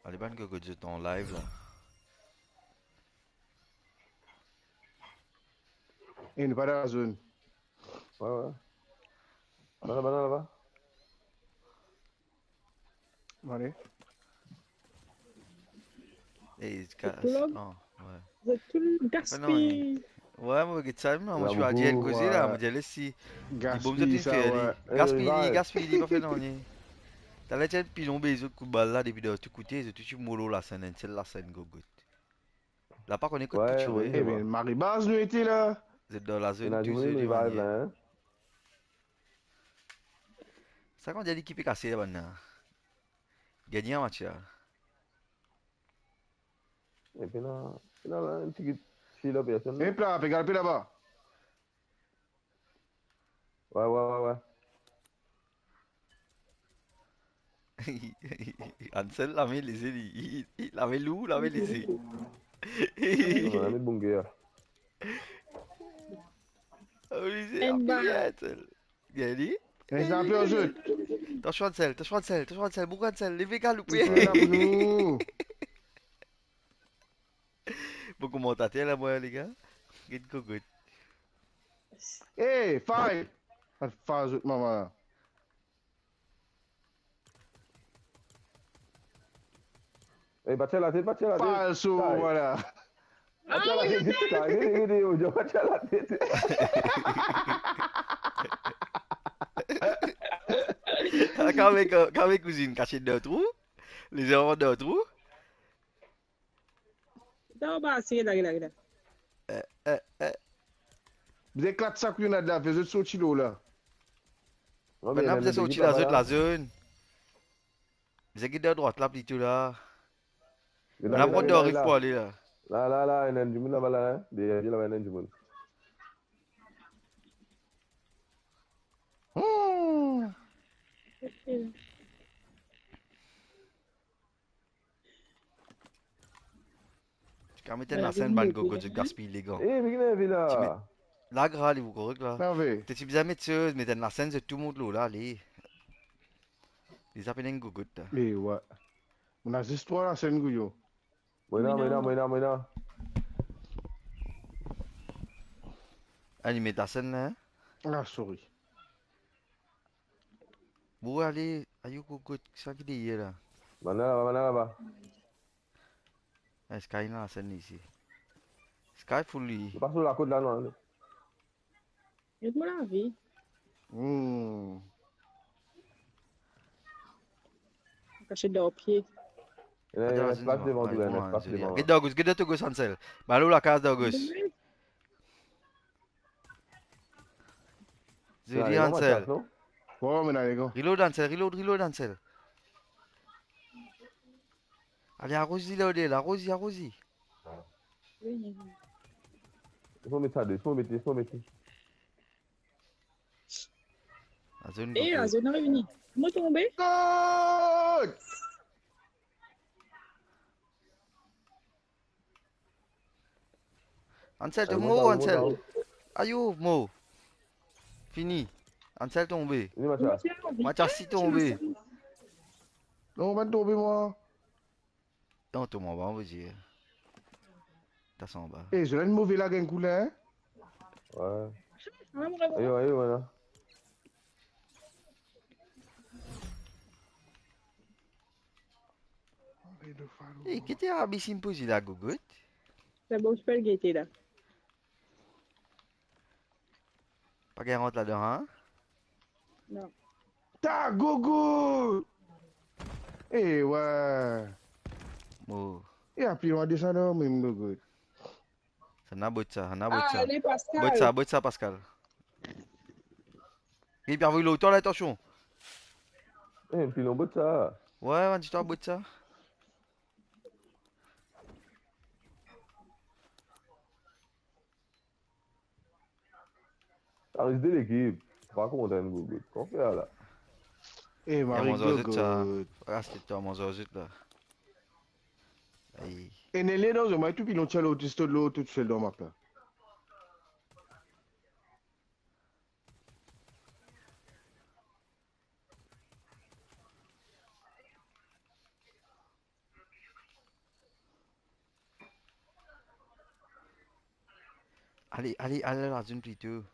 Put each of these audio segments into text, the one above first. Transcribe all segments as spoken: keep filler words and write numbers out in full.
Ale bann gogot zot an live la. E nou pa dan la zone. Wi, wi. Bann la, bann la laba. Bon, ale. Eh, zot ka-, oh, wi. Zot tou gaspiy. Wi, mo get sa, non, mo ti al dir enn koze la, mo dir, ale si li bom zot inn fer li. Gaspiy li, gaspiy li, pa fer nanye. Taler ti enn pilon be zot kout bal la depi dan tou kote, zot tou ti molo lasenn, enn sel lasenn gogot. La pa kone kot tou ti wi, wi. Eh, me Maribaz nou ete la. Zot dan lazone tou, zot ena dimoun, zot ena dimoun, dimoun. Sa kan dir li ki pe kase la bann la. Gagne match la. Epi la, epi la, la, enn tigit fil op personn. Epa, pe galpe laba. Wi, wi, wi, wi. Ansel, lame leze li. Lame lour, lame leze. Non, lame bonger. Lame leze, enn ba. Ansel. Gagn li? Res la pe zot. Tansyon Ansel, tansyon Ansel, tansyon Ansel, boug Ansel, leve galoupe. Ti pe la pou nou. Bon, komantater la, mwa, lege. Get gogot. Eh, fay! Al fay zot mama la. Eh, pa tir latet, pa tir latet. Falso, vwala. Pa tir latet, gete, gete, gete, yo, pa tir latet. Kame, kame kouzinn, kasiet dan trou. Lezanfan dan trou. Dan anba, si, la, la, la. Eh, eh, eh. Bizin eklat sa kouyonnad la, fer zot sorti lor la. Non, me bizin sorti la, zot la zone. Bizin get dan drwat la plito la. Ena, ena, ena, ena. Pou ale la. La, la, la, ena enn dimoun laba la, hein. Deryer la, ena enn dimoun. Hmm. Ti kapav met enn lasenn, bann gogo, zot gaspiy legan. Eh, me ki nerve la? Ti met, la gra li, ou korek la. Nerve. To ti bizin met soz, met enn lasenn, zot tou mont lor la, ale. Li zis apel enn gogo la. Eh, wi. Ena zis trwa lasenn, Gouyo. Mo ena, mo ena, mo ena, mo ena. Ah, li met lasenn la, hein? Ah, sorry. Bon, ale, ayo, gogo, sa ki deryer la? Bann la laba, bann la laba. Ah, Sky ena lasenn isi. Sky full li. Li pa sou lakot la, non. Get mo lavi. Hmm. Kasiet dan pie. Ena, ena espas devan tou, ena espas devan. Get dan gos, get dan to gos, Ansel. Bal lor lakaz dan gos. Zoli, Ansel. Bon, mo ena legan. Reload, Ansel, reload, reload, Ansel. Ale, aroz li la, aroz li, aroz li. Fo met sa de, fo met, fo met. Azon, eh, Azon la vini. Mo tonbe. Gol! Ansel, to mor, Ansel. Ayo, mor. Fini. Ansel tonbe. Mathias ti tonbe. Non, pa tonbe mwa. Non, to mwa, pa anvi dir. Ta sanba. Eh, zot ena enn move lageng koulin, hein? Wi. Ayo, ayo, vwala. Eh, ki ti Abi si'nn poze la, gogot? Sa bon, ti pe gete la. Pa gagn rant ladan, hein? Non. Ta gogo! Eh, wi. Mo. E api, on va desann mem, gogo. Sa ena bot sa, sa ena bot sa. Ale, Pascal. Bot sa, bot sa, Pascal. Li pe avoy lor twa la, atansion. Eh, enn pilon bot sa. Wi, bann zistwar bot sa. Sa res de lekip. Pa kontan enn gogo. Kouma fer la? Eh, Marie, manz ar zot sa. Gogo. Ras twa, manz ar zot la. Ay. E nele dan zot, mwa tou pilon ti al otis to lo, tousel dan map la. Ale, ale, ale la zone plito.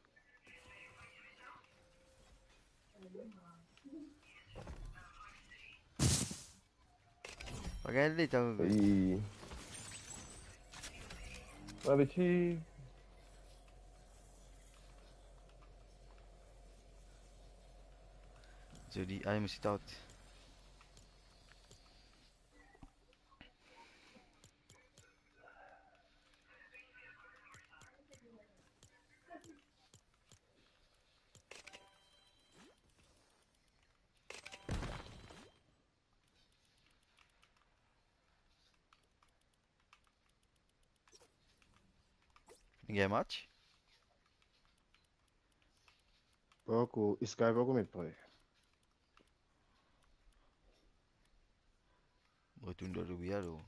Regarde les temps. Aïe. Ouais, mais tu... Zoli. Allez, monsieur Tout. Li gagn match? Pankor, Sky pankor met pre. Retourn dan lobby alor.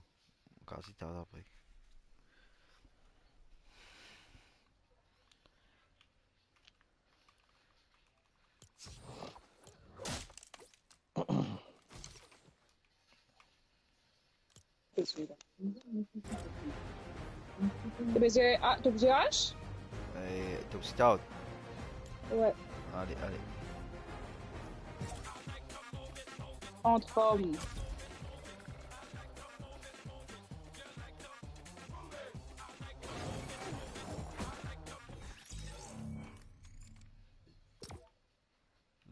Kasi tar apre. To bezwen, ah, to bezwen H? Eh, to bezwen stout. Ouais. Ale, ale. Anform.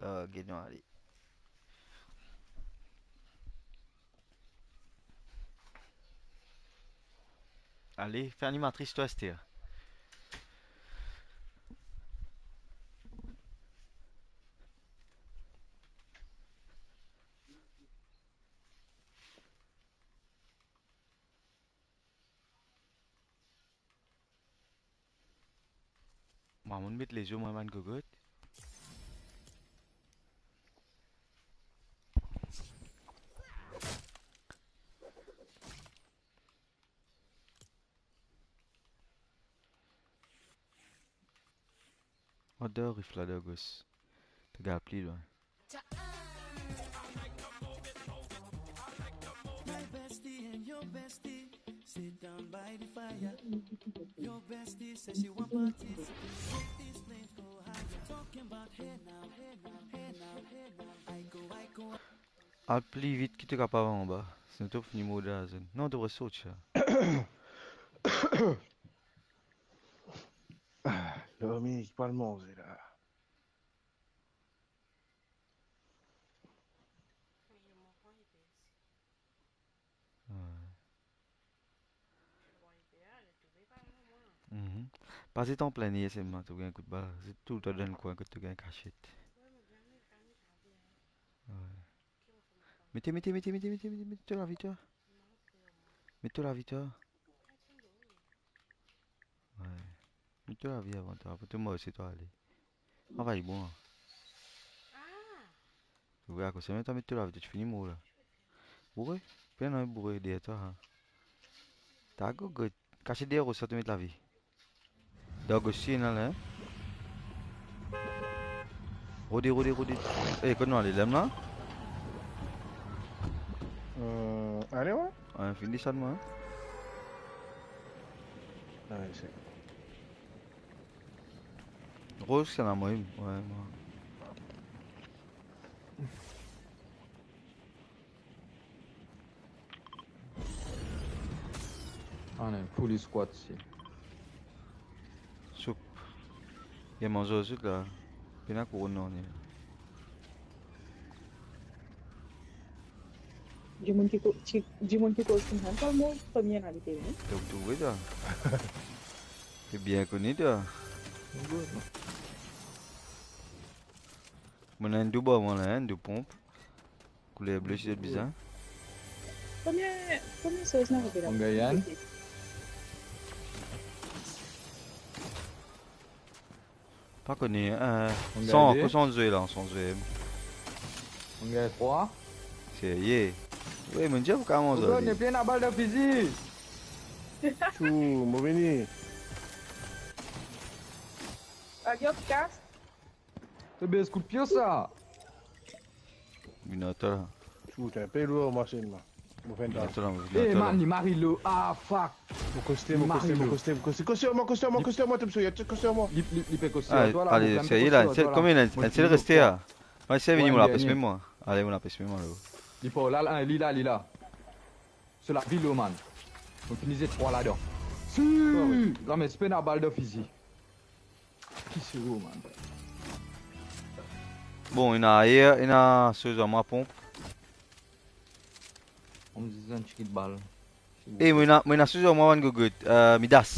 La, get nou ale. Ale, fer animatris twa, Esther. Mo, mo met lezo, mo, bann gogot. Ador rif la, dan gos. Regarde pli lwin. My bestie and your bestie sit down by the fire. Your bestie says she want parties. Make these flames go higher. Talking about hey now, hey now, hey now, hey now. I go, I go. Al pli vit ki to kapav anba, sinon to fini mor dan lazone. Non, to pe sorti sa. Lormi, ki pou al manze la? Ouais. Mhm. Pas zot anplin, esi, to gagn kout bal, zot toultan dan enn kwin kot to gagn kasiet. Ouais. Mete, mete, mete to lavi twa. Met to lavi twa. Ouais. Met to lavi avan twa, apre to mor, se twa ale. Travay bon. Ou akoz sa, mem twa met to lavi, to ti fini mor la. Boure? Pena boure deryer twa, ha. Ta gogot. Kasiet deryer ros sa, to met lavi. Dan gos ti ena la, hein? Rode, rode, rode. Eh, kot nou ale, lem la? Euh, ale, ouais. Ouais, finn desann mwa, hein? Ouais, se Roz, sa ena mwa, ouais, mwa. Ah non, full squad isi. Soup. Li manz zot la. Pena kouronn nanye. Dimoun ki ko-, ki, dimoun ki koz koumsa, pa mwa premie la, li te vini. To trouve twa? Li bien koni twa. Bon, ena enn dou bor mwa la, enn dou ponp. Kouler ble, si zot bizin. Premie, premie soz nou arive la. Mon gars Yann. Pa kone, euh, Mon gars san, aide. Kouma zwe la, san zwe. Mon gars trois. Serye? Wi, mo dir ou kaman zot. Ne pena bal dan fizi. Tchou, mo vini. Adio, kas. To bes kout pie sa. Binata la. Tchou, to inpe lour masinn la. Mo fer enn trak. Atann, atann. Eh, man, li mari lo. Ah, fuck. Mo koste, mo koste, mo koste, mo koste. Koste ar mwa, koste ar mwa, koste ar mwa, tom soya, koste ar mwa. Li, li, li pe koste ar twa la, ale, mo fer enn serye la, koste ar twa la. Konbien inn, enn sel reste la. Mo inn servi, mo lapes mem mwa. Ale, mo lapes mem mwa, lo. Li par la, la, li la, li la. So lavi lo, man. Mo fini zet trwa ladan. Si! Zame spin a bal dan fizi. Ki sero, man. Bon, ena ayer, ena soz ar mwa ponp. Mo zis enn tigit bal. Eh, mo ena, mo ena soz ar mwa, bann gogot, euh, Midas.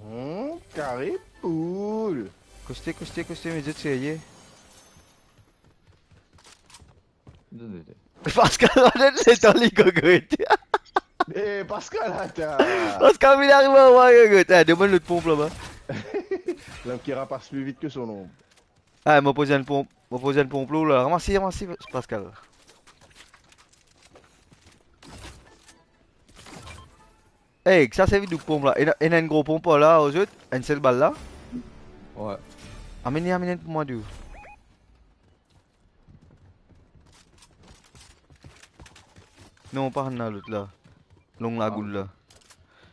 Hmm, kare poul. Koste, koste, koste, me zot serye. Pascal, donn letan li, gogot. Eh, Pascal, atann. Pascal, vinn ariv ar mwa, gogot. Eh, demann lot ponp laba. Lom ki rapas pli vit ki so lonb. Eh, mo poz enn ponp, mo poz enn ponp lor la. Ramas li, ramas li, Pascal. Eh, ki sa servi doub ponp la? Ena, ena enn gro ponp la, ar zot, enn sel bal la. Wi. Amenn li, amenn enn pou mwa, dou. Non, pa enn la, lot la. Long lagoul la.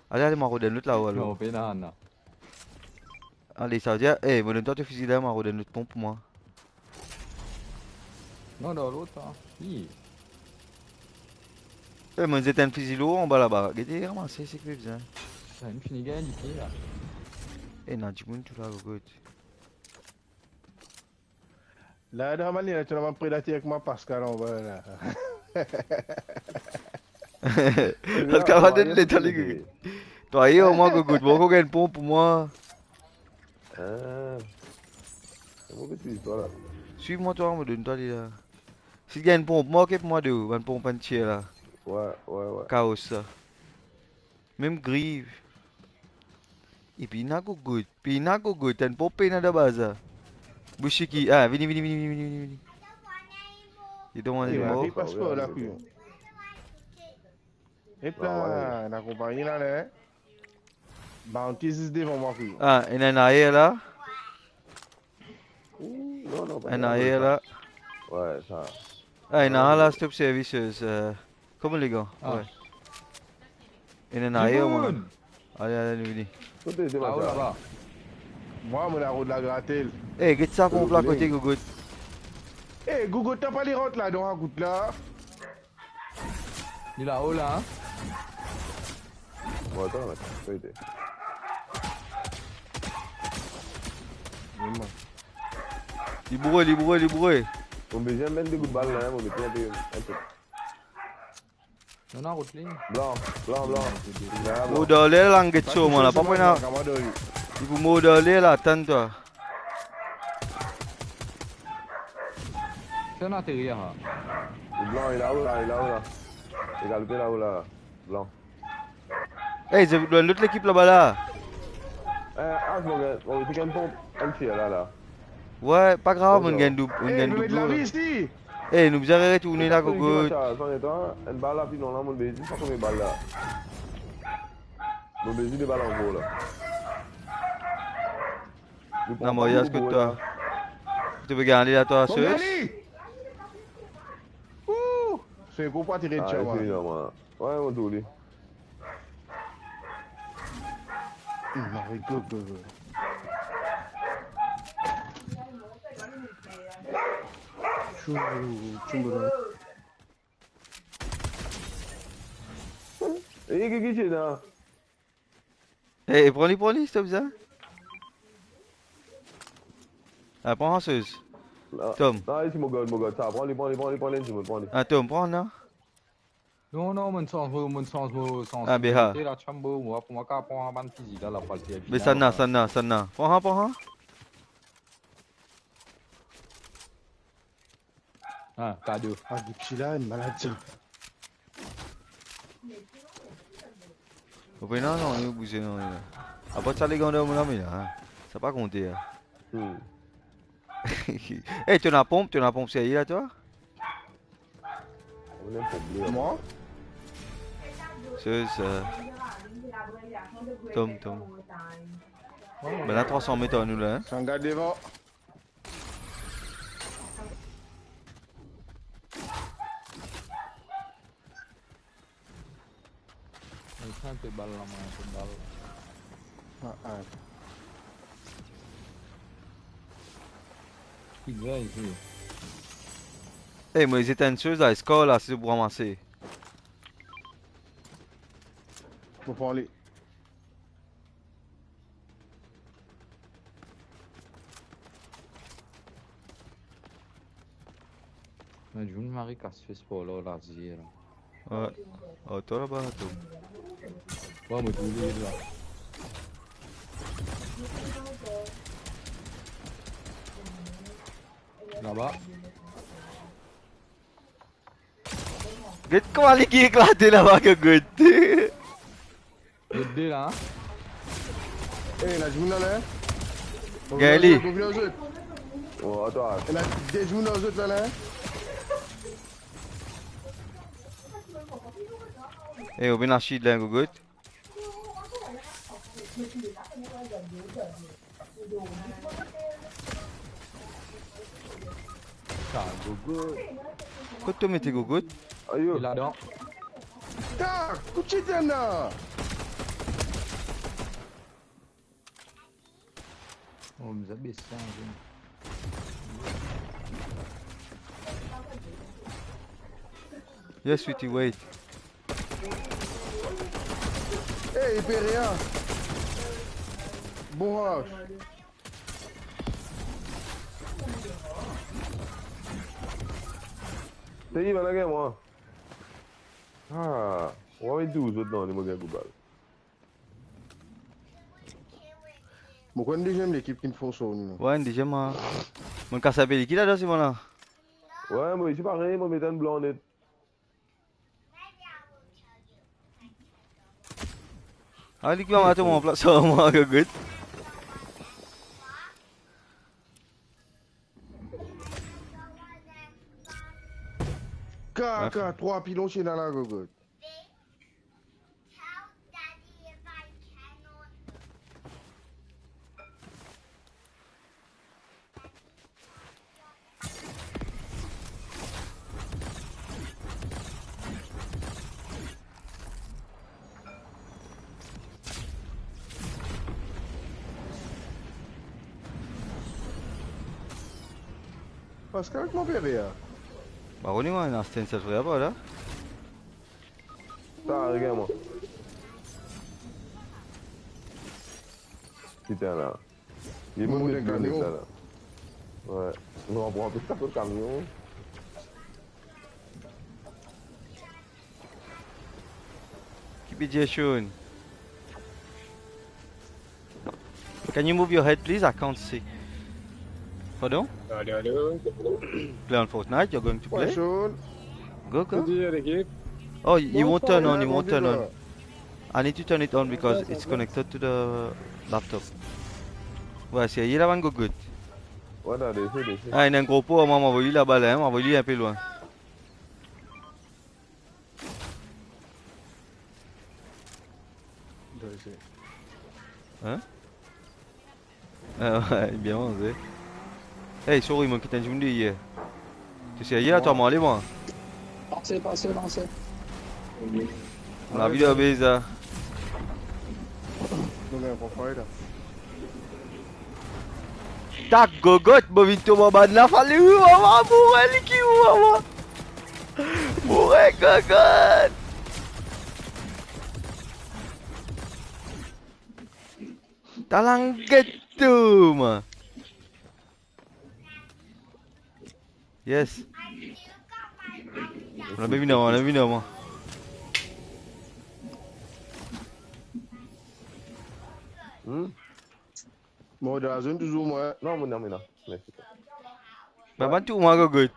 Ale, ale, mo rod enn lot la, alor. Non, pena, non. Ale, savedir, eh, mo donn twa to fizi la, mo rod enn lot ponp pou mwa. Non, dan lot, hein. Hi. Eh, mo zet enn fizi lor anba laba. Gete, ramase seki bizin. Sa, inn fini gagn dipie la. Eh, ena dimoun tou la, gogot. La, dan manier la, to ena bann predater kouma Pascal anba la. Pascal pa donn letan li, gogot. Twa, ye, omwin, gogot. Bon, ankor gagn ponp pou mwa. Ah. Se move trik, twa la. Swiv mwa, twa, mo donn twa li la. Si gagn ponp, mwa, oke pou mwa de ou, bann ponp bann tir la. Wi, wi, wi. Kaos sa. Mem griv. Epi ena gogot, epi ena gogot, enn ponp pena dan baz la. Boushiki, ah, vini, vini, vini. Li donn mwa, li mor. Pas par la, kouyon. Epa, ena konpagni la, la, hein. Bounty zis devan mwa, kouyon. Ah, ena enn ayer la. Ou, non, non, pa enn ayer la. Wi, sa. Ah, ena la, stop services, euh, kouma legan? Ah. Wi. Ena enn ayer, mwa. Dimoun! Ale, ale, nou vini. Kote, se pa sa? Laba. Mwa, mo ena rod la, gratel. Eh, get sa, ponp la kote, gogot. Eh, gogot, ta pa li rant ladan, gout la. Li lao la, hein? Bon, atann, atann, fete. Li boure, li boure, li boure. Mo bizin met de gout bal la, hein, mo met enn pe, enn pe. Non, non, rod li. Blan, blan, blan. Mor dan ler la, get so, mwa la, pa pou ena. Li pou mor dan ler la, atann twa. Fer nou ateri, ha. Blan, li lao la, li lao la. Li galoupe lao la, blan. Ey, zot lot lekip laba la. Eh, ah, mo gagn, mo ti gagn ponp, enn tir la, la. Wi, pa grav, nou gagn doub, nou gagn doub. Eh, nou bizin retourne la, gogot. Enn bal la, pi non, la, mo bezwin, pa konbien bal la. Mo bezwin de bal ankor la. Non, Maria, kot twa? To pe gagn la, twa, sos? Ou! Se kou pa tire tchama. Wi, mo toule. Marie Gogo. Chou, chou, Eh, ki, ki ti la? Eh, pran li, pran li, stop sa. Ah, pran sa, sos. Tom. Ah, isi, mo God, mo God. Sa, pran li, pran li, pran li, pran li, pran li. Ah, Tom, pran, non? Non, non, mo sanz mo, mo sanz mo, sanz mo. Ah, beha. Te la chambo, mo, pou mo kapav pran bann fizi la, la, pou al fer. Be, sa na, sa na, sa na. Pran, pran. Ah, kado. Ah, Gucci la, enn malad sa. Ou pe non, non, li bouze non, li la. Apar sa, legan dan mo lame la, hein. Sa pa konte, hein. Hmm. Eh, to ena ponp, to ena ponp serye la, twa? Mo ena ponp ble. Mwa? Sos, euh, Tom, Tom. Bann la trwa san met ar nou la, hein. Sa gard devan. Sa, pe bal la, mwa, pe bal. Ah, ah. Ki gagn isi? Ey, mo, zis enn soz la, eskar la, si zot pou ramase. Mo pran li. Ena dimoun mari kas fes par la, larzir la. Wi. Atann laba, atann. Wi, mo trouv li la. Laba. Get kouma li ki eklate laba, ki get. Get de la, hein? Eh, ena dimoun la, la, hein? Gagn li. Gagn li. Oh, atann. Ena de dimoun lor zot la, la, hein? Eh, ou bien asid la, gogot. Sa, gogot. Kot to mete gogot? Ayo. Li ladan. Ta, kout ti ena. Oh, mi zame sa, hein. Yes, sweetie, wait. Hey, Iperia. Bon rush. Seye, bann la gagn mwa. Ah, ou amenn tou zot dan, li mo gagn kou bal. Mo konn deziem lekip ki finn fors, non? Wi, enn deziem, ah. Mo kas ape li ki ladan, se mwa la. Wi, mo isi parey, mo met enn blan net. Ah, li ki va met mwa anplas ar mwa, gogot. Kaka, trwa pilon ti ena la, gogot. Paske avek mo bebe la. Ba, ou ena enn aste enn sel fre apa la? Sa, regarde mwa. Putain la. Li mo monte kamion sa la. Wi. Non, pran plis sa kot kamion. Keep it there, Sean. Can you move your head, please? I can't see. Pardon? Alo, alo. Play on Fortnite, you're going to play? Wi, Sean. Go, go. Ki dir, lekip? Oh, he won't turn on, he won't turn on. I need to turn it on because it's connected to the laptop. Wi, seye la, bann gogot. Wi, la, dese, dese. Ah, ena enn gro po, mwa, mo avoy li laba la, hein, mo avoy li inpe lwin. Dese. Hein? Ah, wi, bien manze. Hey, sorry, mo kit enn dimoun deryer. To serye la, twa, mo ale, mwa. Pase, pase, pase. Mo lavi dan beza. Ta gogot, mo vinn tom anba la, fale ou, mama, moure, li ki ou, mama. Moure, gogot. Ta langet tou, mwa. Yes. Mo la vinn, mo la vinn, mwa. Hmm? Mo dan la zone touzour, mwa. Non, mo la, mo la. Mersi. Ba, bann tou mwa, gogot.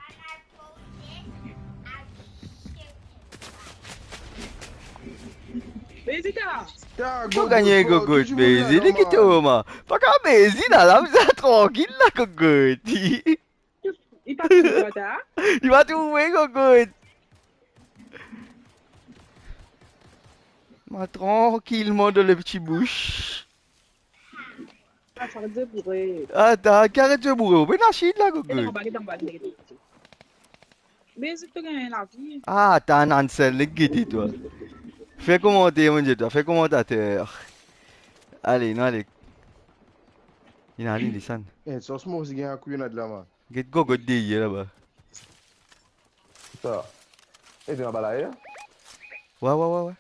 Bezi ta. Ta, to gagne, gogot, gogot, bezi, li ki to, mwa. Pa ka bezi la, la, bizin trankil la, gogot. Li pa trouve twa, ta? Li pa trouve, gogot. Mwa, trankilman dan le pti boush. Ah, aret dir boure. Ah, ta, ki aret dir boure? Ou pe nasid la, gogot. Get anba, get anba, get anba. Me zot to gagn lavi. Ah, ta, Nansel, nek gete twa. Fer komanter, mo dir twa, fer komantater. Ale, nou ale. Inn ale, desann. Eh, sos mo osi gagn akouyonad la, man. Get Gogot deryer laba. Sa. Eh, ti anba laer? Wi, wi, wi, wi.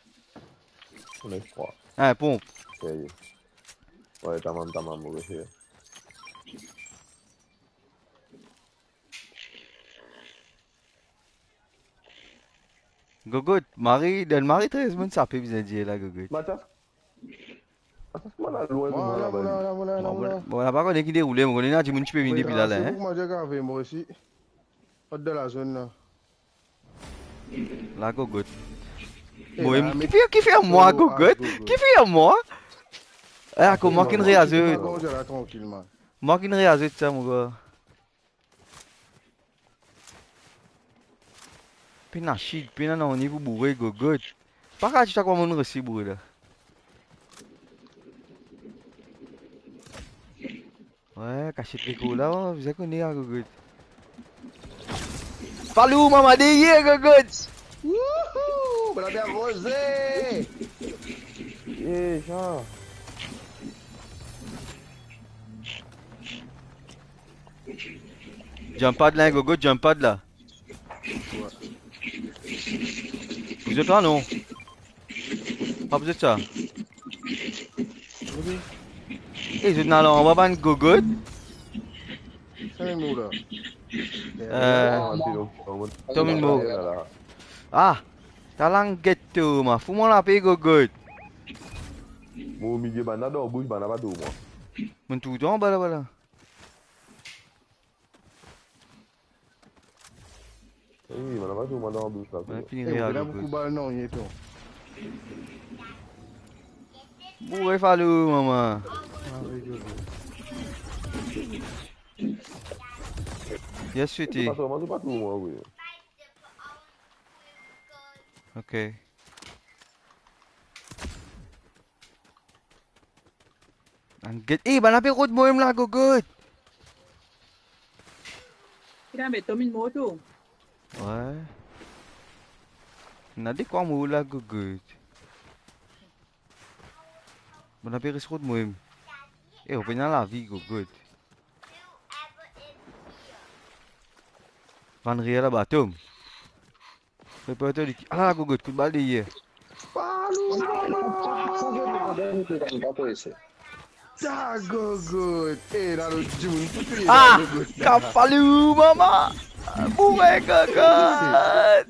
Mo krwar. Ah, ponp. Serye. Wi, tamam, tamam, mo refer. Gogot, mari, dan mari trez moun sa pe bizin dir la, Gogot. Mathias, Mathias, kouma la lwin kouma la, la, la, la, la, la, bon, la. Bon, la pa kone ki deroule, mo kone ena dimoun ti pe vini depi la, la, hein. Kouma dir kave, mo resi. Kot dan la zone la. La, Gogot. Eh, bon, la, em, me ki fer, ki fer mwa, solo, Gogot? Ah, Gogot. Ki fer mwa? Eh, kouma ki inn reazot? Kouma dir la, trankil, man. Mwa ki inn reazot sa, mo gars. Pena shield, pena nanye pou boure, Gogot. Pa kapav dir twa kouma monn resi boure la. Wi, kasiet lekor la, wi, bizin kone a, Gogot. Falou, mama, deryer, Gogot. Wouhou, mo la bien roze. Eh, Jean. Jump pad la, hein, Gogot, jump pad la. Pou zot la, non? Pa pou zot sa. Eh, zot ena la anba bann Gogot? Sa mem ou la. Eh, Tom inn mor. Ah, talang get to, ma. Fou mwa lape, Gogot. Mo milie bann la dan bouch, bann la pa tour mwa. Monn tourtour anba laba la. Wi, mo ena pa tour mwa dan bouch la. Mo fini. Eh, real, pena boukou bal, non, ye to. Boure Falou, mama. Ah, wi, wi, wi. Yes, sweetie. Pa tour mwa, pa tour mwa, wi. Ok. Bann get, eh, bann la pe rod mo mem la, Gogot. Ki la met Tom inn mor tou? Wi. Ena de kwa mor la, Gogot. Bann la pe res rod mo mem. Eh, ou pena lavi, Gogot. Bann real laba, Tom. Reporter li ki, ala Gogot, kout bal deryer. Falou, mama! Ta Gogot. Eh, la, lot dimoun pou touye la, Gogot la. Ah! Ka Falou, mama! Boure Gogot!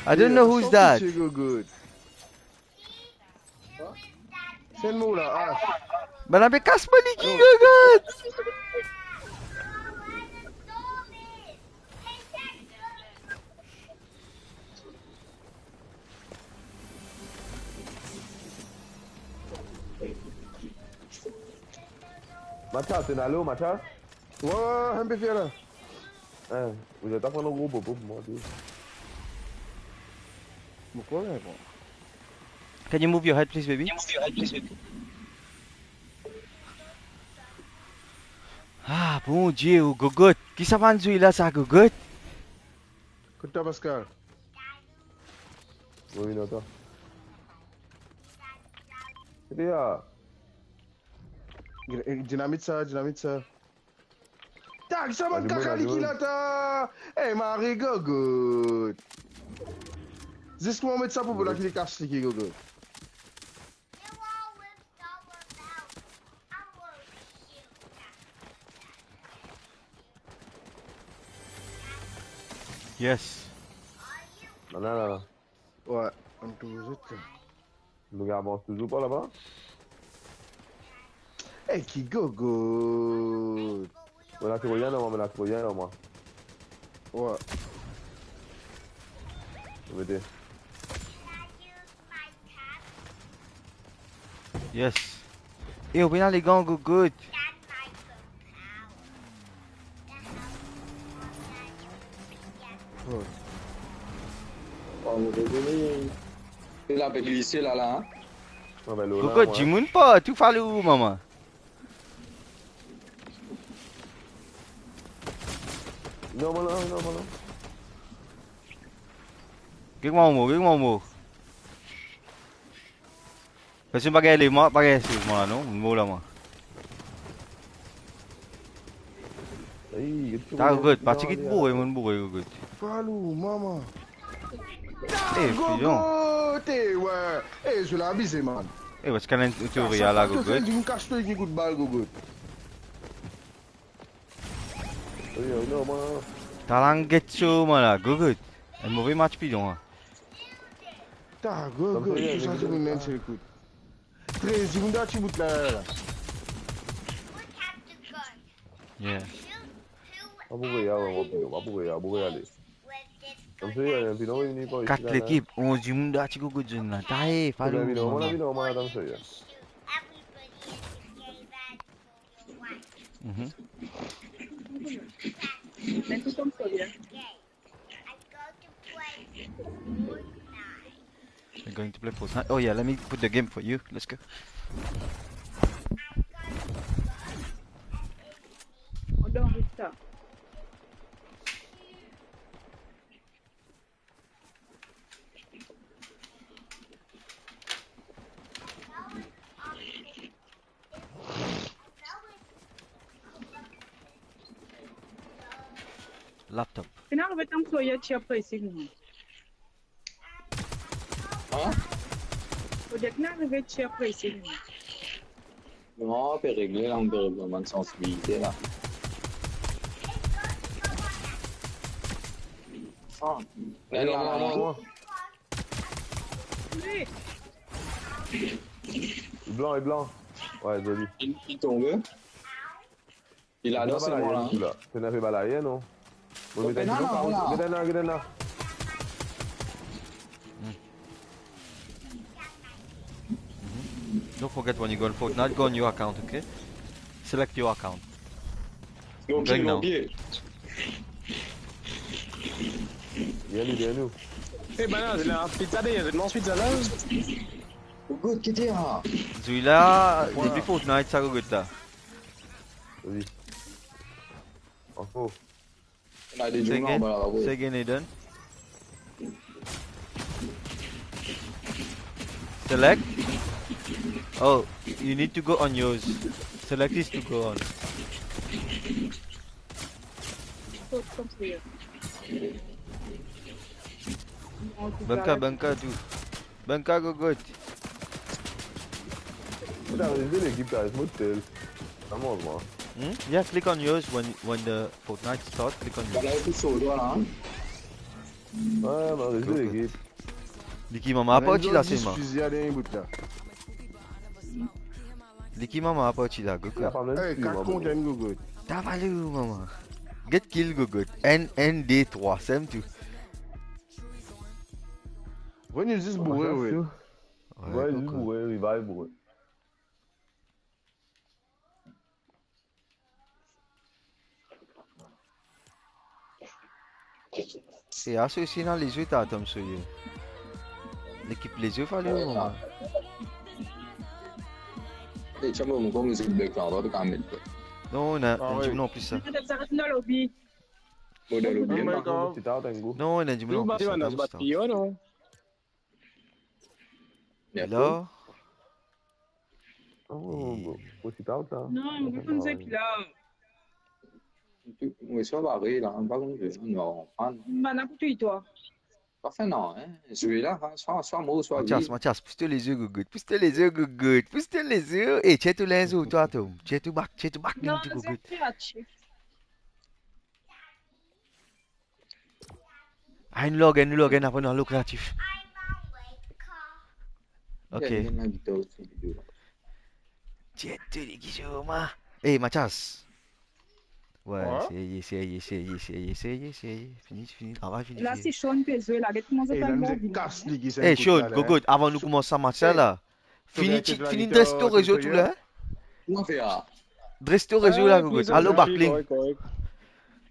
I don't know who's that. Gogot. Sel mo la, ah. Bann la pe kas mo liki, Gogot. Mathias, ena lo, Mathias? Wi, wi, wi, enn pe fer la. Eh, ou zot aprann gro bobo pou mwa, tou. Mo krwar, bon. Can you move your head, please, baby? Ah, Bondie, ou Gogot. Ki sa bann zwe la, sa, Gogot? Kot twa, Pascal? Mo vinn ar twa. Kote ya? Gr-, eh, dinamit sa, dinamit sa. Tak, sa bann kaka liki la ta. Eh, mari Gogot. Zis kouma met sa pou boul la ki li kas liki, Gogot. Yes. Non, non, non, non. Wi, ann touzour zot. Nou gagn avans touzour par laba. Eh, ki Gogot. Mo ena tro bien, non, mo ena tro bien, non, mwa. Wi. Mete. Yes. Eh, ou pena legan, Gogot. Oh. Oh, mo dezole. E la pe glise la, la, hein? Gogot, dimoun partou, Falou, mama. Non, mo la, non, mo la. Get kouma mo mor, get kouma mo mor. Personn pa gagn le, mwa pa gagn sez mwa la non, mo mor la mwa. Ey, get kouma mo mor. Ta Gogot, pa ti kit boure, monn boure Gogot. Palou, mama. Eh, pidon. Gogot, eh, ouais. Eh, zot la abize, man. Eh, parski ena enn tutorial la, Gogot. Dimoun kas to, li kout bal, Gogot. Oy, oy, non, mwa. Talang get so, mwa la, Gogot. Enn move match pidon, hein. Ta, Gogot, tou sa dimoun la enn sel kout. Trez dimoun dan ti bout la, la, la. Yeah. Pa pou veye, ah, ouais, ouais, pa pou veye, pa pou veye ale. Kat lekip, onz dimoun dan ti Gogot zone la. Ta, eh, fale, mwa la. Mhm. We're going to play Fortnite. Oh yeah, let me put the game for you. Let's go. Laptop. Finn arive tann so, ti apre si nou. Hein? Fode finn arive ti apre si nou. Non, pe regle la, nou pe regle bann sansibilite la. Ah, la, la, la, la. Blan, e blan. Ouais, zoli. Li, li tonbe. Li la dan, se mwa la. Pena pe bal ayen, non? Bon, met enn la, la. Met enn la, met enn la. Hmm. Mhm. Don't forget when you go on Fortnite, go on your account, okay? Select your account. Going now. Derrière nous, derrière nous. Eh, bann la, la pizza derrière, zot manz pizza la. Gogot, ki ti la? Zouy la, depi Fortnite sa, Gogot la. Vas-y. Info. Ena de dimoun anba la, bravo. Say again, say again, Eden. Select. Oh, you need to go on yours. Select is to go on. Bunker, bunker, dude. Bunker, Gogot. Putain, mais je l'ai qui place, motel. Sa manz mwa. Hmm? Yeah, click on yours when, when the Fortnite start, click on yours. Voilà, et puis sur le doigt là, hein. Ouais, mais je l'ai qui. Li ki mama parti la, se mwa. Li ki mama parti la, Gogot. Li pa mem... Ey, kat kont enn Gogot. Tavalou, mama. Get kill, Gogot. Enn, enn, de, trwa, sem tou. Vinn zis boure, wi. Ouais, zis boure, wi, va boure. E asosi ena lezot atom so yo. Lekip lezot fale, mama. E, ti amo, mo koz mizik Black Panther, to kapav met. Non, ena, ena dimoun an plis sa. Mo dan lobi. Non, ena dimoun an plis sa. Li la. Oh, mo ti out la. Non, mo pa konn zwe ki la. Mo ti pare la, mo pa konn zwe, non, non. Bann la pou touy twa. Pa fer non, hein. Zwe la, hein, swa, swa mor, swa viv. Mathias, Mathias, pous to lezot, Gogot. Pous to lezot, Gogot. Pous to lezot. E, tir to linz, twa, Tom. Tir to bak, tir to bak, Gogot. Non, zwe kreatif. Ay, nou log, nou log, apre nou al lor kreatif. Ok. Ey, Mathias. Ouais, seye, seye, seye. Fini, fini, travay fini. La, fini. Si Sean pe zwe la, get kouma zot ena bon vini. Ey, Sean, Gogot, avan nou koumans sa match la, fini, fini dres to rezo tou la. Kouma fer a? Dres to rezo la, Gogot. Alo, backlink.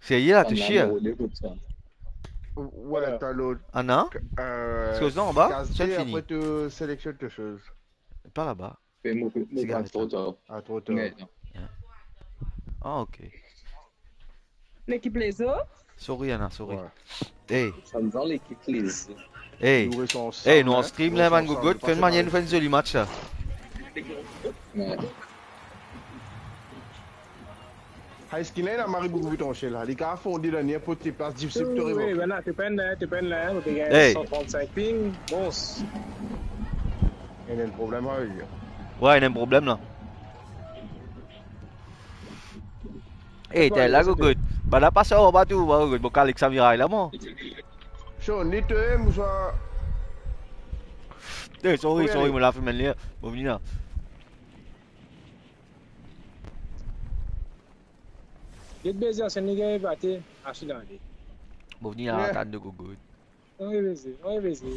Serye la, to share? Ouais, t'as l'autre. Ana? Euh, koz la anba, sa fini. Apre to seleksionn to soz. Pa laba. Ah, tro tar. Ah, ok. Lekip lezot? Sorry, Ana, sorry. Ey. Sa nou lekip lezot. Ey, nou res ansam, ey, nou an stream la, bann gogot, fer enn manier nou fer enn zoli match la. Wi. High skin la, li mari boukou potansiel la. Li kapav fonde dan ninport ki plas, difsil pou to remarke. Wi, wi, to pena, to pena, to pena, to gagn san trant-sink ping, bon. Ena enn problem avek li. Wi, ena enn problem la. Ey, to la, gogot. Bann la pas anba tou, gogot. Bon, kale ek sa miray la, mo. Sean, li to, mo sa. Ey, sorry, sorry, mo la finn menn li. Bon, vini la. Get beze, se li gagn bate, asil ale. Bon, vini la, atann de gogot. Ann reveze, ann reveze.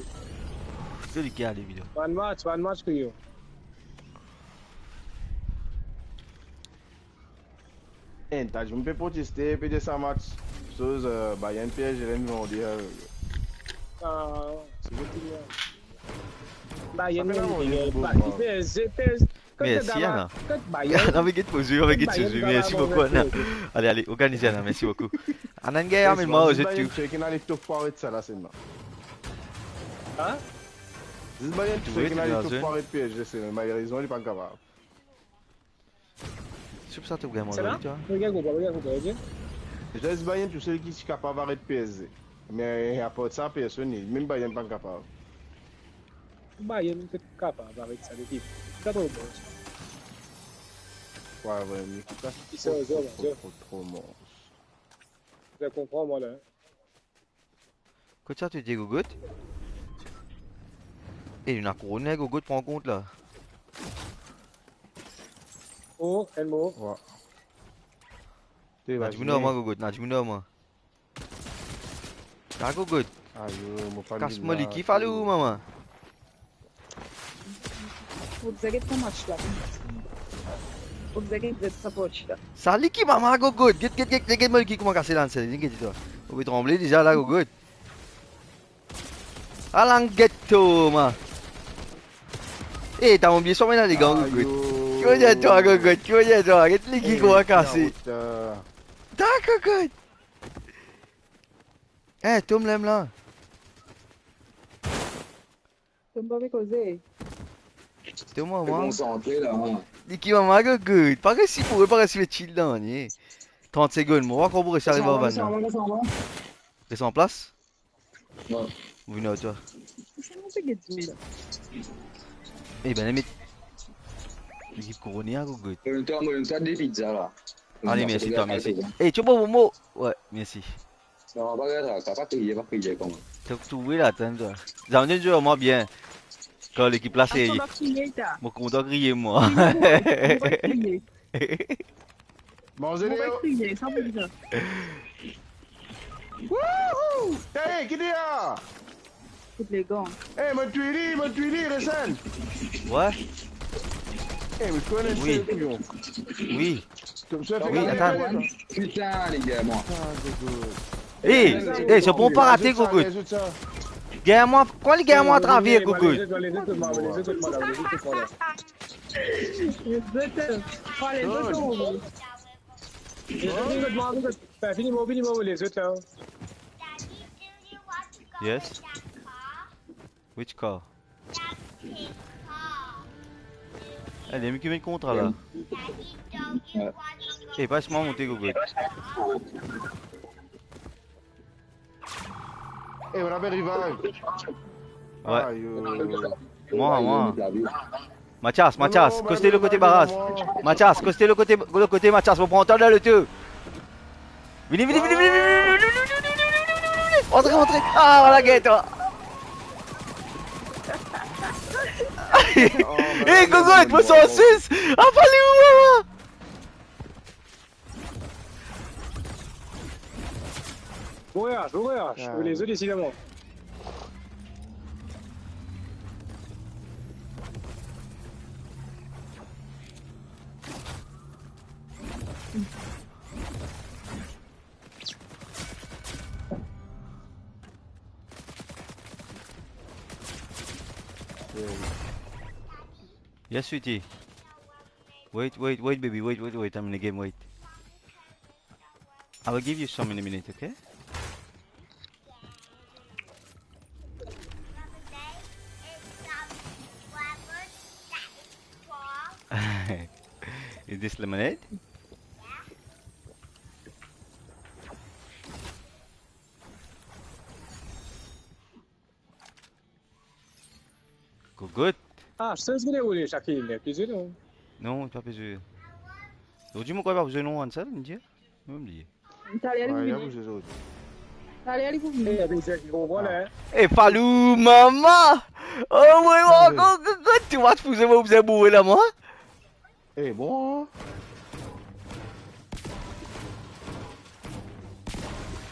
Zoli ki ale video. One match, one match pou yo. Eh, ta dimoun pe proteste, pe dir sa match, soz, euh, Bayern P S G, la, nou vande, euh, ah, se zot ki dir. Bayern, sa pe la, P S G, P S G. Mersi, Ana. Non, me get mo zwe, me get mo zwe. Mersi boukou, Ana. Ale, ale, organiz, Ana, mersi boukou. Ana, enn gagn, amenn mwa, zot tou. Zis Bayern Munich ki ena li top four et sa la selman. Hein? Zis Bayern Munich ki ena li top four et P S G selman. Malerezman, li pa kapav. Sou sa, to gagn mwa, twa. Regarde, regarde, regarde, ok. Zis Bayern Munich ki ti kapav aret P S G. Me apar sa, personn, mem Bayern pa kapav. Bayern pe kapav avek sa lekip. Sa tro bon sa. Wi, vre, lekip la tro, tro, tro, tro, tro bon. Mo konpran mwa la. Kot sa to dir, gogot? Eh, ena korone, gogot, pran kont la. Oh, enn mor. Wi. Ena dimoun ar mwa, gogot, ena dimoun ar mwa. Sa gogot. Ayo, mo pa kas mo lekip, ale ou, mama. Ou bizin get sa match la. Ou bizin get sa match la. Sa lekip, mama, gogot. Get, get, get, get, get mo lekip kouma kase la, se, get twa. Ou pe tranble deza la, gogot. Alang get to, ma. Eh, ta oublie so mena legan, gogot. Ki mo dir twa, gogot? Ki mo dir twa? Get lekip kouma kase. Ta, gogot. Eh, tom lem la. Tom pa pe koze. Tom, mama. Konsantre la, hein. Li ki mama, gogot. Pa resi pou, pa resi met chill dan, ni. Trant segonn, mo, ankor pou resi ariv ar bann la. Res an plas? Wi. Vini ar twa. Sa nou pe get dimoun la. Eh ben, met. Lekip korone, gogot. Mo donn twa, mo donn twa de pizza la. Ale, mersi twa, mersi. Eh, ti bon, mo. Wi, mersi. Non, pa grav, pa, pa kriye, pa kriye kanmem. To trouve la, tann twa. Zame zwe mwa bien. Kan lekip la serye. Mo kontan kriye, mwa. Kriye, mwa, mwa kriye. Manze, Leo. Kriye, sa pou dir. Wouhou! Hey, ki dir la? Kout legan. Eh, mo touy li, mo touy li, resann. Wi. Eh, mo kone se kouyon. Wi. Wi, atann. Putain, les gars, moi. Eh, eh, se bon pa rate, gogot. Gagn mwa, kwa li gagn mwa atraver, gogot? Fini mo, fini mo, lezot la. Yes. Which car? Eh, li mem ki met kontra la. Eh, pas mwa monte, gogot. Eh, on avait rival. Wi. Ayo. Mwa, mwa. Mathias, Mathias, koste lo kote baraz. Mathias, koste lo kote, lo kote, Mathias, mo pran twa dan loto. Vini, vini, vini. Antre, antre. Ah, vwala, gagn twa. Eh, gogot, mo sansis. Ah, fale ou, mama. Bon voyage, bon voyage. Ah. Lezot isi, la, mwa. Yes, sweetie. Wait, wait, wait, baby, wait, wait, wait. I'm in the game, wait. I will give you some in a minute, okay? This lemonade? Gogot. Ah, sez gine oule, Shakil, nek bizin non. Non, pa bizin. Zordi mo krwar pa bizin non, Ansel, mo dir. Mo bliye. Taler li pou vini. Taler li pou vini. Eh, Falou, mama! Oh, mwa, mwa, Gogot, ti mwa ti pou zwe, mo bizin boure la, mwa. Eh, bon, hein?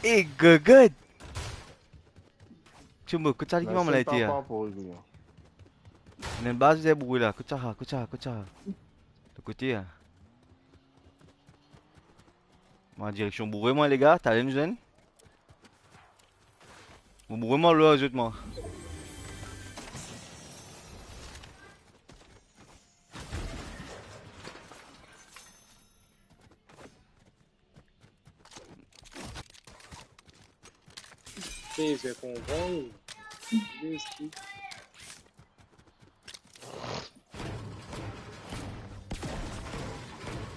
Eh, Gogot! Ti mo, kot sa li ki mama la ete, ya? Ena enn baz bizin boure la, kot sa, kot sa, kot sa? Lot kote, ya. Mwa direksion boure mwa, lega, taler nou zwenn. Mo boure mwa lor zot, mwa. Peze konpran, wi. Yes, wi.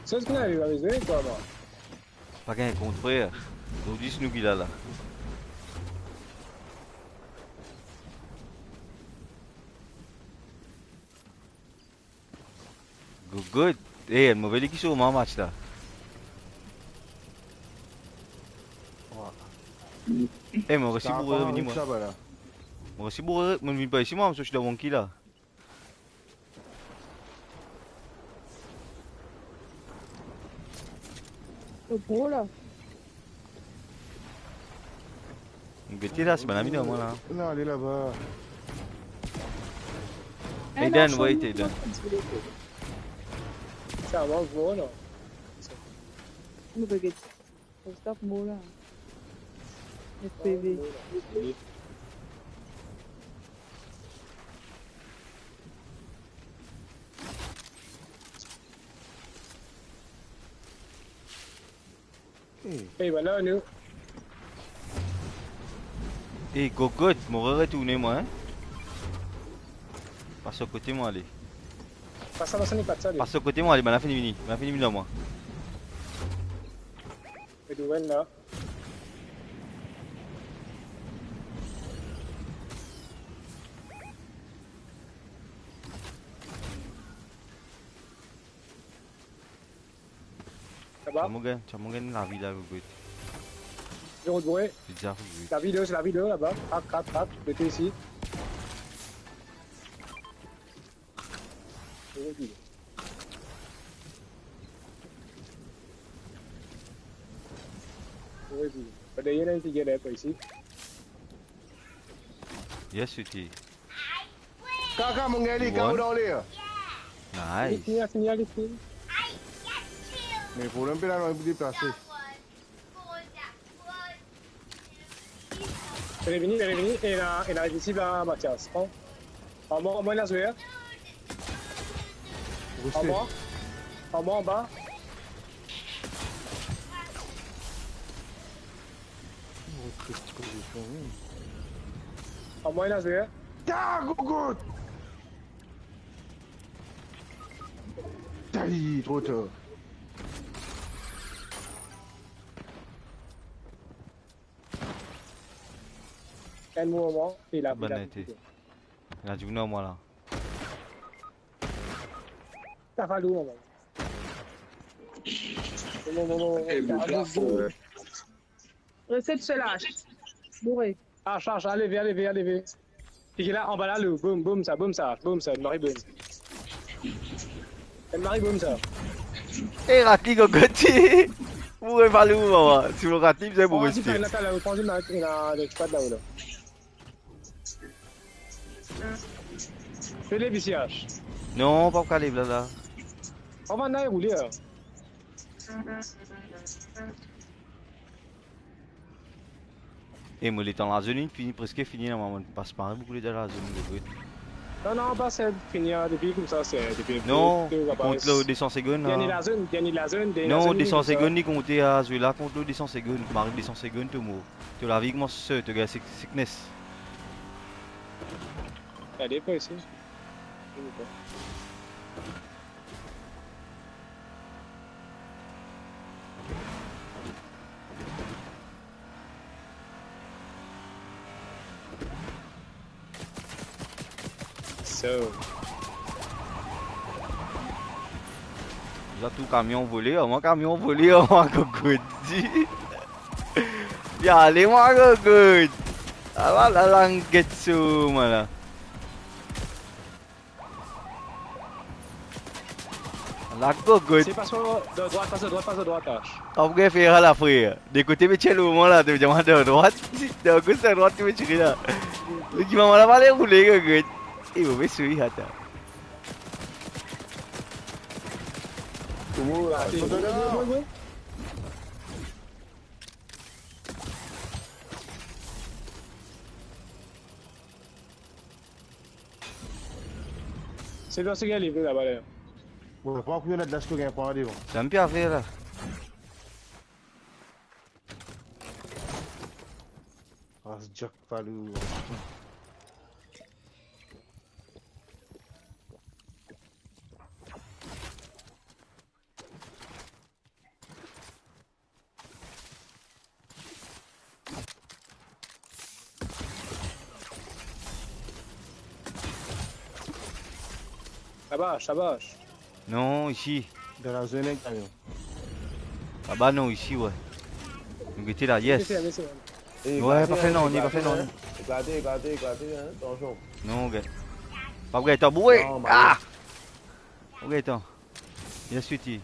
Sa, se ki arive, arive, kouman? Pa gagn kont, frer. Zordi, se nou ki la, la. Gogot. Eh, enn move lekip sor mwa match la. Wa. Eh, mo resi boure, revini mwa. Mo resi boure, mo vinn par isi mwa, mo sorti dan bann ki la. Lo gro la. Gete la, se bann ami dan mwa la. Non, li laba. Eh, Aiden, non, wait, Aiden. Sa va, gro la. Nou pe gete. Stop mo la. F P V. Eh. Eh, bann la, nou. Eh, Gogot, mo retourne mwa, hein. Pas lor kote mwa ale. Pas sa, pas sa, ni pas sa, li. Pas lor kote mwa ale, bann la fini vini, bann la fini vini lor mwa. Met ou enn la. Sa va? Ti mo gagn, ti mo gagn lavi la, Gogot. Zero boy. Bizar, Gogot. Lavi de, lavi de laba. Hak, hak, hak. Mete isi. Revini. Revini. Par deryer, ena enn ki gagn par isi. Yes, sweetie. Kaka, mo gagn li, K O dan ler. Nice. Fini, fini, fini, fini. Me problem pe la, nou pou deplase. Revini, revini, ena, ena isi la, Mathias. Pran. Anmwa, anmwa, ena zwer. Anmwa. Anmwa, anba. Anmwa, ena zwer. Ta gougout! Ayi, tro tar. Enn moman, e la, bann la, ete. Ena dimoun anmwa la. Sa va lou, moman. Moman, moman, moman. Res sel H. Boure. H, H, ale, vinn, ale, vinn, ale, vinn. Figi la, anba la, lou. Boum, boum sa, boum sa, boum sa, enn mari boum. Enn mari boum sa. E, rat li, Gogot. Boure pa lou, mama. Si mo rat li, bizin boure. Pran, pran, pran, pran, pran, Fais les viciages. Non, pa pou kale la, la. On va aller rouler, hein. E mo letan lazone fini, preske fini la, mo pas pare boukou letan lazone, Gogot. Non, non, pa se fini, hein, depi koumsa, se depi... Non, li kont lor de san segonn, la. Dernie lazone, dernie lazone, dernie lazone, non, de san segonn, li konte a zwe la, kont lor de san segonn, mari de san segonn, to mor. To lavi koumans, to gagn sick-, sickness. Gade par isi. Sa tou kamion vole, mwa kamion vole, mwa gogot. Li ale, mwa gogot. Ala la, langet so mwa la. La gogot. Se pas par, dan drwat, pas dan drwat, pas dan drwat, Ash. Apre fer la, frer. De kote me tir lor mwa la, to dir mwa dan drwat, dan gos, dan drwat ki me tire la. Ki mama la pa le roule, gogot. E move swi, ata. Kouma la, ate. Se dan seki liv laba la. Bon, pran kouma la, das to gagn pran devan. Sa mem pi afer la. Ah, Jack Palou. Laba, laba. Non, isi. Dan la zone, enn kamion. Laba non, isi, wi. Nou gete la, yes. Wi, pa fer nanye, pa fer nanye. Gade, gade, gade, hein, atansion. Non, gete. Pa gete, boure. Non, ah! Pa gete. Yes, sweetie.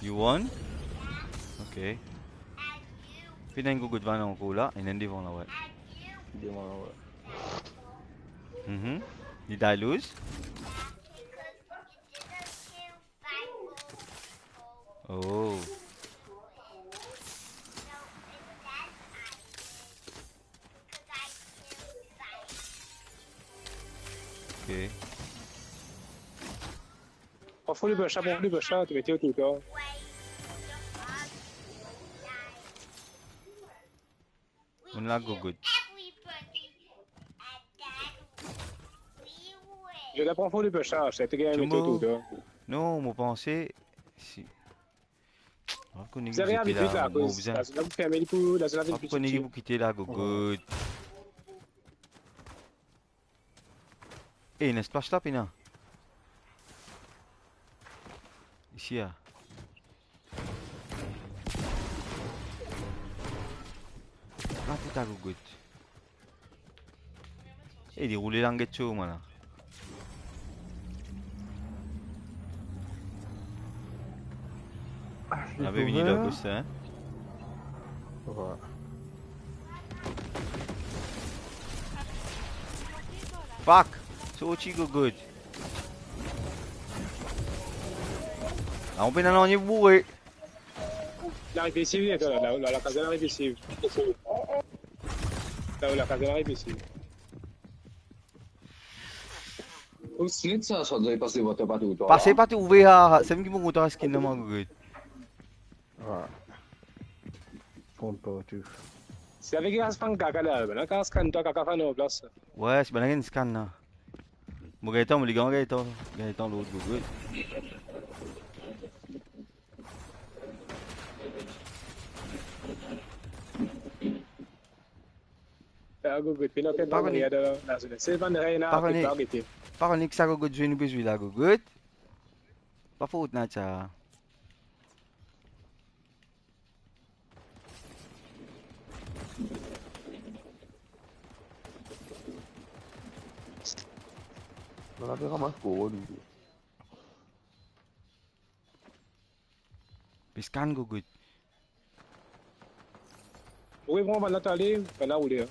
You won? Ok. Finn enn gogot vann ankor la, enn devan la, wi. Devan la, wi. Mhm. Did I lose? Oh. Ok. Pran fou li bes la, pran fou li bes la, to mete otour twa. Monn la gogot. Zot la pran fou li bes la, se to gagn mete otour twa. Non, mo panse si Zot ariv vit la, akoz la zone la pou ferme, li pou, la zone la vinn pli piti. Kone ki pou kite la, gogot. Eh, ena splash la, pena. Isi, ah. La pou ta gogot. E li roule langet so mwa la. Ave vini dan gos la, hein? Wi. Fuck! Sorti, gogot. La, ou pena nanye pou boure. Larive isi, wi, la, la, la, lakaz la, larive isi. La, lakaz la, larive isi. Ou snit sa, sa doy pase devan twa partou, twa. Pase partou, ouver, ah, ah, sa mem ki mo kontan skin la, mo regret. Wi. Kontan tou. Si avek la span kaka la, bann la kan scan twa, kaka fann an plas. Wi, si bann la gagn scan la. Mo gagn tan, mo li gagn, gagn tan, gagn tan lot gogot. Ah, gogot, pena okenn bann reyna dan la zone. Se bann reyna, pa kone, pa gete. Pa kone ki sa gogot zwe, nou pe zwe la, gogot. Pa fot na sa. Mo pe ramas koron. Pe scan, gogot. Ou pran bann la tale, bann la roule, hein.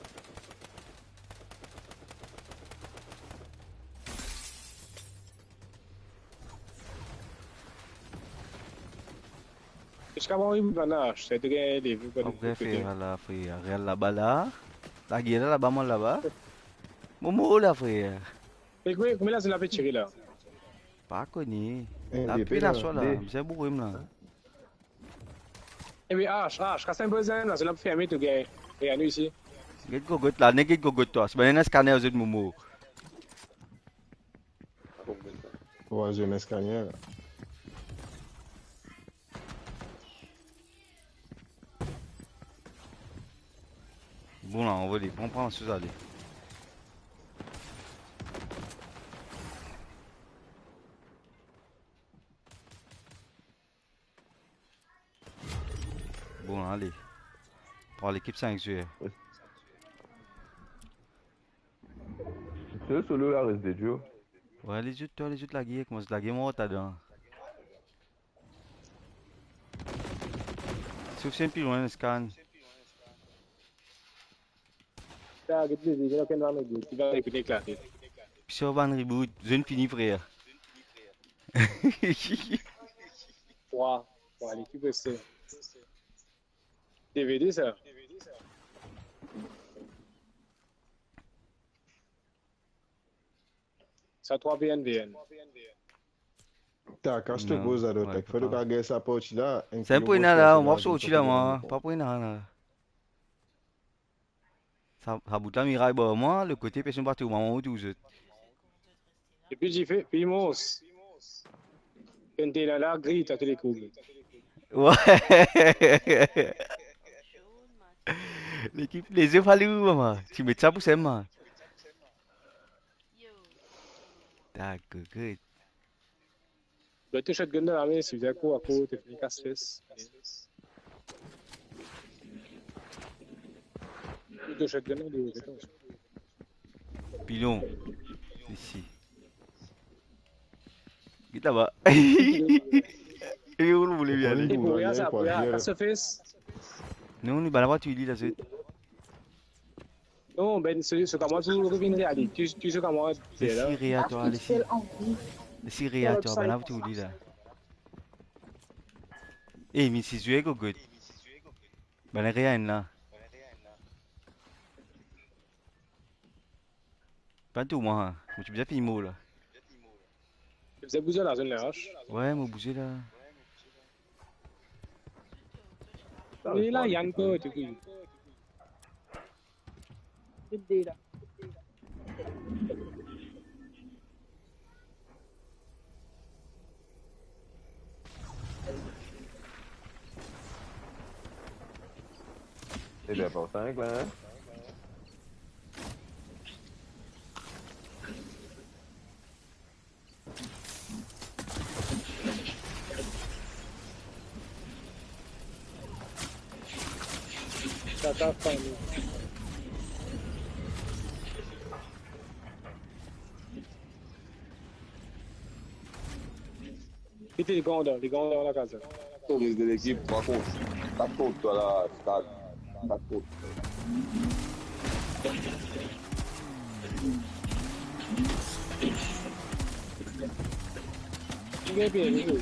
Ziska mwa, wi, bann la, se te gagn de vi, bann de kote. Fer la, frer, ariv laba la. Lager la, laba, mwa laba. Mo mor la, frer. E koume, koume la zone la pe tire la? Pa kone. Eh, la pe la, swa la, de. Bizin boure la. Epi Ash, Ash, kas enn boz, la zone la pou ferme, to gagn, gagn nou isi. Get gogot la, nek get gogot twa. Si bann ena scanner, zot mo mor. Wi, zot ena scanner la. Ale, pran, pran sous, ale. Bon, ale. Trwa lekip, sink zwer. Sel solo la res de duo. Wi, lezot, twa, lezot lage, kouma zot lage, mwa, ta dan. Souf, se enn pli lwin, scan. Sa, get lezot, get okenn bann reboot, ti bann reboot eklate. Pise bann reboot, zone fini, frer. Trwa, trwa lekip reste. D V D sa. Sa trwa V N V N. Ta kas to koz la, wi, fode pa gagn sa parti la. Sa pou ena la, mwa sorti la, mwa. Pa pou ena la. Sa, sa bout la miray, ba mwa, lot kote, personn pa tour mwa, mwa tour zot. Epi dife, pi mons. Enn de la, la, gri, ta tou lekou. Wi. Lekip, lezot fale ou, mama. Ti met sa pou sem, man. Ta gogot. Be to shotgun dan lame, si vinn akour, akour, to fini kas fes. To shotgun dan lame, atann. Pilon. Isi. Get laba. E ou, ou voule bien ale. Li pou riye sa, pou riye, kas so fes. Non, li bann la pa touy li la, zot. Non, ben, se, se kouma tou revinn ale. Tou, tou se kouma. Lesi la. Rea twa, lesi. Lesi rea twa, bann la pou touy li la. E, mi ti zwe gogot. Bann rea enn la. Pa tour mwa, mo ti bizin fini mor la. Bizin bouze la, zone la, H. Wi, mo bouze la. Li la, Yann, kot, epi. Li de la. Ebien, pou sink la, hein? Tata fami. Kite li gran dan, li gran dan lakaz la. Touris de lekip, par kont, kat kont twa la, kat, kat kont. Bien, bien, bien.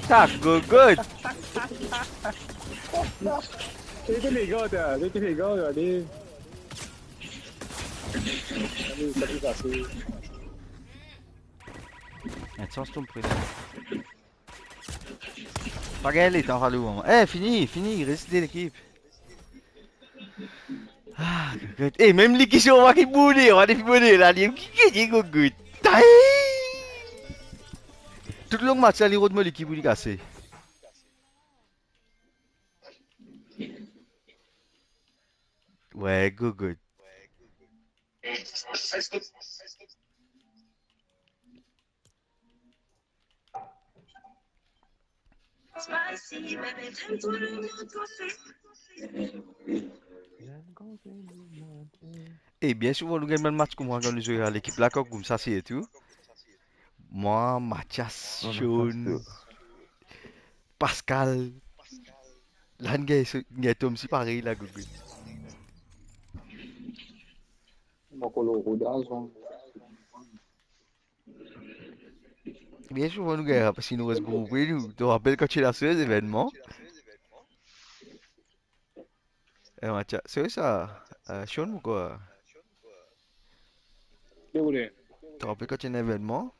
Ta gogot. Li te legan, ta, li te legan, ale. Ale, sa pe pase. Enn sans tonm pre. Pa gagn letan, Falou, mama. Eh, fini, fini, res de lekip. Ah, gogot. Eh, mem li ki sor, mwa ki boule, mwa depi boule la, li ki gagne gogot. Tay! Tou long match la, li rod mo lekip pou li kase. Wi, gogot. Eh, bien souvan nou gagn bann match kouma kan nou zwe ar lekip la, kan koumsa sirtou. Mwa, Mathias, Sean, Pascal. La, nou gagn, nou gagn Tom si parey la, gogot. Mo kolo rodaz, hein. Bien souvan nou gagn, paski nou res groupe, nou. To rapel kan ti ena sez evennman? Eh, Mathias, seri sa, eh, Sean ou kwa? Ki boule? To rapel kan ti ena evennman?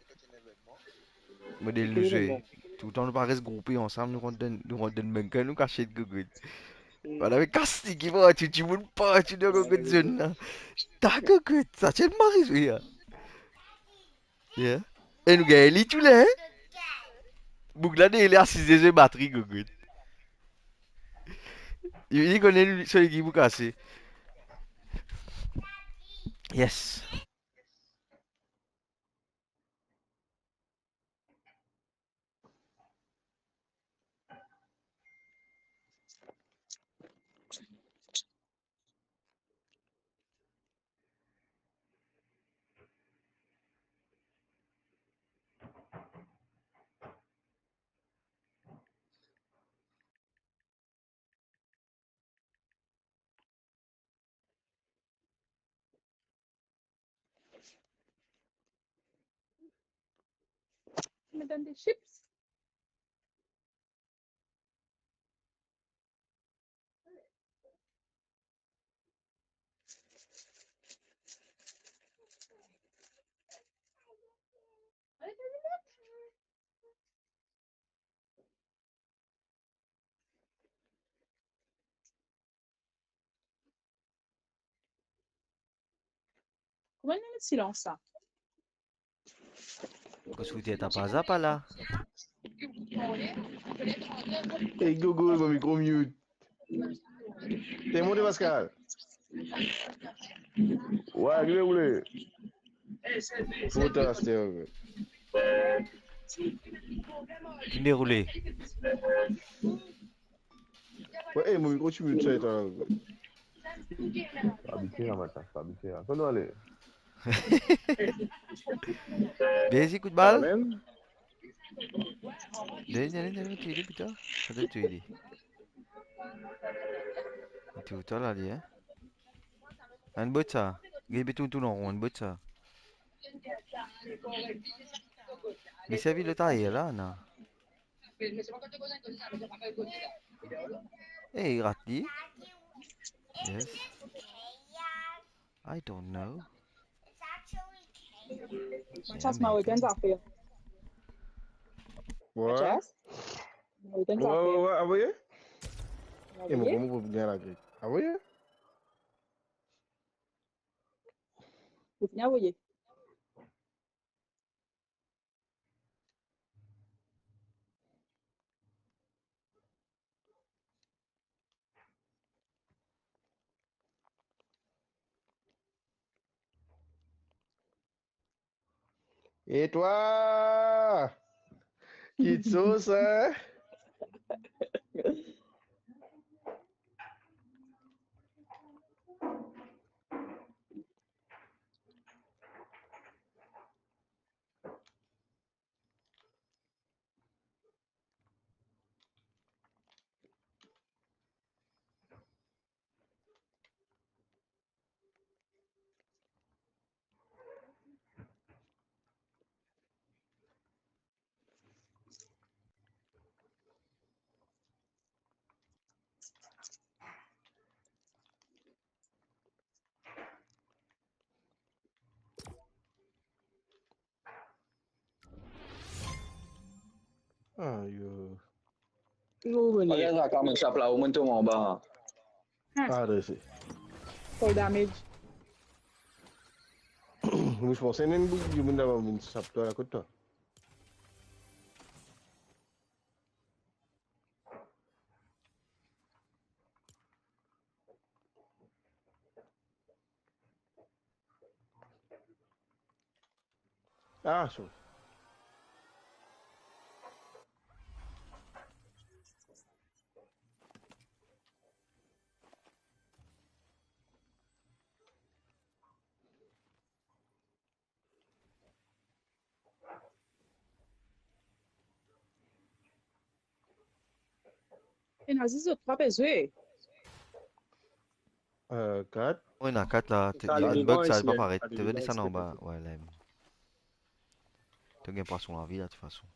Model nou zwe. Toultan nou pa res groupe ansam, nou rant dan, nou rant dan banker, nou kasiet gogot. Bann la pe kas li ki partou, dimoun partou dan gogot zone la. Ta gogot, sa ti enn mari zwe la. Yeah. E nou gagn li toule, hein? Boug la deryer li asize zwe batri, gogot. Li, li kone li, so legim pou kase. Yes. Me donn de chips. Kouma ena silans sa? Kouma swete ta pa za pa la? Ey, Gogo, mo mikro mute. Te monte, Pascal. Wa, ki deroule? Fota aster, wi. Ki deroule? Wey, ey, mo mikro ti mute sa, eta. Abite la, matin, abite la. Kouma nou ale? Bezi kout bal? Amen. Done, done, done, touy li, pito. Sa done touy li. Touy li la, li, hein? Enn bot sa. Gagn pe tourn, tourn an ron, enn bot sa. Me servi lot ayer la, non? Ey, rat li. Yes. I don't know. Mwa, sa, mwa, wi, enn zafer. Wi. Yes. Mwa, wi, enn zafer. Wi, wi, avoye? Avoye? E mo, kouma pou gagn lagrip? Avoye? Ou fini avoye? E twa? Ki sos, hein? Ayo. Yo, vini. Regarde sa, kouma sa pla, ou monn tonbe anba. Ah. Adrese. Fall damage. Mo ti panse ena enn boug dimoun la vinn sap twa, kot twa. Ah, so. Ena zis zot twa pe zwe. Eh, kat. Wi, ena kat la. Te, enn bug, sa pa paret. To vinn desann anba. Wi, la. To gagn pwason lavi la, de tout fason.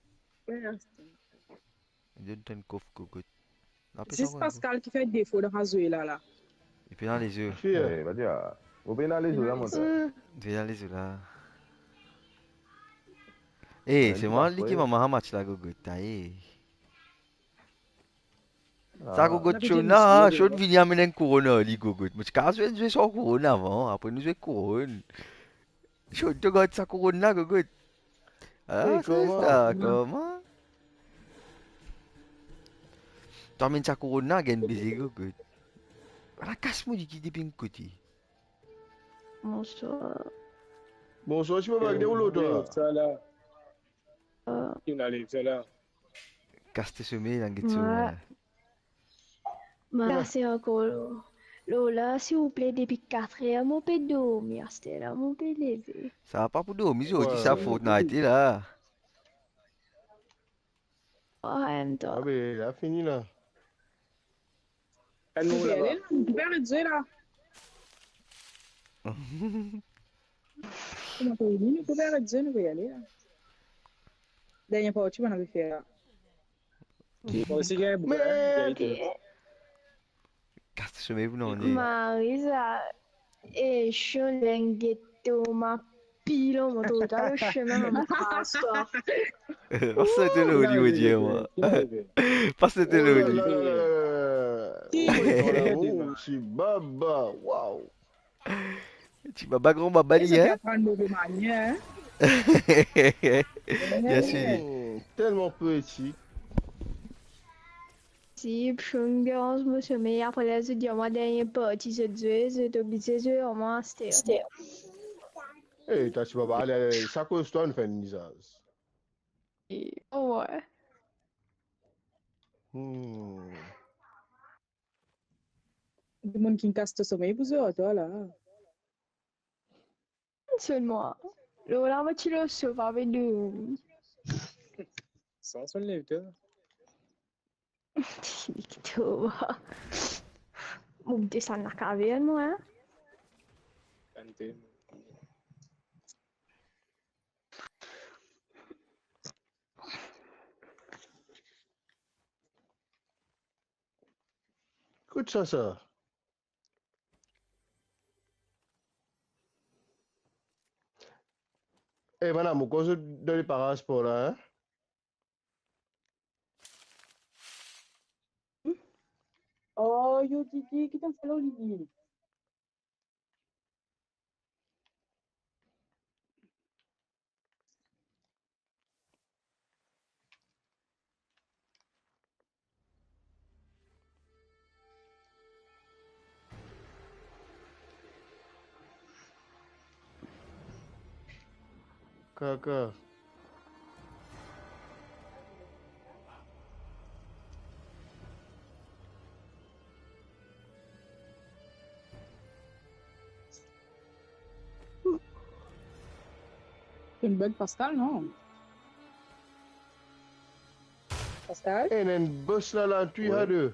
Wi, la. Li donn twa enn kof kokout. Zis Pascal ki fer defo dan sa zwe la, la. Li pena lezo. Eh, va dir, ou pena lezo la, mon frer. Li pena lezo la. Eh, se mwa li ki mama sa match la, gogot, ta, eh. Sa gogot Shona, Shona vini amenn enn kouronn ar li, gogot. Mo ti kapav zwe, zwe san kouronn avan, apre nou zwe kouronn. Shona, to gard sa kouronn la, gogot. Ah, ey, sa, kouma? Sa, kouma? To amenn sa kouronn la, gagn beze, gogot. Ala kas mo dir ki depi enn kote. Bonswar. Bonswar, ti mo bag de ou lot la? Sa la. Ki nou ale sa la? Kas to somey, la get so. Mwa, mwa se ankor lor la, silvouple, depi kat er mo pe dormi, aster la mo pe leve. Sa pa pou dormi zordi, sa Fortnite la. Ah, en menm tan. Ah be, la fini la. Kan nou Pe ale laba? La, nou pe aret zwe la. Kouma pe vini, nou pe aret zwe, nou pe ale la. Dernie parti, bann afer la. Mo osi gagn Me- bouka. Kas to somey pou nou ane. Marisa, e Shoneng get to ma pilon, mo trouv twa lor sime, mo pas twa. Pas to lor li, mo dir mwa. Pas to lor li. Ti baba, waw. Ti baba, gran baba li, Sa hein? Aprann move manier, hein? Bien sûr. Hmm, telman poetik. Si Shoneng deranz mo somey, apre la zot dir mwa dernie parti zot zwe, zot oblize zwe ar mwa aster. E ta ti baba, ale, ale, sa koz twa nou fer enn lizaz. Oh, ouais. Hmm. Dimoun ki kas to somey pou zwe ar twa la. Selman, lor la mo ti lor sof avek dormi. San sonn lev twa. Victor. Mo desann lakaver mwa, hein. Tante. Kout sa, sa. E madam, ou koz dan le paraspor la, hein? Oh, yo Didi, ki tann sa la, Didi? Kaka. Enn bug Pascal, non? Pascal? Enn, enn boss la, la, twi, ha de.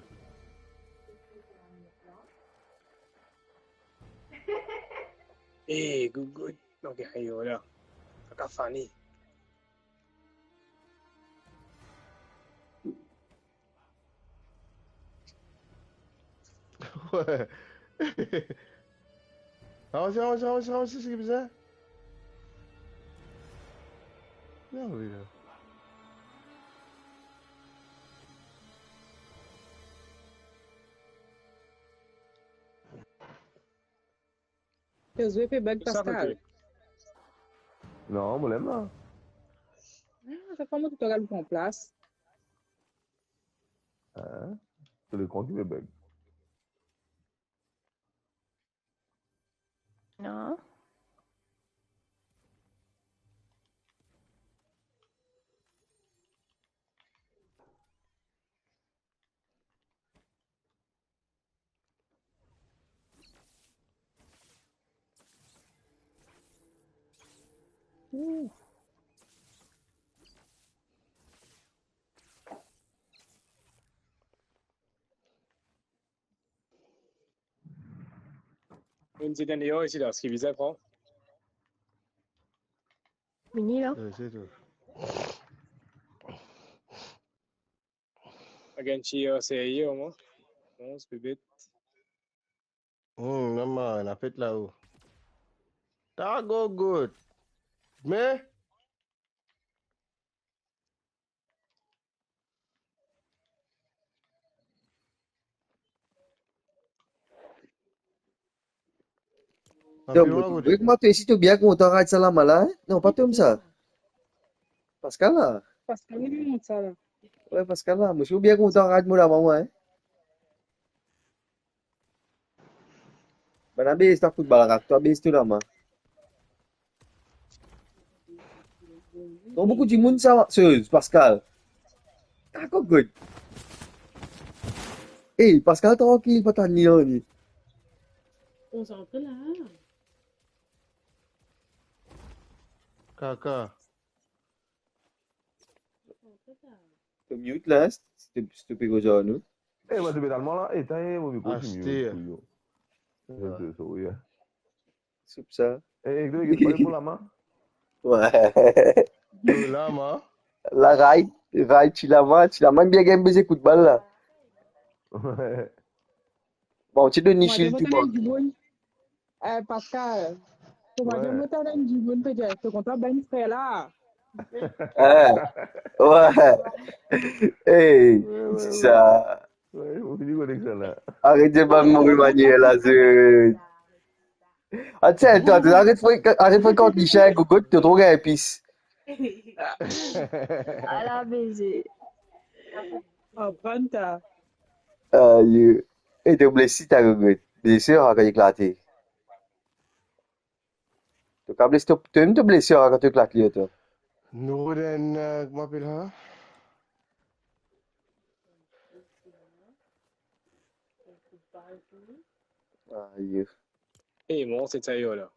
Eh, good, good. Non, ki ayo la. Kaka Fanny. Ouais. Avanse, avanse, avanse, avanse, seki bizin. Non, wi, la. Yo zwe pe bug Sa Pascal. kote? Non, mo lem la. Ah, sa kouma to al pran plas? Hein? Se lekran ki pe bug. Non. Enn ti tann deor isi la, seki bizin pran. Vini la. Ouais, c'est tout. Again, ti, euh, serye, omwin. Non, se pe bet. Hmm, non, man, ena fet lao. Ta go good. Me? Donk, mo trouve kouma to isi to bien kontan rad sa lama la, hein? Non, pa tom sa. Pascal la. Pascal, li mont sa la. Ouais, Pascal la. Mo trouve bien kontan rad mo lama, mwa, hein? Bann abez, ta foutbal rak, to abez tou lama. Tro boukou dimoun sa, serye, Pascal. Kako good. Ey, Pascal trankil, pa tann li, li. Konsantre la. Kaka. To mute la, si to, si to pe koz ar nou. Eh, mwa, to pe talman la. Eh, ta, eh, mo mikro ti mute pou yo. Eh, so, so, yeah. Soup sa. Eh, eh, to, to, to, lama. Wi. Yo, lama. La, ray, ray, ti lama, ti lama, bien gagn beze kout bal la. Bon, ti donn li shield, ti bon. Eh, Pascal, kouma dir mo tann enn dimoun pe dir, to kontan bann frer la. Eh, wi. Ey, wi, ti wi. Sa. Wi, mo fini konek sa la. Aret dir bann move manier la, zot. Atann, twa, aret fre-, aret frekant lisien, gogot, to tro gagn pis. Ala beze. Aprann ta. Aye. E to blesi ta, gogot. Blesi, ah, kan eklate. To ka blesi, to, to mem to blesi, ah, kan to eklat li, to. Nou rod enn, eh, kouma apel sa? Aye. E, mo, se sa yo la.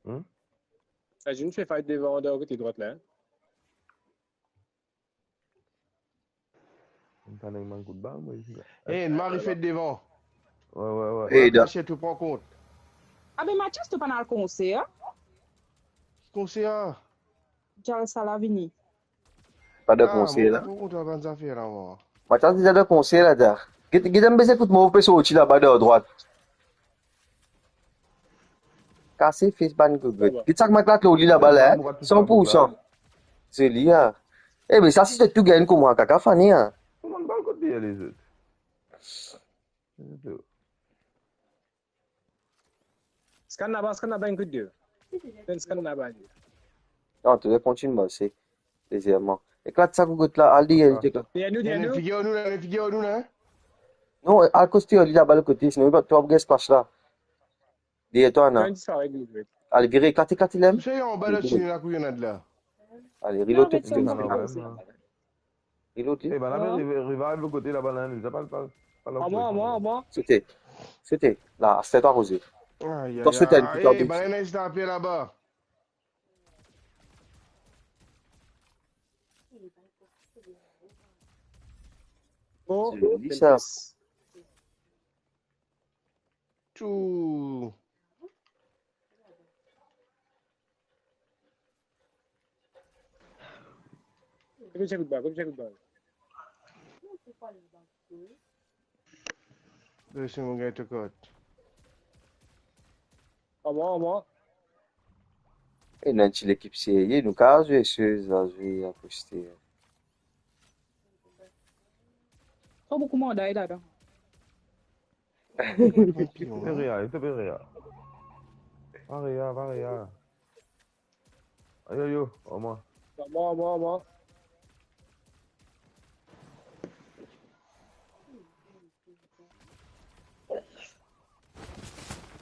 Hmm? Sa, zot inn fer fight devan, dan kote drwat la, hein? Mo tann enn bann kout bal, mwa, isi la. Eh, Mari fer devan. Wi, wi, wi. Eh, Mathias, to pran kont. Ah, be Mathias, to pa'nn al konser, hein? Konser? Djal sa la vini. Pa dan konser la. Ah, mo pa kontan bann zafer la, mwa. Mathias deza dan konser la, ta. Get, get, mo bizin ekout mo pe sorti laba dan drwat. Kase fes bann gogot. Get sa ki mo eklat lor li laba la, hein? San pour san. Zoli, ah. Eh, me sa, si zot tou gagn kouma, kaka fini, ah. Kouma bal kot deryer lezot? Scan laba, scan laba, enn kout de. Scan laba. Non, to kontign, mo, se lezerman. Eklat sa gogot la, al deryer li, eklat. Deryer nou, deryer nou. Figir nou la, figir nou la. Non, al koste li laba, lot kote, sinon to ap gagn splash la. Deryer twa, non. Kan disparet, gogot. Ale, vire, eklat, eklat, li la. Tousa, anba la, vire. Tini la, kou ena de la. Ale, reload to, reload to. Eh, bann la, revive lot kote laba la, nou, sa pa, pa, pa... Anmwa, anmwa, anmwa. Sote. Sote. La, aster to akoze. Ayo, ayo, ayo. To sote, eh, bann la, ena zis lapie laba. Oh, se li sa. Tou. Kote sa kout bal, kote sa kout bal? Lese mo gagn to kot. Anmwa, anmwa. Ena enn ti lekip serye, nou kav zwe sez, zwe akoste. Tro boukou manday ladan. Pe rea, pe rea. Pa rea, pa rea. Ayo, ayo, anmwa. Anmwa, anmwa, anmwa.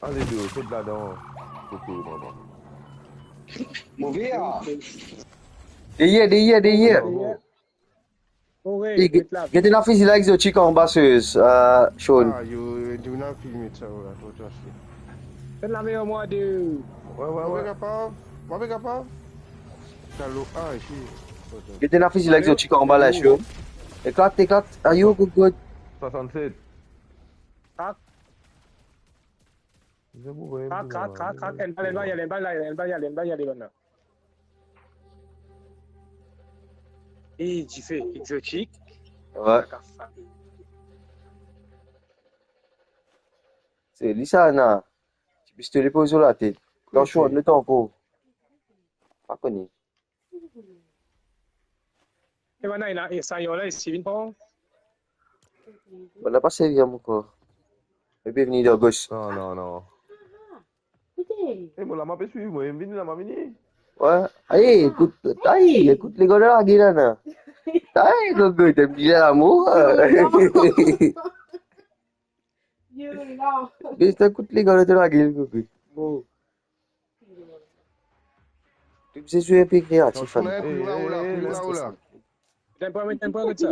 Ale, do, sot ladan. Koko, manman. Move, ah. Deryer, deryer, deryer. Deryer. Oh, wi, e, get, get la, get ena fizi la, exotik anba, sez, euh, Sean. Ah, yo, yo, nou ena filme sa, la, tro, tro, tro. Finn lame omwin de. Wi, wi, wi. Mo pe kapav, mo pe kapav. Kalo, ah, isi. Get ena fizi la, exotik anba la, Sean. Eklat, eklat. Ayo, good, good. Swasannset. Krak. Krak, krak, krak, krak. Enn bal, enn bal, enn bal, enn bal, enn bal, enn bal, enn bal. E dife, exotik. Wi. Se li sa, na. Ti pistole poze lor latet. Atansion, letan ankor. Pa kone. E bann la, ena, e sa, yo la, isi vinn pran. Bann la pa servi ankor. Li pe vini de gos. Non, non, non. E mo la, mo pe swiv, mo, vini la, mo vini. Wi. Ay, ekout, ay, ekout, legarde la, gila, na. Ay, gogo, to bien lamour. Non, non. Bes, ta kout legal, to lagel, kokout. Bon. To bizin zwe inpe kreatif, Fali. Kouma, kouma, ola, kouma, ola. Tann pran, tann pran kot sa.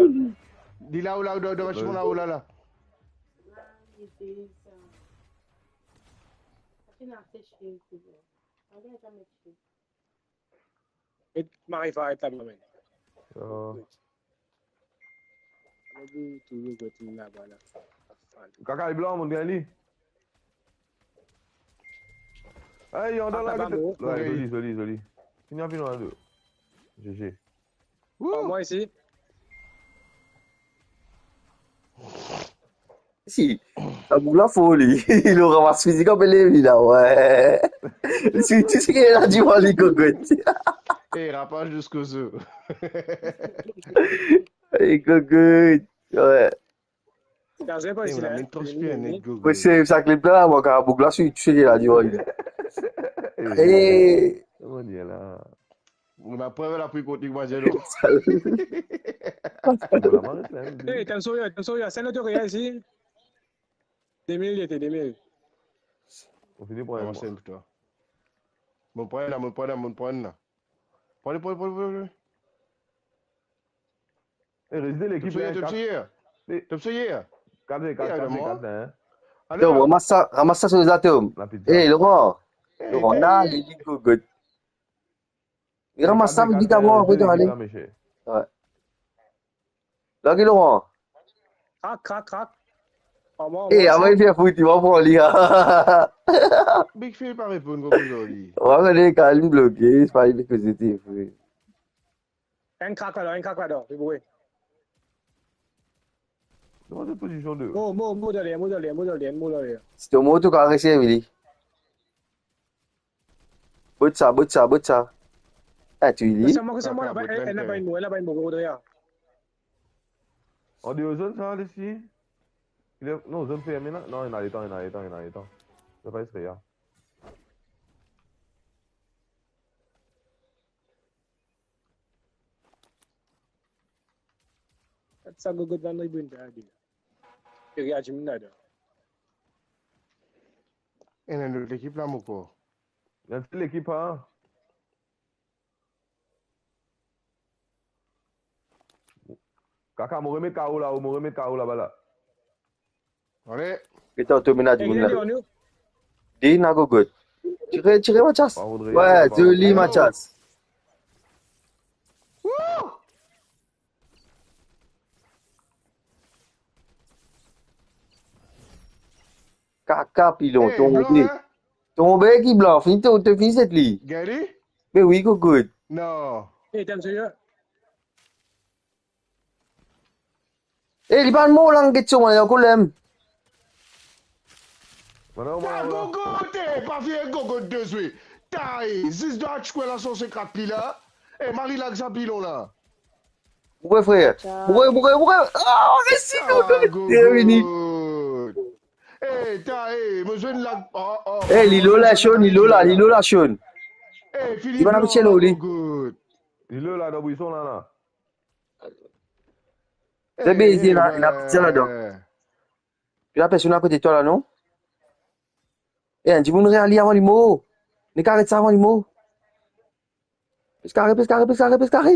Li la, ola, dan, dan, dan, la, ola, la. Met Marie Farette laba, men. Ah. Tou, tou, tou, tou, laba, la. Kaka, li blan, monn gagn li. Ey, andan la, laba, gete. Mo. Wey, zoli, zoli, zoli. Fini anvi, non, la, de. G G. Wouh! Mwa isi. Si, sa boug la for li. Li ramas fizik, apel li la, wey. Li sirtou seki la divan li, kokout. Ey, rapaz ziska zo. Ey, kokout. Wey. Gazin pa isi la, hein. Mo save sa klip la, mwa, kan boug la sirtou seki la divan li. Ey. Kouma dir la? Mo laprev lapli kot li, mwa, zeno. Ey, tann sorry, tann sorry, sa lot area isi. De mil, li ete de mil. Mo fini pran, mwa, mwa. Mo pran la, mo pran la, mo pran la. Pran li, pran li, pran li, pran li. Ey, res de lekip la, kat. Top seye. Kat, kat, kat, kat, hein. Yo, ramas sa, ramas sa sou lezatom. Ey, Laurent. Laurent, na, li, li, kokout. Li ramas sa, vit, avan, apre, to ale. Wey. Large, Laurent. Krak, krak, krak. Ey, avan li fer fout, li va pran li, ah. Big Phil pa reponn, kokout, li. Wa, gade, kan li bloke, se pa li ki koze, fre. Enn krak ladan, enn krak ladan, li boure. Kouma se pozision de? Mo, mo, mo dan ler, mo dan ler, mo dan ler, mo dan ler. Si to mo, to kapav reservi li. Bot sa, bot sa, bot sa. Eh, touy li. Sa mwa, sa mwa, laba, eh, eh, laba enn mo, laba enn mo, Rodria. An deor zone sa, Alexis? Li, non, zone ferme la. Non, ena letan, ena letan, ena letan. Sa pa espre, ya. Sa gogot bann rebound la, li. Li readir minn ladan. Ena enn lot lekip la, mo krwar. Ena enn lekip, ha? Kaka, mo remet karo la, mo remet karo laba la. Ale. Gete, to mena dimoun la. Dina gogot. Tire, tire, Mathias. Wey, zoli, Mathias. Wouh! Kaka, pilon, tonbe. Tonbe ki blan, fini to, to fini zet li. Gagn li? Me wi, kokout. Non. Ey, tann seye. Ey, li pa mor la, get so, mwa, li ankor lem. Sa gogot, eh, pa fer gogot de zwe. Tay, zis dwat, kwar la, san senkant li la. Eh, Marie, larg sa pilon la. Boure, frer. Boure, boure, boure. Ah, resi, gogot. Li revini. Eh, ta, eh, mo zwenn la. Oh, oh. Eh, li lo la, Sean, li lo la, li lo la, Sean. Eh, fini. Li bann abitie lo, li. Li lo la, dan bwison la, la. Ze beze la, ena pizza ladan. Ena personn akote twa la, non? Eh, enn dimoun reali avan li mor. Nek aret sa avan li mor. Plis kare, plis kare, plis kare, plis kare.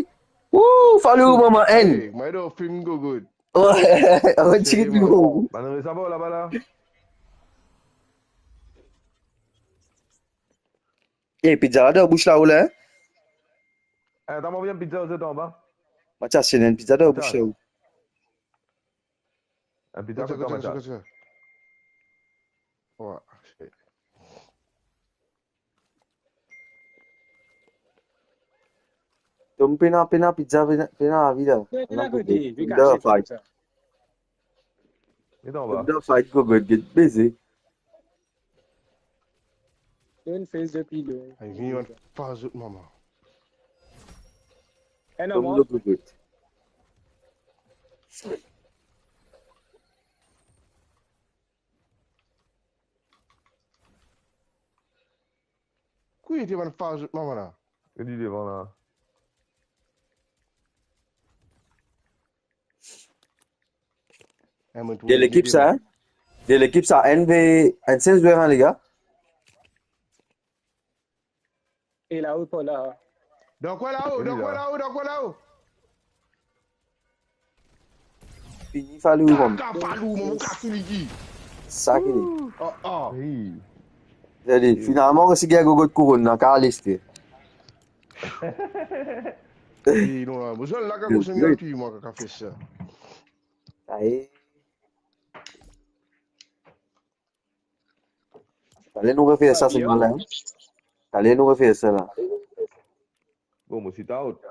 Wouh, falou, mama, enn. Hey, mwa, ena film gogot. Wey, avan tire pli bon. Bann res laba la. Eh, pizza la dan bouch la, ou la, hein? Eh, ta mo vinn pizza, zot anba. Mathias, ena enn pizza dan bouch la, ou. Enn pizza kot twa, Mathias. Kote, kote, kote? Wey, shit. Tom pena, pena pizza, pena, pena lavi la. Pena kote, pena fight. Li anba. Pena fight, gogot, get beze. Enn fes de pilo. Ay, vini, ann fas zot mama. Enn anba. Gogot. Kouma li ti bann fas zot mama la? Li devan la. Eh, mo trouv li devan. Lekip sa, hein? De lekip sa, enn ve, enn sel zwer, hein, les gars. E la ou pa la. Dan kwen lao, dan kwen lao, dan kwen lao. Fini Falou, man. Kaka Falou, mon kasi ligi. Sa ki li. Oh, oh. Hey. Finalman, resi gagn gogot kouronn la, ka al este. Hey, non, la, mo zot la, ka konsome la, tou, mwa, ka, ka fer sa. Aye. Tale nou refer sa, se mal, hein. Tale nou refer sa la. Bon, mo sit out.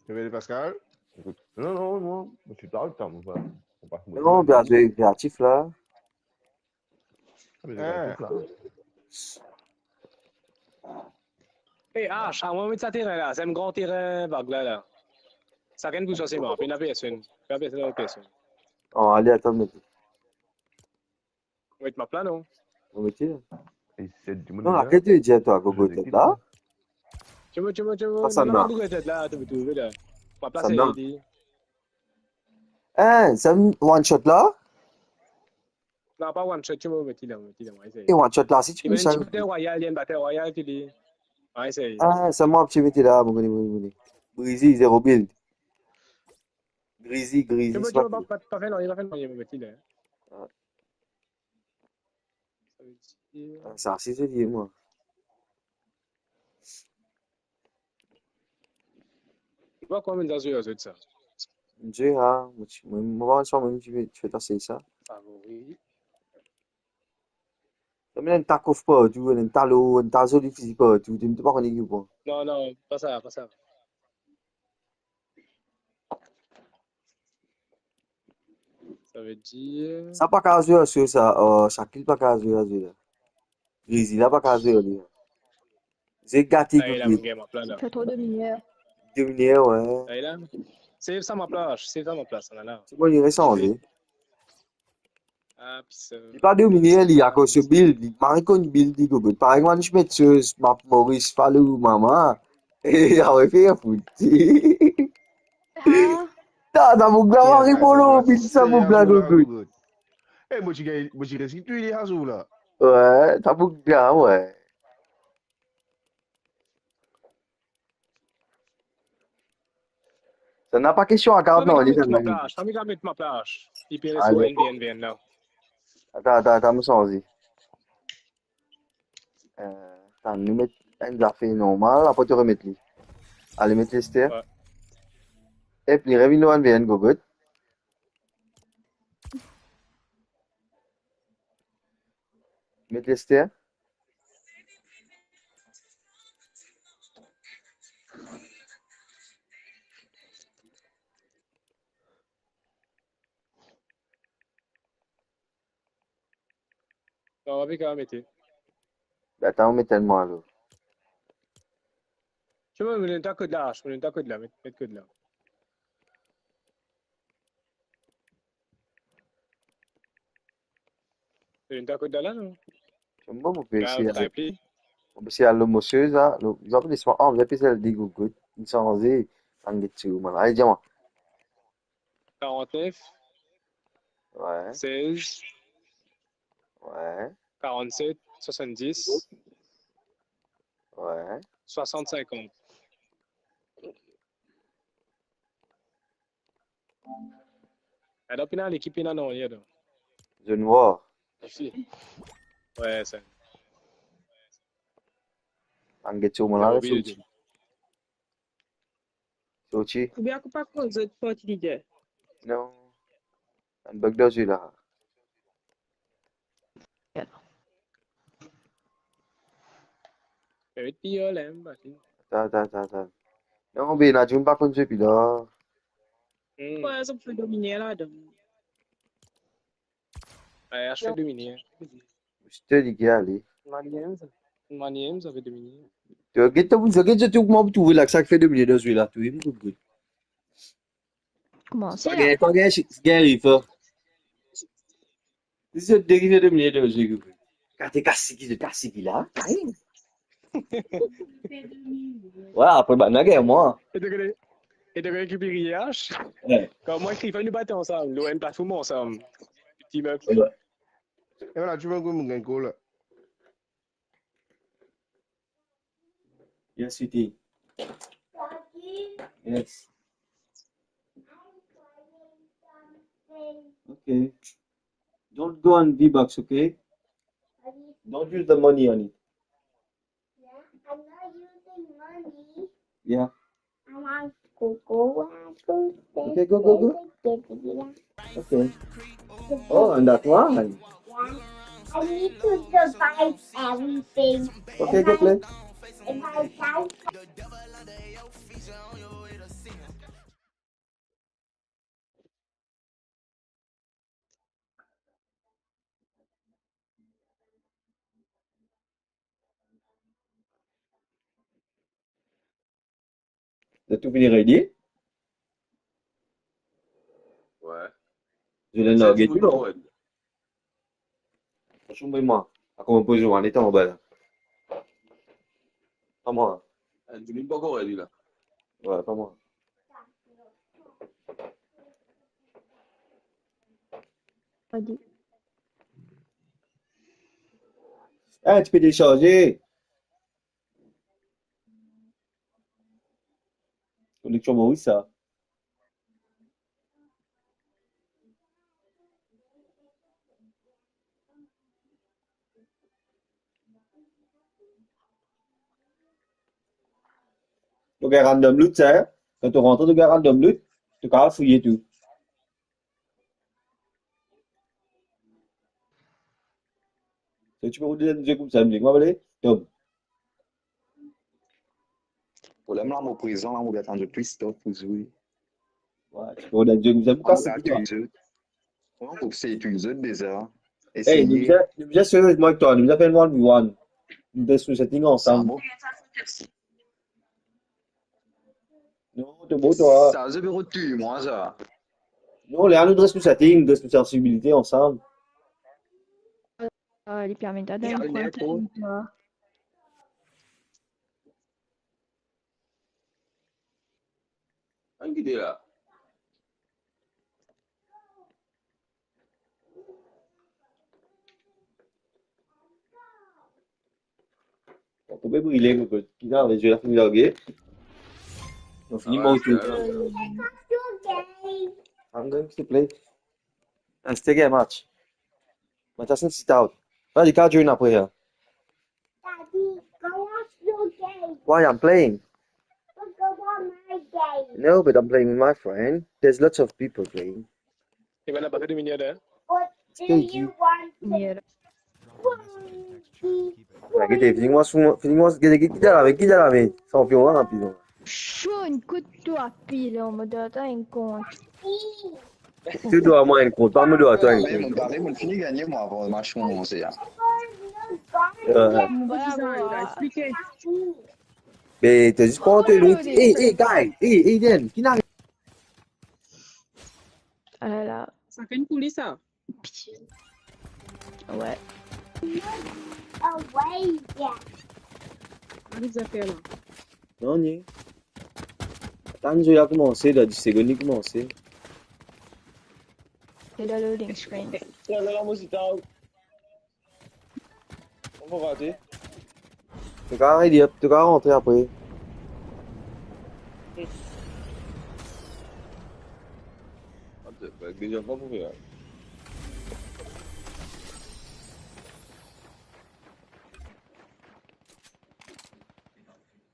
Réveil Pascal? Non, non, non, mo sit out, sa, mo pa, mo pa Non, bien zwe, kreatif la. Ah, bien zwe, kreatif la. Eh, Ash, amoin met sa terin la, sa enn gran terin vag la, la. Sakenn pou swa seman, pena personn, pena personn, pena personn. Oh, ale, atann, met. Met map la, non? Mo mete. E set dimoun Non, la. Arrête de dire, toi, Gogo, t'es là? Tchemo, tchemo, tchemo, Pas ça, non, non. Gogo, t'es là, tu peux trouver, là. Map la, Ça, se non. Li. Hein, c'est un one shot là? Non, pa one shot, tchemo, met li la, met li la, mo esey. E one shot la, si tu peux, sa. Ti batay royal, li enn batay royal, ti li. Mo esey. Ah, c'est moi, petit, mete la, mo kone, mo kone. Grizi, zero build. Grizi, grizi, Tchemo, se pa tchemo, pa, pa, pa fer nanye, pa fer nanye, mo met li la. Ah. Sa ve dir Ah, sa, se zoli, mwa. Ou pa konbien zwe ar zot sa? Zwe, ah, mo ti, mo, mo pa konn si mem ti, ti fer ta sey sa. Favori. Sa, me enn ta kof partou, enn ta lor, enn ta zoli fizi partou, to pa kone ki pran. Non, non, pa sa, pa sa. Sa ve dir Sa pa kapav zwe ar zot sa, oh, Shakil pa kapav zwe ar zot la. Grizi la pa kapav zwe ar li la. Zot gate Sa, li la, Grizi. Mo gagn map la, la. Fer tro de minier. De minier, ouais. Sa, la. Save sa map la, save sa map la, sa, la, la. Se bon, li resanze. Ah, pis, euh, Li pa de minier, li akoz so build, li mari konn build li, Gogo. Parey mwa, nou met so map Maurice, Falou, mama. E, ah ouais, fer fout. Ah. Ta, ta boug la, mari bolo, build sa, boug la, Gogo. Eh, mo ti gagn, mo ti resi tou li azour la. Ouais, ta boug la, ouais. Sa napa kestion a gard, non, li met map la, sa, li met map la. Li pe res Ale. Enn ve enn, enn ve enn la. Atann, atann, atann, mo sanze. Euh, atann, nou met enn zafer normal, apre to remet li. Ale, met Lester. Ouais. Ep, li revinn lor enn ve enn, Gogo. Met Lester. Non, mo pa kapav mete. Be, atann, mo met enn mwa alor. Tchemo, mo donn twa kod la, mo donn twa kod la, met, met kod la. Mo donn twa kod la, non? Mo pe La, esey ou al, trap li. Mo pe esey al lor mo sez la, lor, zot apel li, ah, zot apel li Gogo, li sanze, ann get tir, man. Ale, dir mwa. Quarante-neuf, Ouais. Seize, Ouais. Quarante-sept, soixante-dix, Ouais. Soixante, cinquante. Adan, pena lekip, pena nanye adan. Zone noir. Ici. Ouais, sa. Ann get so, mo la, Robi, sorti. Sorti. Oubien ou pa koz zot parti lider? Non. Enn bug dan zwe la. Met pi la, hein, Martin. Atann, atann, atann, atann. Non, be, ena dimoun pa konn zwe pi la. Hmm. Kwa, zot fer dominer ladan? Eh, aster dominer. Mister Ligue, ale. Manier sa. Manier sa fer dominer. To get, to get, to kouma pou trouve la, sa ki fer dominer dan zwe la, tou, mo kout kout. Kouma sa? Pa gagn, pa gagn, gagn river. Si zot de ki fer dominer dan zwe, kout kout. Kate kasi ki, kasi ki la. Ayi. Wa, apre bann la gagn mwa. E to kone, e to kone ki pli rir, Ash? Ouais. Kan mwa ek River nou bat ansam, lor enn platform ansam. Team up. E vwala, ti mo gagn gol la. Yes, sweetie. Yes. Okay. Don't go on V-Bucks, okay? Don't use the money on it. Yeah, I'm not using money. Yeah. I want to go, go, go, go. Okay, go, go, go. Okay. Oh, and that one. Yeah. I need to survive everything. Okay, go play. If I die, Zot tou fini ready? Wi. Zot ena large tou, non? Franchman, mwa, akoz mo poz mwa, letan mo bal la. Pa mwa. Eh, Jimmy poko ready la. Wi, pa mwa. Adi. Eh, ti pe telesarze. Koneksion Moris sa. To gagn random loot sa, eh? Kan to rantre, to gagn random loot, to kapav fouye tou. So, ti pe rod enn zwe koumsa, mwa, ale, tom. Problem la, mo prezan la, mo gagn tann zot twist, to, pou zwe. Wi, ti pe rod enn zwe koumsa, pou kas ki to. Mo pou sey touy zot deza. Ey, nou bizin, nou bizin serye mwa ek twa, nou bizin fer enn one v one. Nou dres nou setting ansam. Sa bon. Non, to bon, twa. Sa, zot pe rod touy mwa, sa. Non, la, nou dres nou setting, nou dres nou sansibilite ansam. Ah, li permet ta dan li kwin, twa. Ann kite la. Bon, pou brile, mo kot. Ki sa, zwe la fini large. Nou fini mor tou. I'm going to play. And still get match. But that's not sit out. But you can't join up here. Daddy, go watch your game. Why, I'm playing? But go on my game. No, but I'm playing with my friend. There's lots of people playing. Eba, na pa fer de minion, hein? What do you want to... Merde. Gete, fini mwa, fini mwa, gete, gete, gete la, gete la, sanpion la, rapid. Sean, kot twa pil an mod atann enn kont. Tou dwa mwa enn kont, pa mo dwa twa enn kont. Mo fini gagne mwa avan match komanse, hein. Euh. Be, to zis pran to loot. Ey, ey, guy, ey, Aiden, ki ena? Ah la la. Sa fer enn kouli sa. Wi. Ariv zafer la. Non, ni. Atann, zwe a koumanse, dan dis segonn li koumanse. Se dan loading screen. Mo rate. To kapav ready up, to kapav rantre apre. Atann, deziem fwa pou fer.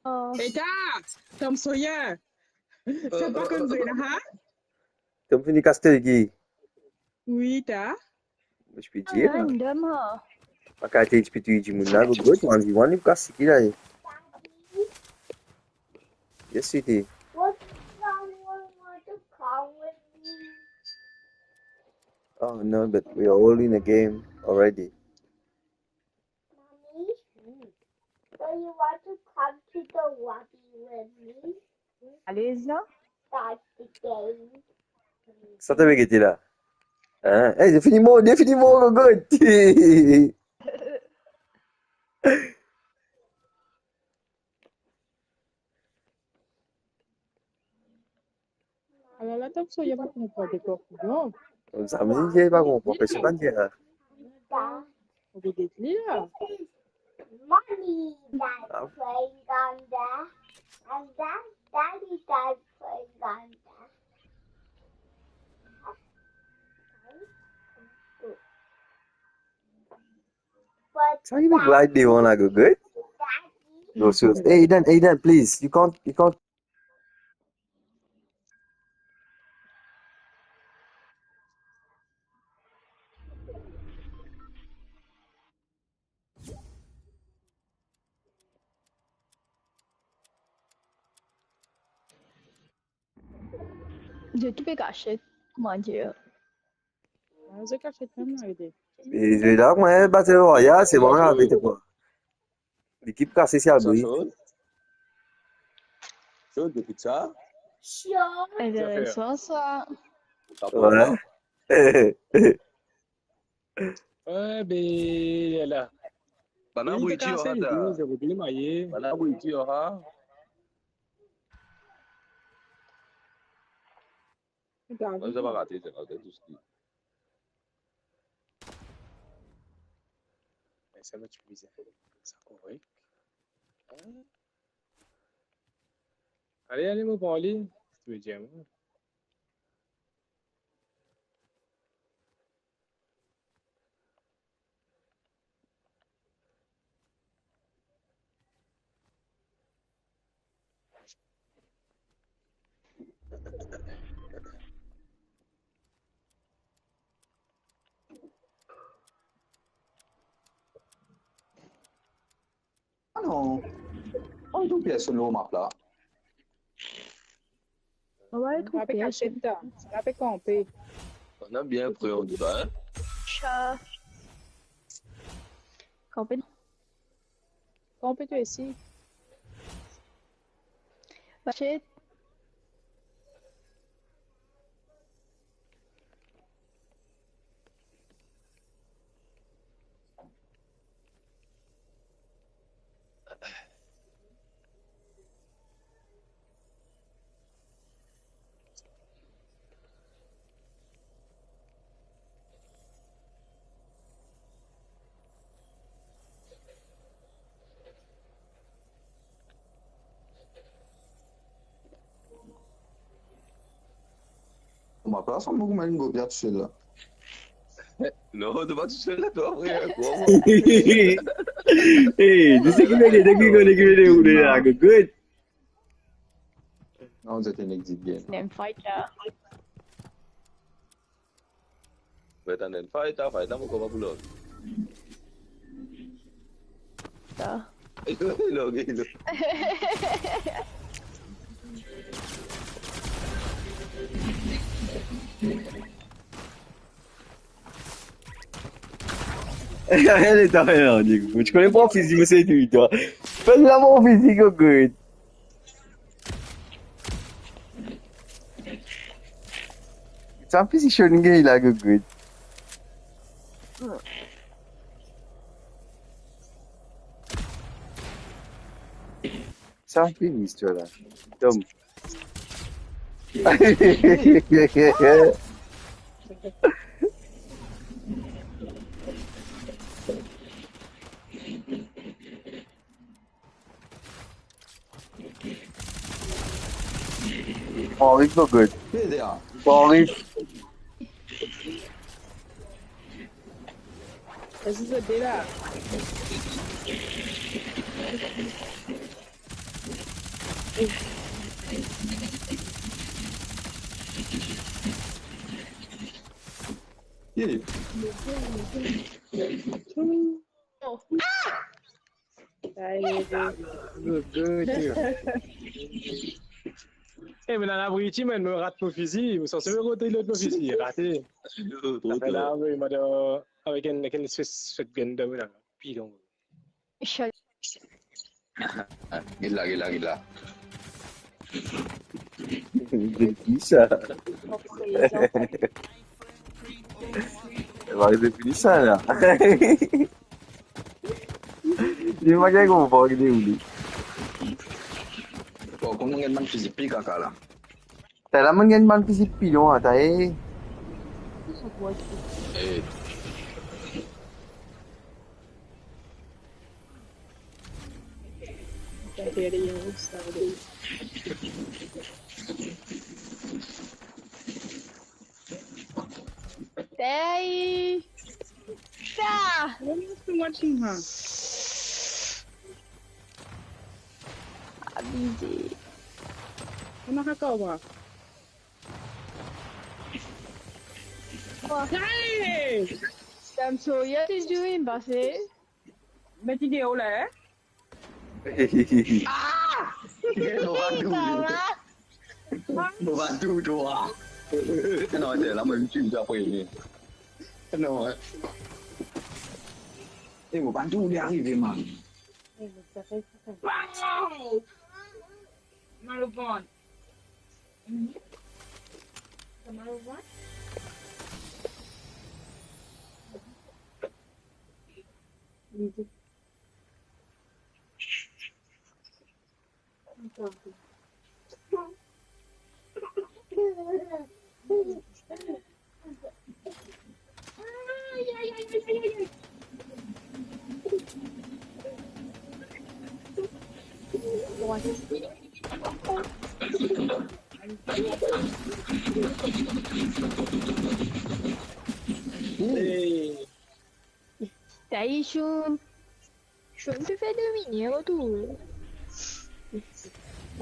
Oh. Eta, Tom Sawyer. Sa pa konn zwe la, ha? Tom fini kas to ki? Wi, ta. Mo ti pe dir, ah, hein. Random, ha. Pa kate ti pe touy dimoun la, go, go, one v one, li kas ki la, eh. Yes, sweetie. What if someone want to come with me? Oh, no, but we are all in a game already. Mommy, do you want to come to the lobby with me? Alez la. Start the game. Sa to pe gete la? Hein? Ey, li fini mor, li fini mor, gogo. Ala la, Tom Sawyer pa konn pran de kor pou bon. Sa mizik, pa konpran, personn pa dir. Ou pe get li la? Mommy, Dad, ah, playing on there, and then Daddy, Dad, playing on there. Sa ki met right devan la, Gogod? No, serious. Hey, Aiden, Aiden, please. You can't, you can't. Zot tou pe kasiet, kouma dir. Ah, zot kasiet mem la, ede. E, zot la, kouma Battle Royale, se bon, la, vite, kwa. Lekip kase, se al bri. Sa, sa. Sa, depi sa. Enteresan, sa. Sa, ouais. Eh ben, la. Bann la bouti, oh, sa, ata. Bann la bouti, oh, ha. Mwa, sa pa rate, sa, rate tou seki. Sa va, ti bizar. Sa korek. Ale, ale, mo pran li. Ti bizar, mwa. Ah non. Oh, tou personn lor map la. Ah ouais, tou personn. Sa pe kanpe. Ena bien pre antouka, hein? Sa. Kanpe. Kanpe twa osi. Machete. Mo pa santi mo kouma enn gobya tousel la. Non, to pa tousel la, twa, frer, kouma? Hey, dis ki vene, dis ki vene, ki vene, ou la, good. Non, zot ena nek di bien. Ena enn fight la. Met an enn fight la, fight la, mo kouma pou log. Sa. Log, log. Arrête de taper, hein, Diego. Tu connais pas mon physique, c'est tout, toi. Fais de l'amour physique, ok. Sa position gagn la, Gogod. Sa fini, istwar la. Tom. Bon, Rick, so good. Bon, Rick. Vas-y, zot de la. Yeah. Oh. Ah! Good, good, yeah. Eh, me dan labriti, man, mo rat mo fizi. Mo sanse mo rod lot mo fizi, rate. Tro, tro, tro. Sa fer la, wi, mo dan, avek enn, avek enn espes shotgun dan mo la. Pilon. Get la, get la, get la. De ki sa? Eva, de ki sa la? Li pa gagn konpran ki deroule. Bon, kouma gagn bann fizi pli kaka la? Tala, mo gagn bann fizi pilon, ata, eh. Eh, Hey! Sa! What are you watching, huh? Abize. Koumadir? Hey! I'm sorry, what is doing, Basse? Met video la, eh? Ah! Mo pa tou, mo pa tou, twa. Non, atann, la, mo, YouTube, apre. Non, eh. Eh, mo pa tou, li arive, man. Wow! Mal au ventre. Mhm. T'as mal au ventre? Hey. Taïchou. Chou, nou pe fer domine, retourn.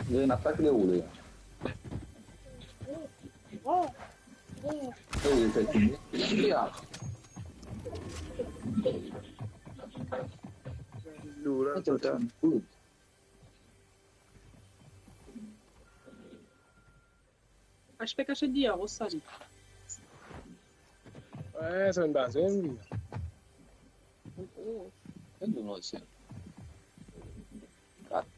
Li ena pa ki le roule. Oh. Oh. Ey, li fer domine. Ya. Lour la, total. Aspek aset dia, Rosali. Wi, sa enn bazin, wi.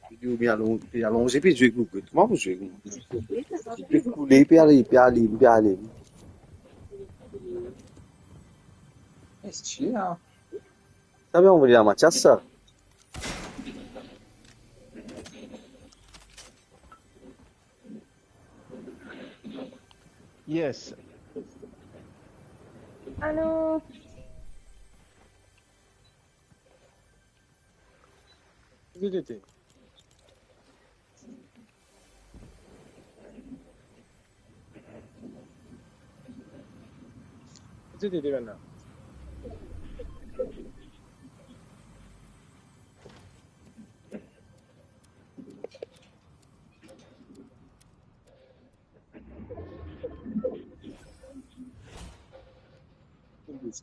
Li di ou bien alon-, bien alonze, pe zwe Google. Kouma pou zwe Google? Pe koule, pe ale, pe ale, pe ale. Esti, a. Sa bien, on va dir a Mathias, sa. Yes. Alo. Vite, vite. Vite, vite, vite, vite.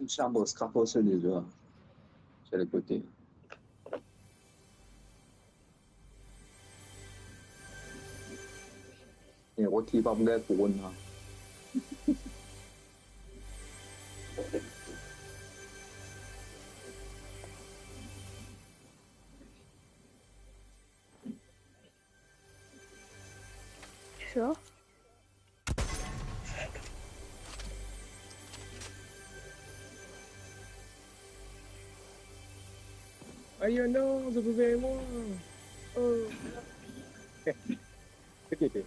Sa boss, kapoz so lezot. Sel kote. E roti pa pou gagn kouronn la. Sa? Ayo non, zot pou vey mwa. Oh. Oke, oke.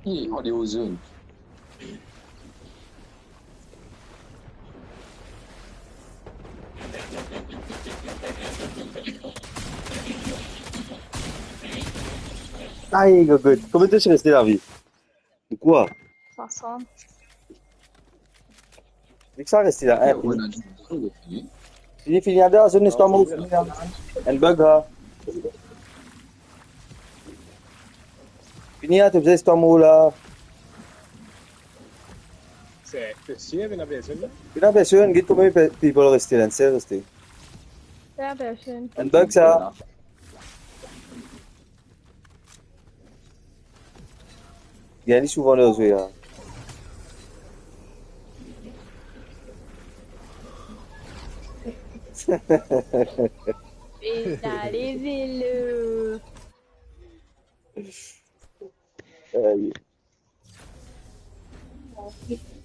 Ih, on est aux zones. Ay, gogot. Konbien to ti reste lavi? Poukwa? Swasant. Nek sa reste la, eh, fini. Fini, fini, adan, zone, listwar mo, fini, la. Enn bug, la. Fini, la, to bizin listwar mo, la. Se, se sir, pena personn la? Pena personn, get konbien pe-, people reste la, enn sel reste. Pena personn. Enn bug sa. Gagn li souvan lor zwe la. Pena le velo. Ay.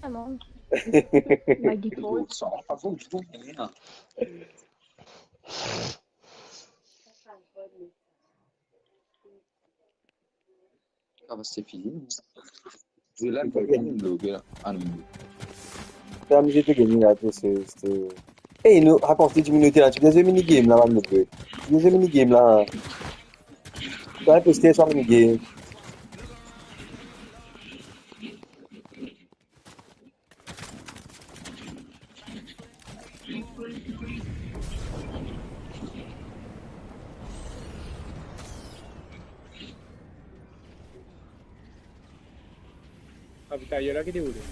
Ah non. Maggie Ford. Ah, bah, c'est fini. Zela, li pa gagn lo, la. Ah, non. Sa mize to gagn la, to, se, se. Ey, nou, akoz dimoun yo te la, ti gagn minigame la, bann lot. Ti gagn minigame la. Swa inpostir, swa minigame. Ravitayer la ki deroule.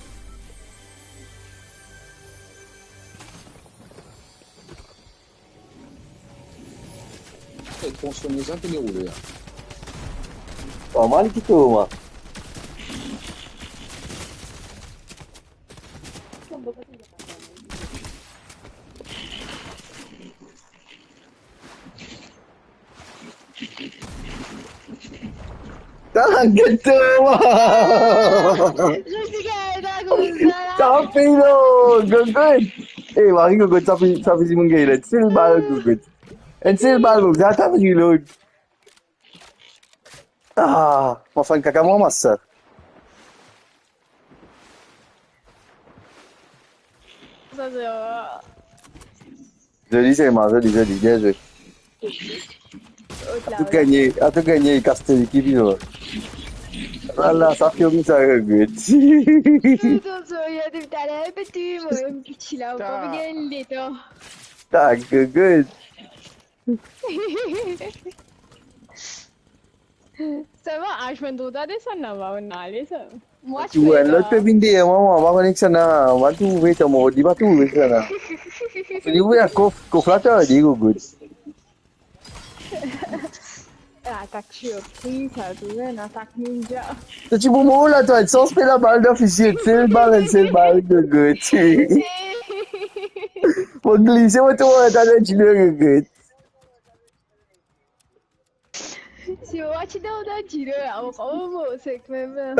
E, tronsonesan ki deroule la. Oh, mal ki to, mwa. Ah, get to, mwa. Zot ti gagn la koumsa la. Sa fini, gogot. E, mari gogot, sa fini, sa fini, moun gagn la. Sel bal, gogot. Enn sel bal, gogot. Sa, sa fini, lot. Ah, mo fer enn kaka, mo ramas sa. Sa, se, euh, zoli, Selma, zoli, zoli, bien zwe. Ot la, tou gagne, a tou gagne, kas to lekip, yo. Ala, sa fini, sa regret. Tonton, tonton, yo, depi taler, peti, mo mem piti la, mo pa gagn letan. Ta regret. Sa va, ah, je me trouve dans des scènes là-bas, on a allé ça. Mwa, ti ena enn lot pe vinn deryer mwa, mwa, mwa pa kone kisannla, mwa trouve sa, mwa, li pa trouve kisannla. Li ouvrir kof, kof la, to, li gogot. Atak sirpriz, sa, to, enn atak ninja. To ti pou mour la, to, sans pe labal dan fizi, sel bal, sel bal, gogot. Mo glise, mo trouv, ta, ti le gogot. Si mo ti dan, dan dilo la, mo krwar mo mor sek mem la.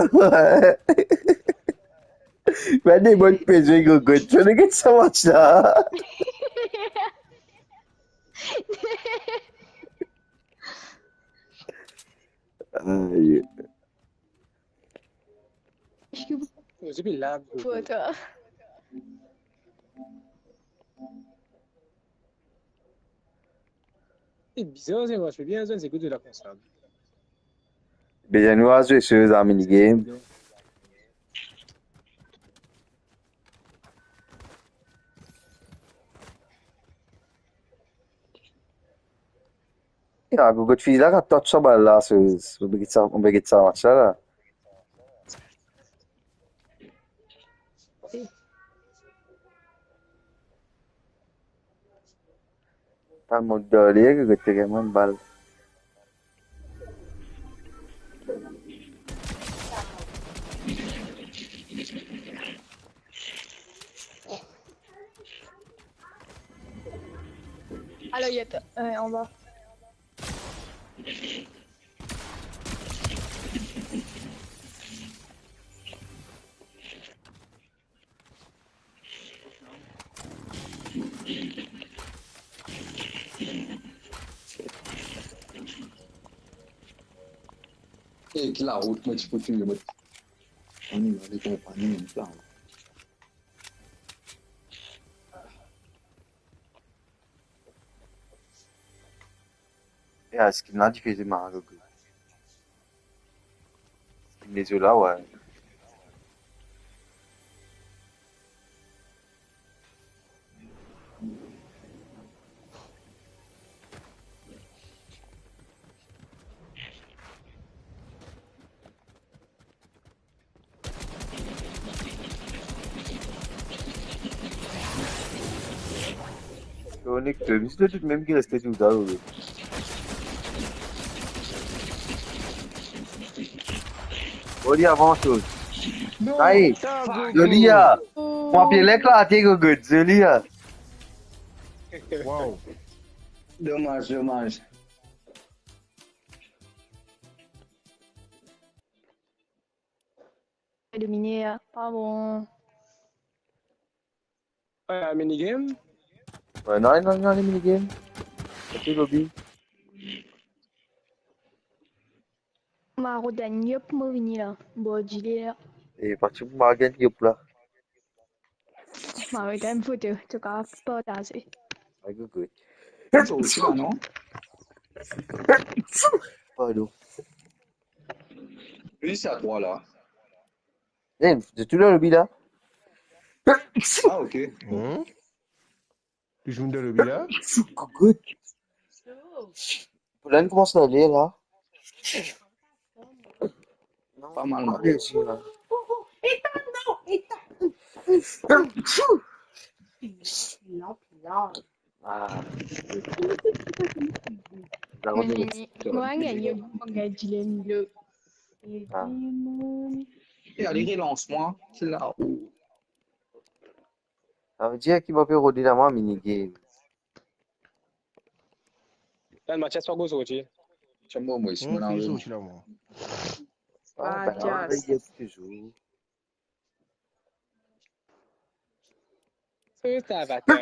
Gade, mo pe zwe gogot. Mo regarde sa match la. Aye. Eski vous... Mo ti pe lag, gogot. Foto. E bizar, se mwa, se bien, se kout la konsa. Bizin nou al zwe sa minigame. Ya, gogot fizi la, kat touch sa bal la, se, se, mo pe get sa, mo pe get sa match la, la. Talman dole, gogot, telman bal. Alors, il y a t-, euh, en bas. E ki larout, mo ti pou fini, mo. Ani, mo ale konpani, mo, larout. Ya, skin la difize, mari gogot. Skin lezo la, wi. Konekte, me se to tou mem ki reste toutan, wi. Bon, li avans, wi. Non, sa, Gogo. Zoli, a. Mwa pie lek la, ate, Gogo, zoli, a. Wow. Domaz, domaz. Domine, pa bon. Euh, minigame? Ouais, non, non, non, les minigames. Ok, Bobby. Ma rod enn yop, mo vini la. Bon, dile la. E parti pou ma gagn yop la. Ma rod enn foto, to kapav partaze. Ay, good, good. Sa osi la, non? Pardon. Li sa trwa la. Eh, de tou dan lobi la. Ah, ok. Hmm? Touzour dan lobi la. Good. Pou la, nou koumans ale la. Pa mal, man. Allez, si, la. Ah. Mwa, gagn, mwa, gagn dilem lo. Ah. E ale relans mwa, se la ou. Savedir ki mo pe rode la mwa minigame. Mathias pa gagn sorti. Tiens, moi, moi, si... Hmm, mon... Sorti la, mwa. Ah, ben, Mathias. Touzour. Sa va, ta.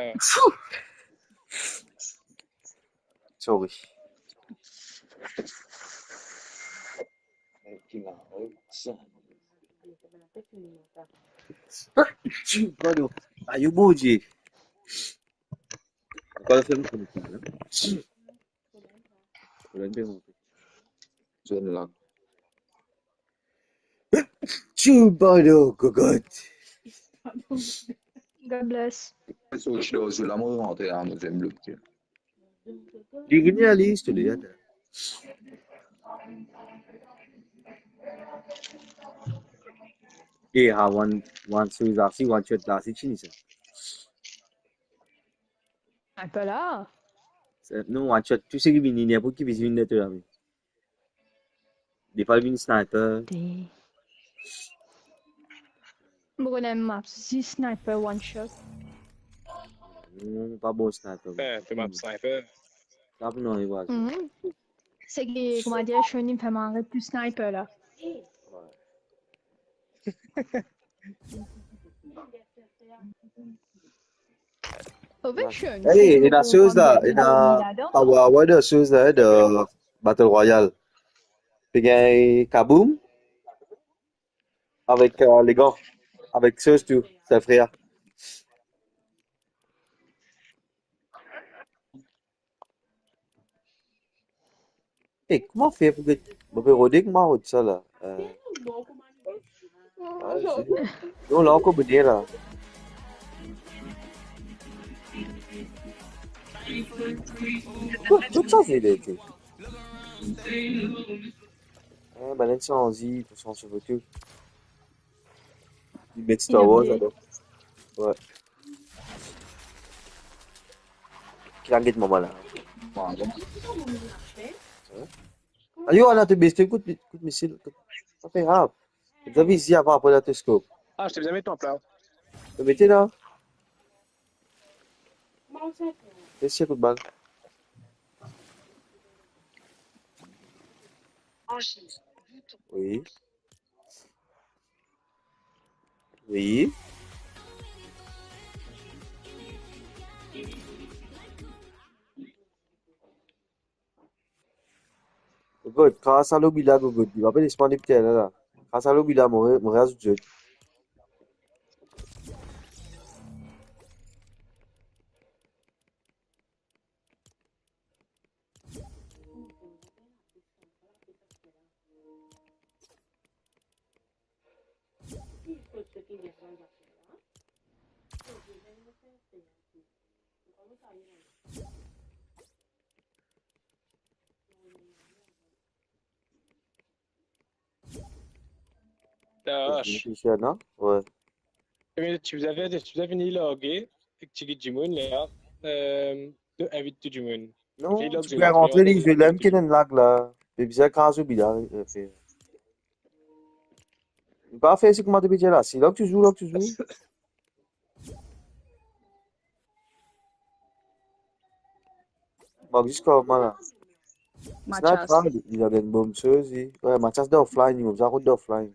Sorry. Pardon. Ayo, Bondie. Ankor la finn konekte la. Zone la. Tchou, bado, kokote. God bless. So, ti dan zone la, mo rantre la, mo zem bloke. Li vini ali, sitou li, atann. E, ah, one, one shot la, si, one shot la, si, tini sa. Sniper la? Sa, non, one shot, tou seki vini, ninport ki vinn dan to lame. Defa li vinn sniper. Ti. Mo konn enn map, si sniper one shot. Non, pa bon sniper. Eh, to map sniper. Tap non, li va. Mhm. Seki, kouma dir, Shoni fer mari tou sniper la. Ouais. Hey, ena soz la, ena, ah ouais, ouais, de soz la, de Battle Royale. Pe gagn Kaboom avek, euh, legan, avek soz tou, sa frer. Eh, kouma fer pou get, mo pe rode kouma rod sa la. Euh. Ah, non, la ankor bien la. Kot, kot sa, se de, ok. Ah, bann sanzi, pou sanzi foto. Li met Star Wars ladan. Ouais. Ki la get mama la. Hein? Ayo, ala to beste, kout, kout misil, kout. Pa fer rap. Zot vize apre, apre la to skop. Ah, je t'ai bien mis ton plat. To mete la. Esi, kout bal. Oui. Oui. Gogod, kras sa lobi la, Gogod. Li pa pe les mwa depi talè la. Kras sa lobi la, mo re-, mo reazout zot. Ah, ti bizin, non? Ouais. Eh bien, ti bizin, ti bizin vini large, ek ti get dimoun la. Euh, to invit tou dimoun. Non, ti pou rantre, li zwe la, ki ena enn lag la. Pe bizin kraz ou bida, eh, fer. Li pa fer seki mo ti pe dir la, si lag touzour, lag touzour. Bon, zis kouma la. Mathias. Sniper, li, li ena enn bom soz, li. Wi, Mathias dan offline, li, sa kot dan offline.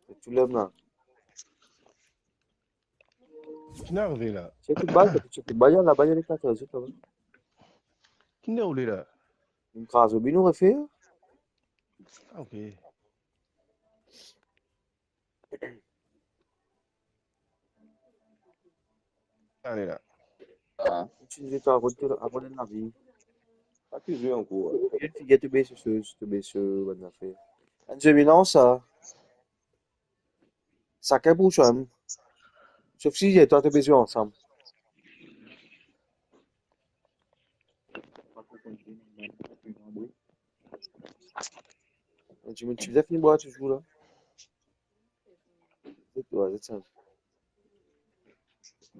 Se tou lem la. Ki'nn arive la? Ti kout bal, ti kout bal, la, bal, li katorz, laba. Ki'nn deroule la? Enn kraz oubien nou refer? Ah, ok. Ale la. Ah. Ti zwe to kot, kot lavi. Pa ti zwe ankor. Get, get to base, to base, bann zafer. Enn zwe melanz sa. Sakenn pou swa. Sof si twa to bezwin ansam. Ti mo ti bizin fini bwar touzour la. Zet, wi, zet sa.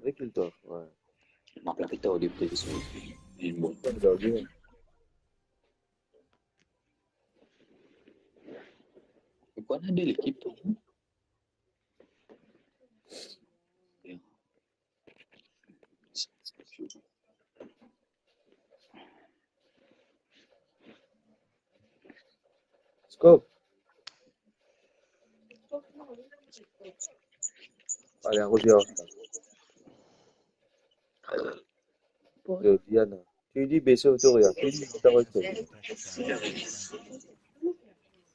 Rekil twa, wi. Ma plake twa de prezision. Li bon. Sa, li bon. E pou ena de lekip, tou. Scope. Ale, akoz li ar. Bon. Yo, Diana. Ti di bese to, Ria. Ti di, ti di, ti di.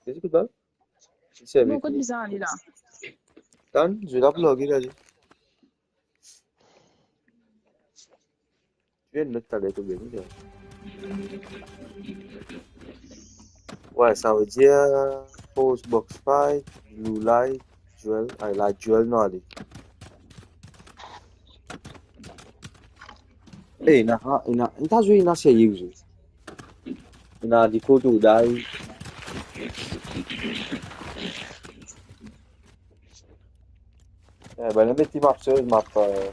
Bese kot bal? Non, kot bizin ale la? Tann, zwe la pou lage la, li. Ti vinn not taler to bien, bien. Wi, savedir, post box fight, blue light, duel, ay, la duel, non, ale. Eh, ena, ena, ena, ena zwe, ena serye, zwe. Ena diko tou, dai. Eh, ben, met ti map soz, map, eh,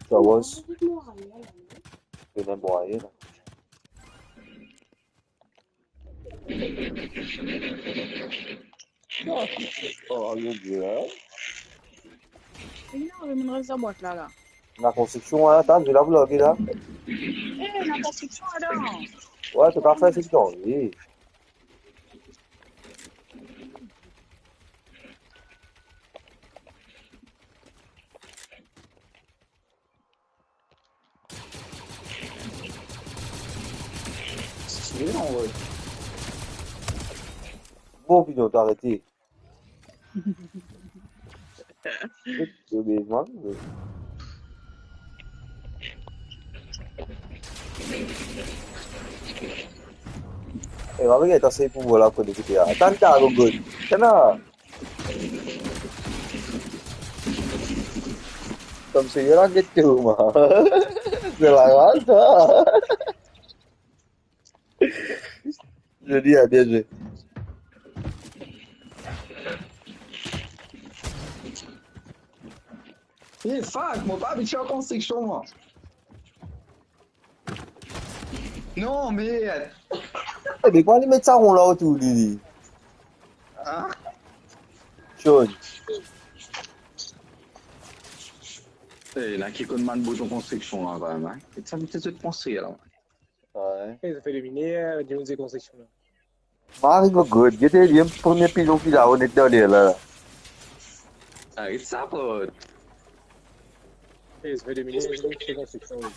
Star Wars. Ena mwaye, la. Oh, yo, bien. Non, men res sa bwat la, la. Ena konstriksion, la, tann, zwe la pou lage la. Eh, ena konstriksion ladan. Wi, to kapav fer seki to anvi. Bon, Pidon, to arete. Yo, be, mwa, be. Eh, mwa, be, atann, se pou vwala kote ki pe la. Atann, ta, gogol. Tena. Koumsi li la get to, mwa. Se la raz, sa. Zoli, ah, bien zwe. Eh, fuck, mo pa abitie ar konstriksion, mwa. Non, merd. Eh, me kouma li met sa ron la otour li, li? Hein? John. Eh, ena ki konn bann bouton konstriksion la, kanmem, hein? E sa, mo ti zot konstrir la, man. Wi. Eh, zafer de miner, dimoun zwe konstriksion la. Mari gogod, gete, li premie pilon ki la, onet dan ler la. Aret sa, pot. Eh, zafer de miner, dimoun zwe konstriksion, wi.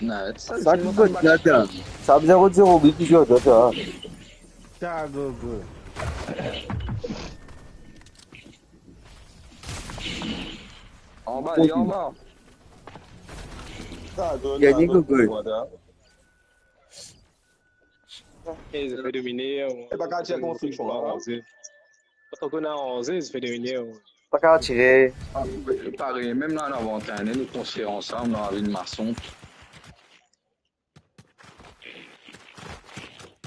Na, sa, sa ki kot la, ta. Sa bizin kot zero bit ki zot, ta. Ta, go, go. Anba, li anba. Gagne, go, go. Eh, zafer de miner, eh, pa kapav tir konstriksion la, hein. Pa konn aranze, zafer de miner. Pa kapav tire. Ah, parey, mem la, nou avanz, nou konstrir ansam, nou vinn mason.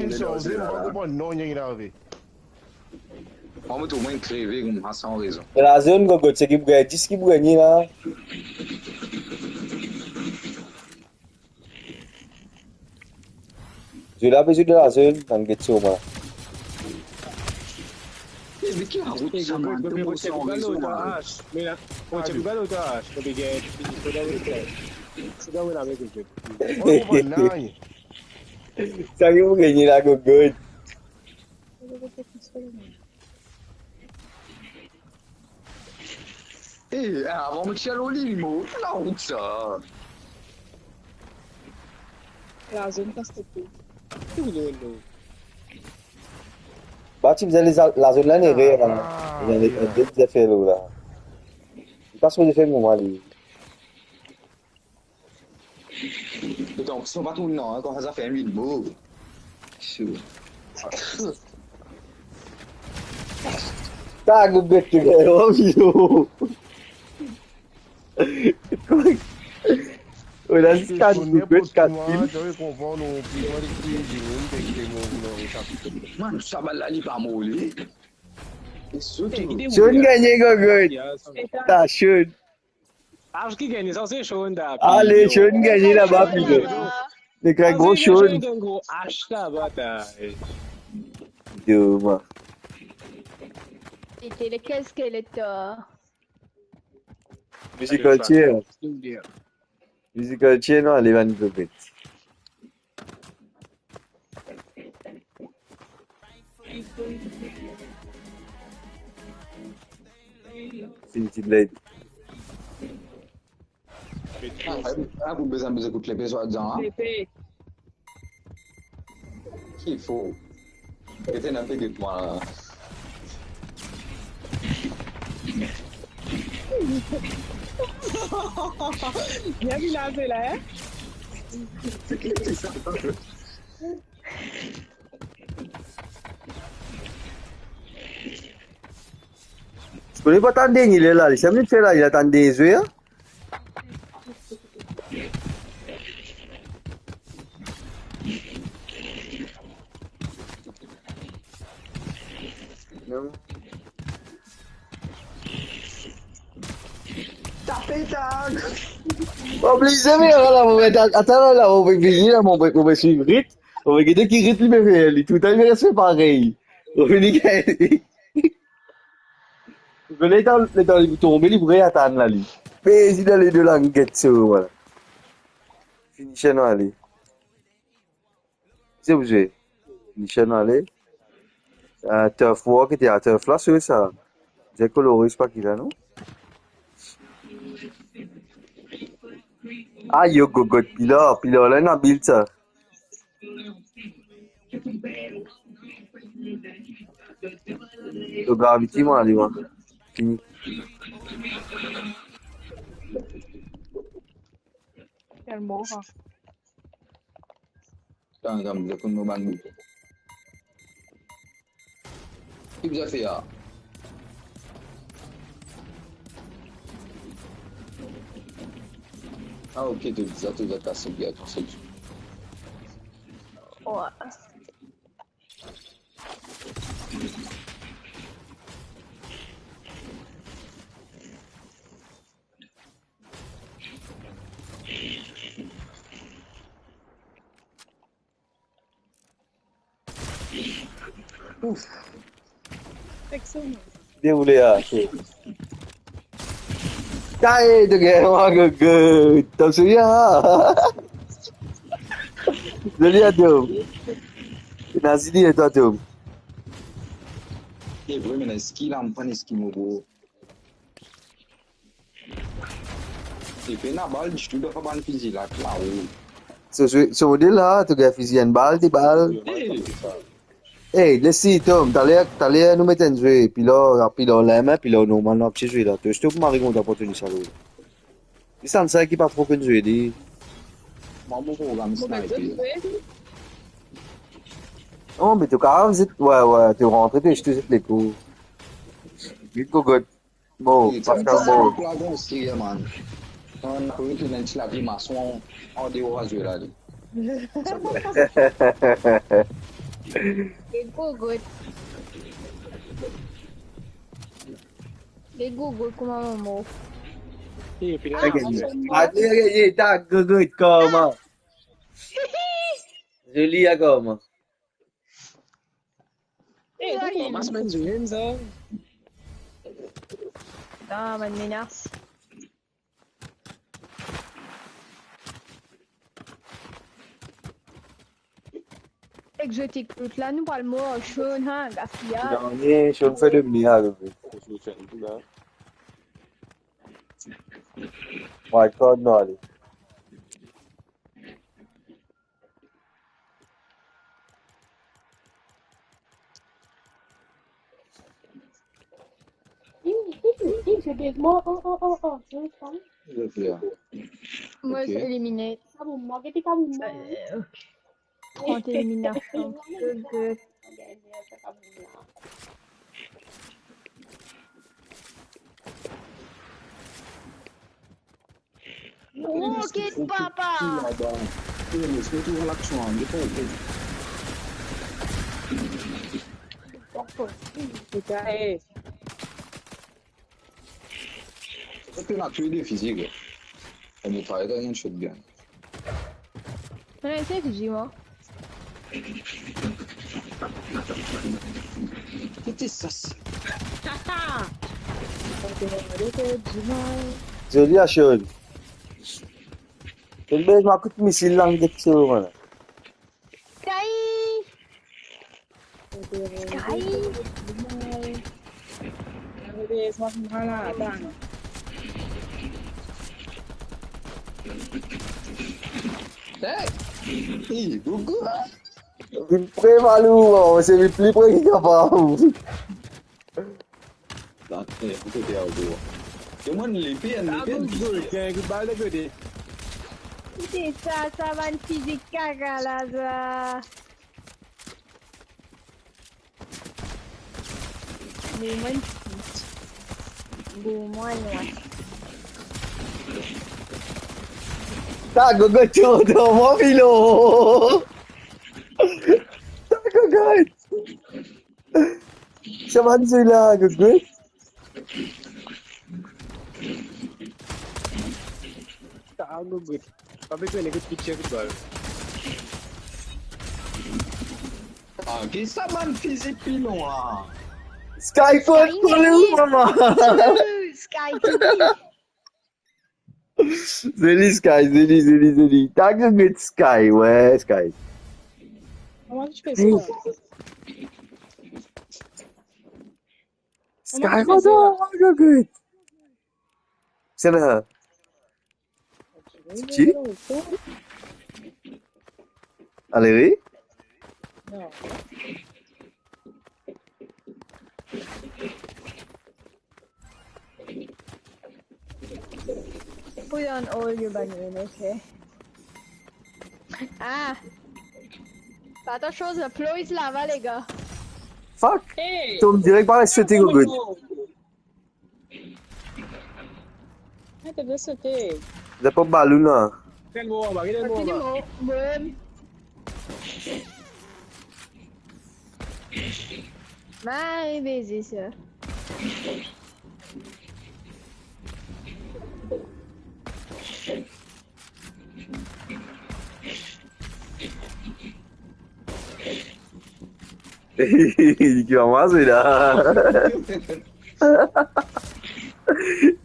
finn sanze, mo pa konpran non, nanye ki arive. Mwa, mo trouv mwa kreve koumsa san rezon. Lazone, gogot, seki pou gagn, dis ki pou gagne la. Zot la, zot dan lazone, tann get sou mwa. Eh, me ki larout sa, man, kouma san rezon, man. Sa ki pou gagne la, gogot. Eh, avan mo ti al lor li, mo, ki larout sa? Lazone pas tou. Tou non, non. Ba, ti bizin laza-, lazone la, ena erer, ah, ena, ena, ena, bizin fer lor la. Li pa sipoze fer moman, li. Donk, si nou pa tourn non, kouma sa fer enn vit mo. Sou. Ta gout bet, oh, yo. Oh, la, zis kat gout bet, kat pil. Mwa, sa bal la, li pa moli. Sean gagne, gogot. Ta Sean. Ash ki gagne, sa se Sean ta. Ale, Sean gagne laba, pito. Nek gro Sean. Gro Ash laba, ta. Doma. C'était lequel, Skeletor? Musical chair. Musical chair, non, ale, vann zot bet. Finn ti late. Ah, ah, pou bizin, bizin kout lepe, swa dizan, hein? Lepe. Ki fo. Get ena pe get mwa la. Bien vinn laze la, hein? Ou kone pa tann dernie ler la, li sanble fer la, li atann de zwe, hein? Non. Tape, tag. Oblize, me la, mo met, atann la, mo pe vini la, mo pe, mo pe swiv Rit. Mo pe gete ki Rit li pe fer, li toutan li pe res parey. Mo vini. Letan, letan li tonbe, li pou atann la, li. Pe isi dan ledo la, get so, vwala. Finisher nou ale. Se pou zwe. Finisher nou ale. Ah, turf war ki ti a turf la, se sa. Dir kolore, se pa ki la, non? Ah, yo, gogot, pilor, pilor la, ena build sa. To gravity, mwa, li, mwa. Fini. Telman, ha. Tann, tann, mo konn mo bann bouton. Ki bizin fer la? Ah, ok, to bizin, to bizin kas, ok, atann, se bon. Wa. Ouf. Deroule, ah, ok. Taye, to gagn mwa, gogo. Tom, seri, ah. Zoli, ah, Tom. Ena zili, e twa, Tom? E vre, me ena skill, ah, mo pran skill, mo bro. Li pena bal ditou dan sa bann fizi la, la, wi. So, so, so model la, to gagn fizi enn bal, de bal. Hey. Hey, les li, Tom, taler, taler nou met enn zwe, pilor, pilor lame, pilor normal, nou ti zwe la. To, to pou mari kontan pou teni sa, wi. Li sann sa ki pa tro konn zwe, li. Mwa, mo program sniper. Non, me to kapav zet, we, we, to rantre, to zet lekou. Vit, gogot. Bon, Pascal, bon. Pla, bon, serye, man. Kan nou koz, nou ena ti lavi mason an deor a zwe la, li. Li gogot. Li gogot kouma mama. Epi la, ah, mason. Atann, atann, atann, gogot kouma. Zoli, ah, kouma. Eh, kouma sa bann zwe sa? Ah, bann menas. Ek zot ek lot la, nou pral mor, Sean, ha, gaspiya. Nanye, Sean fer de mia, bebe. Wildcard, nou ale. Ih, ih, ih, je vais mort. Oh, oh, oh, oh, je vais pas. Mwa, ok, elimine. Kabou, mwa, gete kabou, mwa. Euh, ok. Trant eliminasion. Good, good. Oh, get papa! Putain, eh. Sa, to ena tou de fizi, gars. Ena pa, ena enn shotgun. Non, ena enn fizi, mwa. Kite sa, sa. Zoli, Ashon. Enn bel makout misil la, get so, man. Sky! Sky! Hey! Hey, gogo! Vinn pre, Malou, oh, se vinn pli pre ki kapav. La, eh, kote a ou? Demann lipe, enn lipe. Ah, good, good. Gagn enn bal de kote. Kite sa, sa bann fizi kaka la, sa. Me mwa, bon, mwa, non. Ta gogo, tonton, mon filo. Ta gogo. Sa bann sela, gogol. Ah, gogol. Pa bezwen, gogol, pitye, gogol. Ah, ki sa bann fizi pilon, ah? Skyfall, Sky pou nou, mama. Sky T V. Zoli, Sky, zoli, zoli, zoli. Tag get Sky, ouais, Sky. Kouma to pe sa? Sky, kouma to pe sa? Regarde, regarde. C'est là. C'est qui? Allez, oui. Non. Put on all your banane, okay? Ah. Pas ta chose, la ploise là-bas, les gars. Fuck. Hey. Tom direk pa sote, gogol. Ah, to pe sote. Zot pa balon la. Get anba, get anba. Get anba. Mari beze sa. Li ki mama, sela.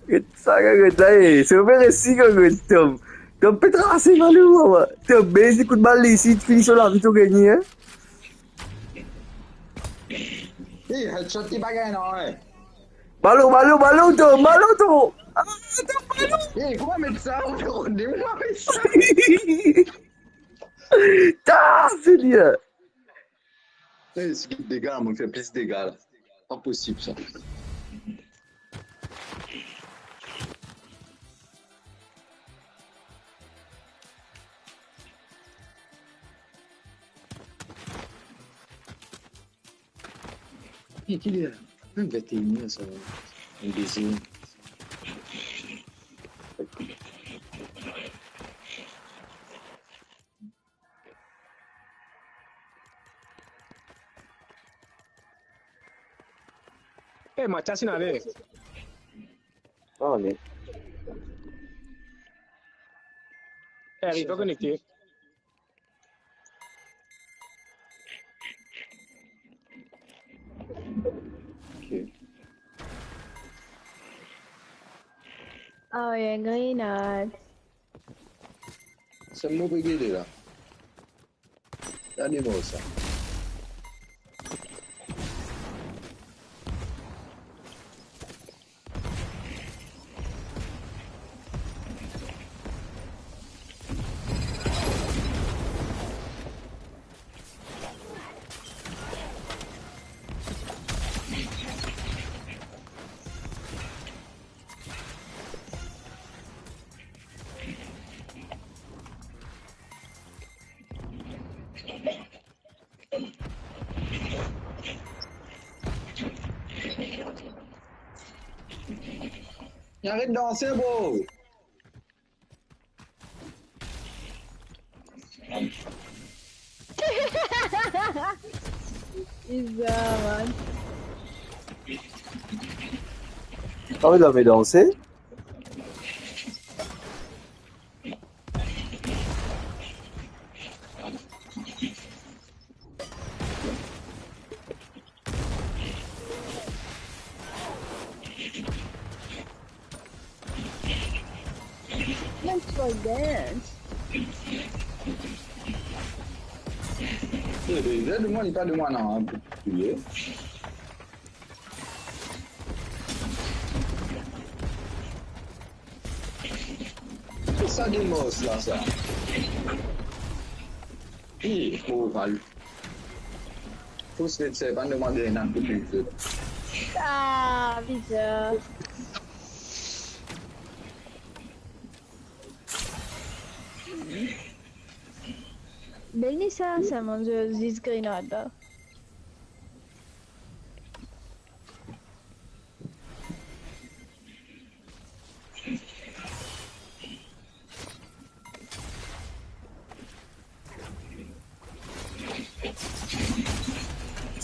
Get sa, get sa, eh. Se pe resi, get Tom. Tom pe trase, malou, mama. Tom, beze kout bal isi, fini so lavi, to gagne, hein. Eh, headshot li pa gagn, non, eh. Balon, balon, balon, Tom, balon, Tom. Ah, Tom, balon. Eh, kouma met sa, Tom? Kouma met sa? Ta, Seigneur. Eh, se ki dega, mo fer plis dega la. Pa posib, sa. Ki, ki ler? Mem vintein er, sa. Enn deziem. Eh, Mathias, inn ale. Ah, ale. Eh, ariv, konekte. Ok. Oh, yeah, grenad. Sa mo pe gete la. Gade mo sa. Aret danse, bro. Bizar, man. Ah oui, la, mais danser. Let's go dance. Ede mwa, li pa de mwa, non, hein, pou touye. Ki sa de mos la, sa? Ih, mo val. Tous les seven, demande un an de plus. Ah, bizar. Beni sa, sa manz zis grenad la.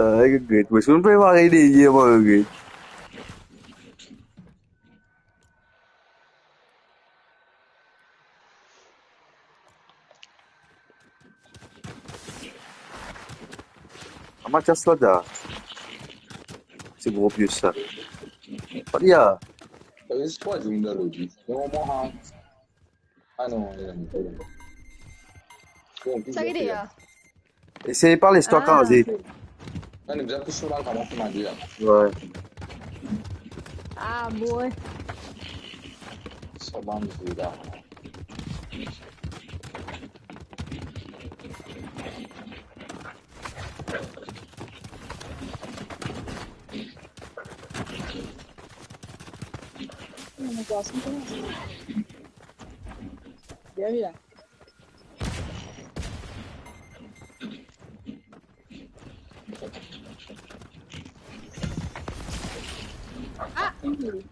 Ah, regret. Mwa, si nou pe mare deryer, mwa, regret. Ama kas la da. Se gro pies sa. Pa li a. Sa vinn zis trwa zour dan lodi. Non, mwa, ha. Ah non, non, non. Bon, sa ki li a? Esey pa les twa kaze. Non, nou bizin pous nou la, kouma kouma dir la. Wi. Ah, bon. Sa bann zwe la. Mon garson, kouma sa? Bien, bien. Ah, une minute.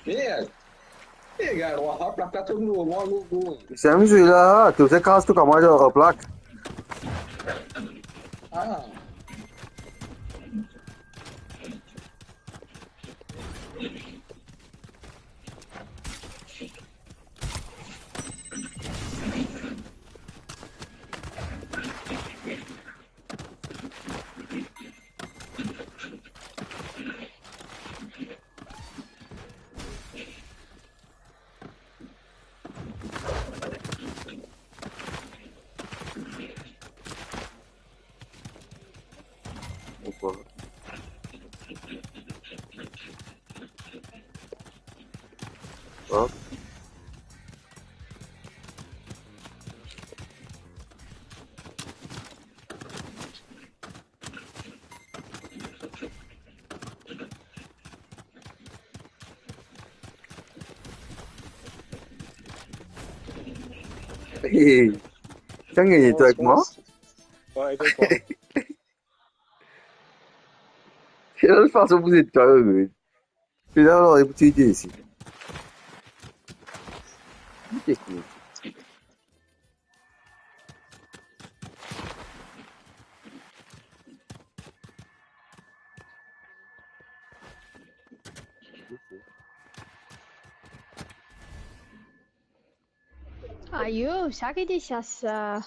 Merd! E, gagn trwa plak la, tou nou, mwa, gou, gou. Sa mem zwe la, tou se kas tou kouma plak. Ah. Ou kwa? An? Hey, sa gagne twa ek mwa? Wi, ek mwa. Se la fason pou zet twa, wi. Se la, la, pou ti isi. Ki teknik? Ayo, sa ki ti sas sa.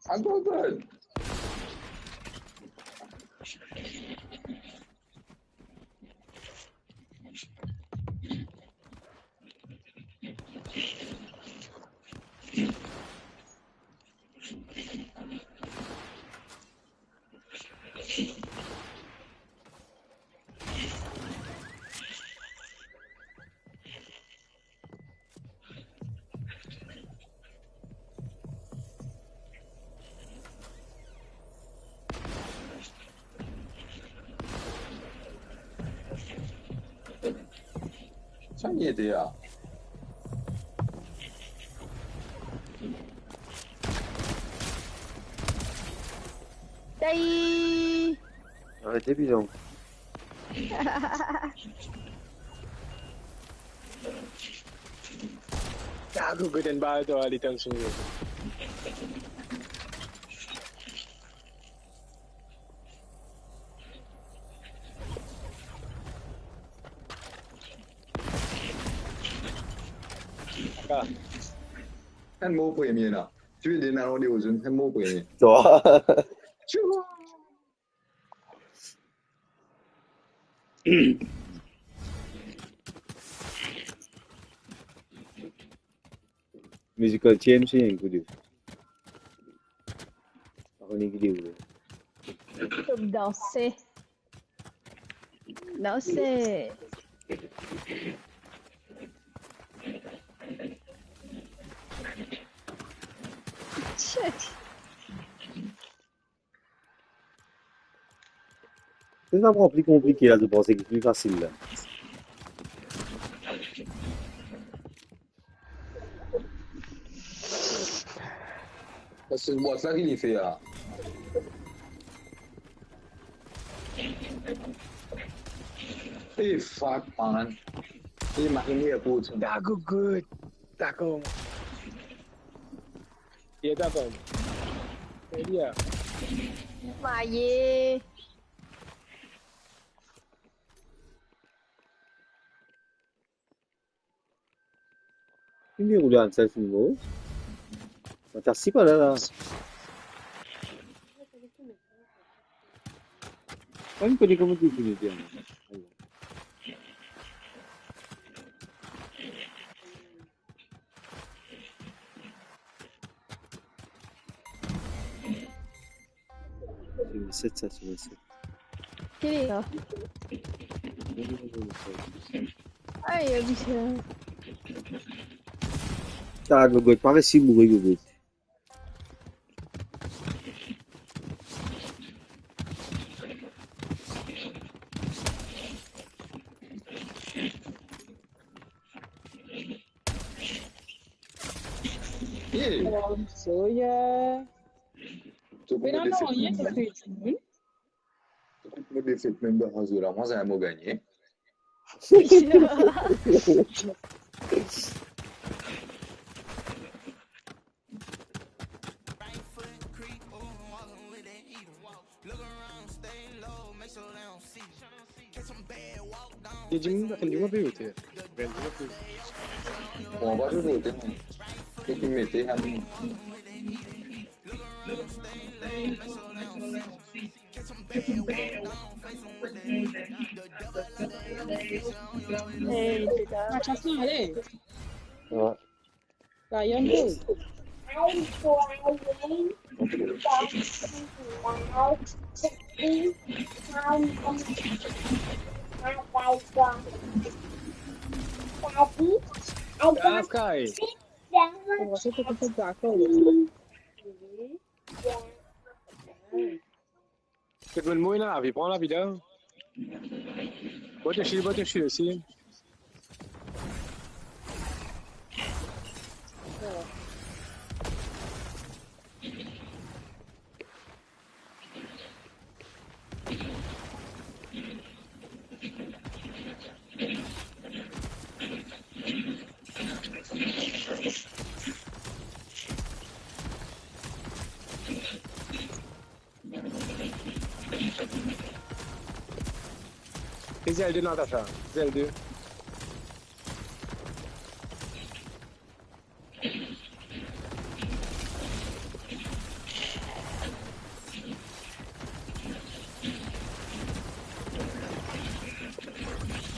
I go good. Sa li ete la? Ayi! Arete bizon. Sa, gou, gou, enn bal, twa, li tann sou. Enn mo premie la. Tue de nalon de ozon, enn mo premie. Twa. Tchou. Musical chair, se enn kou de. Pa kone ki de ou. Top danse. Danse. Shit. Se sa pran pli konplike la, to panse ki pli fasil la. Sa se bwat la ki li fer la. Eh, fuck, man. Eh, marin airport. Dago good. Dakor. Ye, dakor. Ye. Maye. Ki mem ou la ansal finn mor? Mo ta si pa la, la. Pa mo kone kouma to fini dir. Ti reset sa, ti reset. Ki li la? Ay, abis la. Sa, Gogot, pa res mouri, Gogot. Yeah. Soya. To konn defet mem dan, to konn defet mem dan sa la, mwa zame mo gagne. Li dir, li dir, li dir, li dir. Bon, on va tout voter, non. Tout mete, ami. Hey, c'est ça. Attention, allez. Ouais. Ryan, go. Ah, Sky. Kouma sa to pe fer dakor? Kot bann mo ena lavi, pran lavi dan. Bwa to shield, bwa to shield osi. E Zelda, Natasha. Zelda.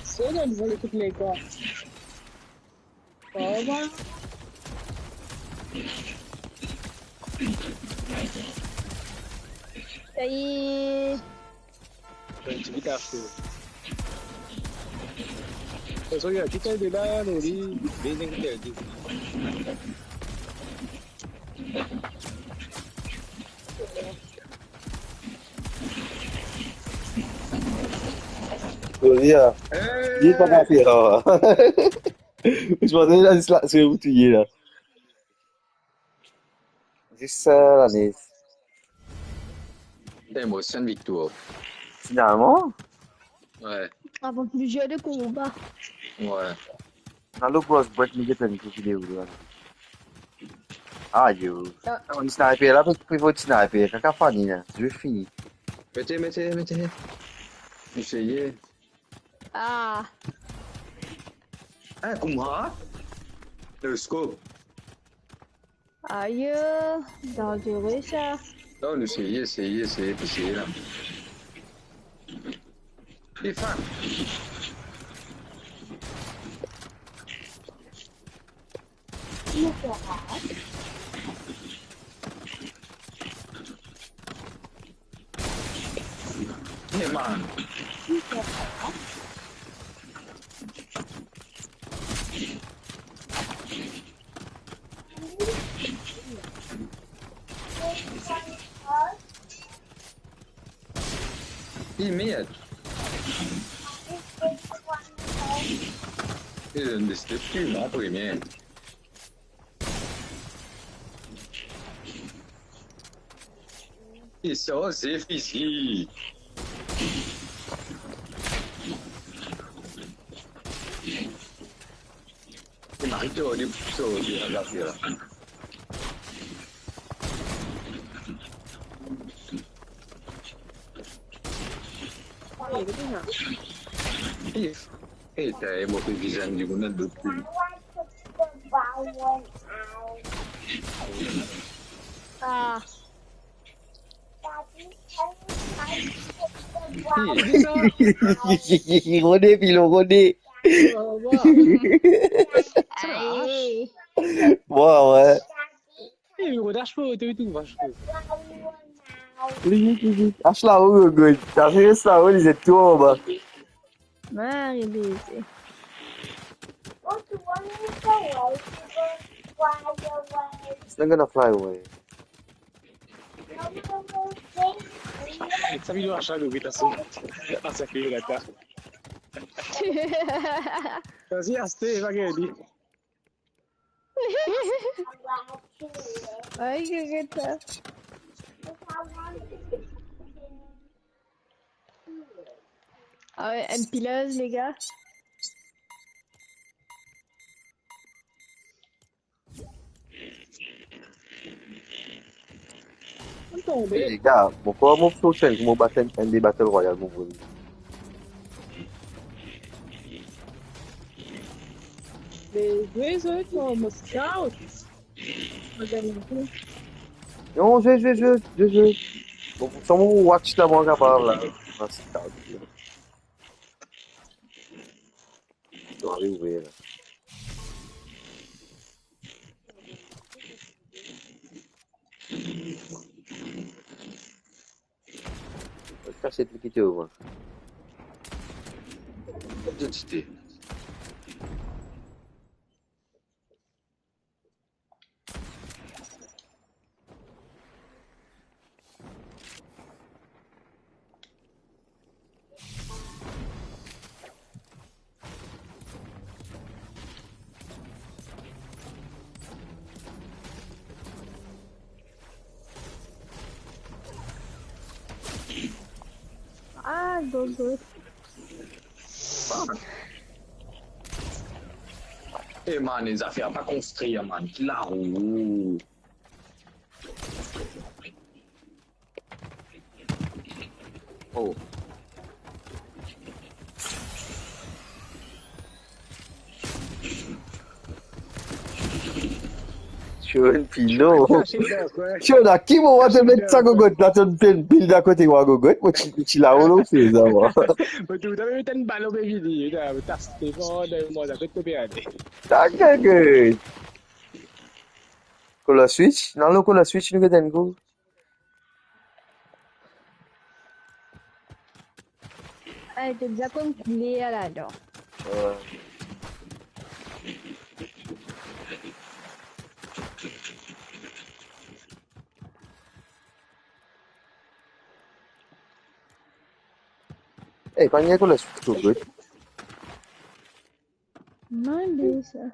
Sou dan vole tout lekor. Toma. Saye. Enn ti bit aste. Sa, sa, ya, ki tel de la, nou, li, li, li, li, li. Gloria. Hey! Li pa kapav fer sa. Ou ti panse la, zis la, se ou touye la. Zis sa, lane. Emosion viktwar. Finalman? Ouais. Avan plizier de konba. Ouais. Alo, gros, bwet, nou get enn kou video la. Ayo. Ah. Enn sniper la, pou, pou sniper, kaka fini la. Zwe fini. Mete, mete, mete. Eseye. Ah. Hein, kouma? Le scope. Aïe, danzere sa. Non, nou seye, seye, seye, seye la. Li finn. Hey, man. Hey, merde. Hey, li destriktif, non, premie. E sa, se fizik. E mari to, li pou sorti la, la, la. E, e, ta, e, mo pe vizan dimoun dan lot kote. Ah. Rode, Pilo, rode. Aïe. Bon, ouais. Eh, mais rodage pour auto et tout, vache. Vit, vit, vit, vit. Ash la, oh, oh, oh. T'as vu ça, oh, les étoiles, bah. Mari bebe. It's not gonna fly away. Sa video a chak ou geta so. A sa ki geta. Vas-y, aste, va gagner. Ay, gageta. Ah ouais, une pileuse, les gars. Hey, les gars, mo krwar mo prosin, mo bat enn, enn de Battle Royale, mo voye. Me zwe zot, mo, mo scout. Non, zwe, zwe, zwe, zwe, zwe. Bon, pourtan, mo watch la, mo kapav la. Mo scout. Mo arive la. Kas li kite ou, man. Identité. Ah, dodo. Eh, man, zafer pa konstrir, man. Ki larou. Oh. Sur enn pilon. Sur, a ki moman to met sa gogot la, to, to pil dan kote mwa gogot, mo ti, ti la, ou, non, se sa, mwa. Mo tou, to met enn balon, baby, li, ta, ta, se bon, dan mwa, sa, kot to pe ale. Ta gagn. Kola switch? Non, lo kola switch, nou gagn enn gou. Ay, to bizin konn kouler ladan. Wi. Ey, kan li kola switch, to good. Mande sa.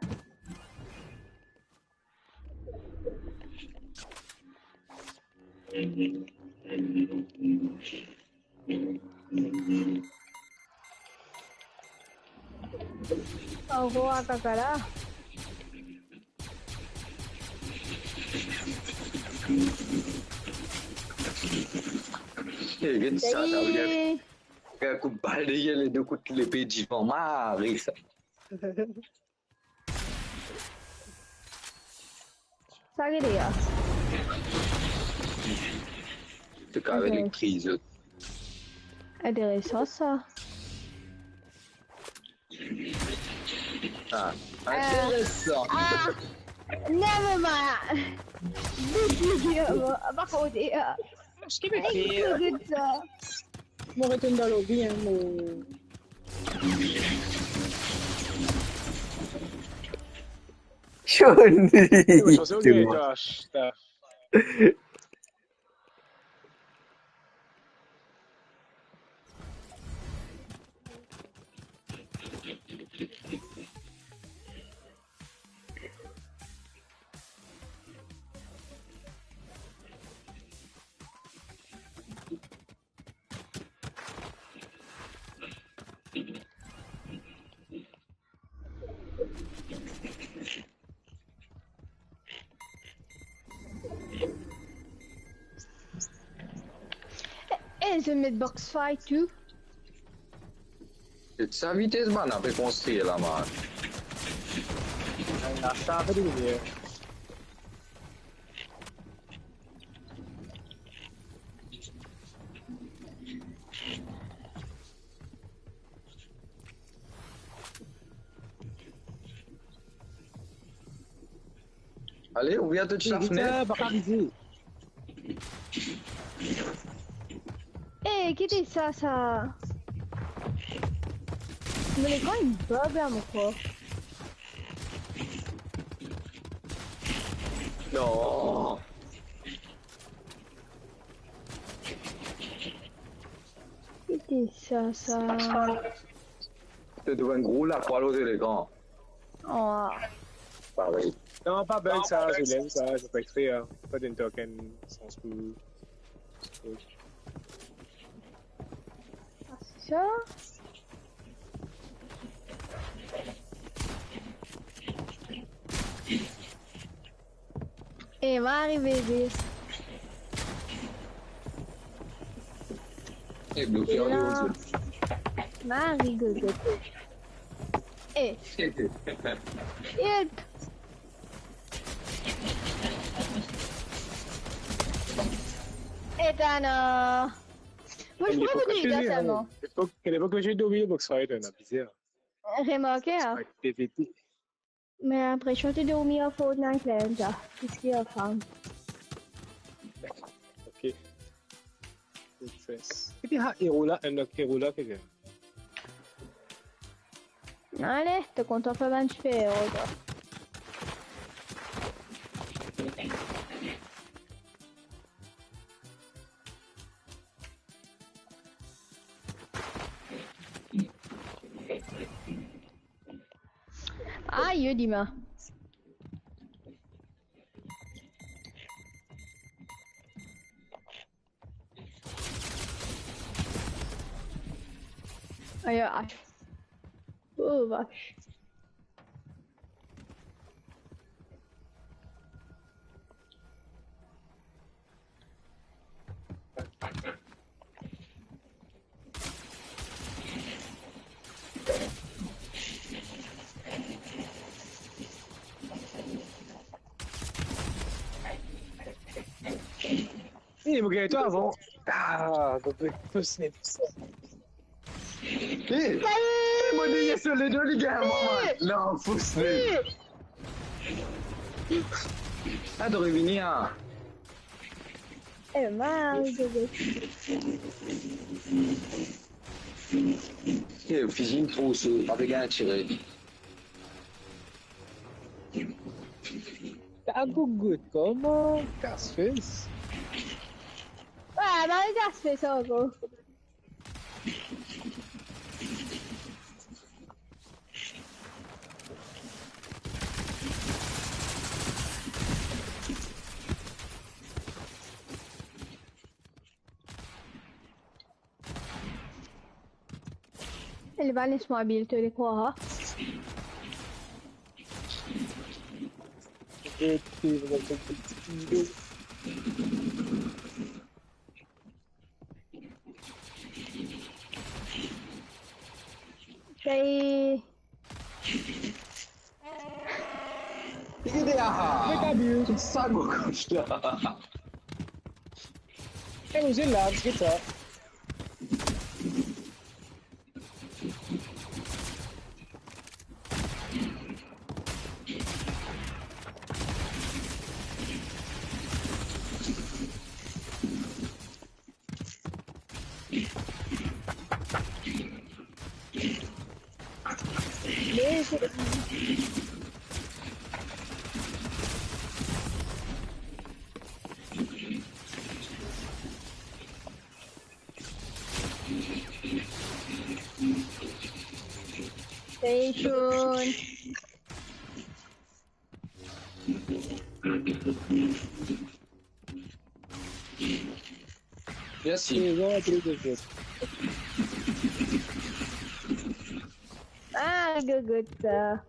Oho, akakala. Eh, get sa, sa, regarde. Salut. Regarde, kout bal deryer, les deux kout lepe divan, mari sa. Sa ki li a? Tou kav elektrizot. Interesan sa. Ah, interesan. Ah, never mind. Dis li, apa kote a? Eski pe fer? Good sa. Mo retourn dan lobi, hein, mo. Johnny. Yo, chanson, ok, Josh, ta. E, e, zot met box fight tou. Sa vites bann ape konstrir la, man. Sa ape diminie. Ale, ouvrir tout sa fenet. Vit, pa arive. E, ki ti sa, sa? Mo lekran inn bug la, mo krwar. Non. Ki ti sa, sa? To trouv enn gro lakrwa lor to lekran. Oh. Parey. Non, pa bug sa, Julien, sa, se pa exprès, hein. Pa donn token sans pou... Sa? E, mo arive, bebe. E, bloke. Mo arive, bebe. E. Help. E, tana. Mo, mo pa pou dir sa, non. Lepok, lepok mo ti dormi box fight, non, bizar. Remarke, hein? Fight P V P. Me apre, mo ti dormi ar Fortnite la, sa. Piski ar fam. Ok. Good face. Ki ti sa, hero la, enn lot hero la, ki gagn? Ale, to kontan fer bann difer, twa. Ayo, Dima. Ayo, Ash. Oh, vache. Eh, mo gagn twa avan. Ah, mo pe, mo snap. Eh, eh, mo deryer so ledo, li gagn mwa, man. Non, fou snap. Ah, to revini, ah. Eh, man, bebe. Eh, fizi tro so, pa pe gagn tire. Sa gougout kouma kas fes. Wa, ba kas fes ankor. Li pa les mwa build, to le krwar, ha? Sey. Get out! Get out, dude! Sa gros kochon la. Hey, who's in labs? Get up. Stay tuned. Yes, team. Ah, good, good, sir.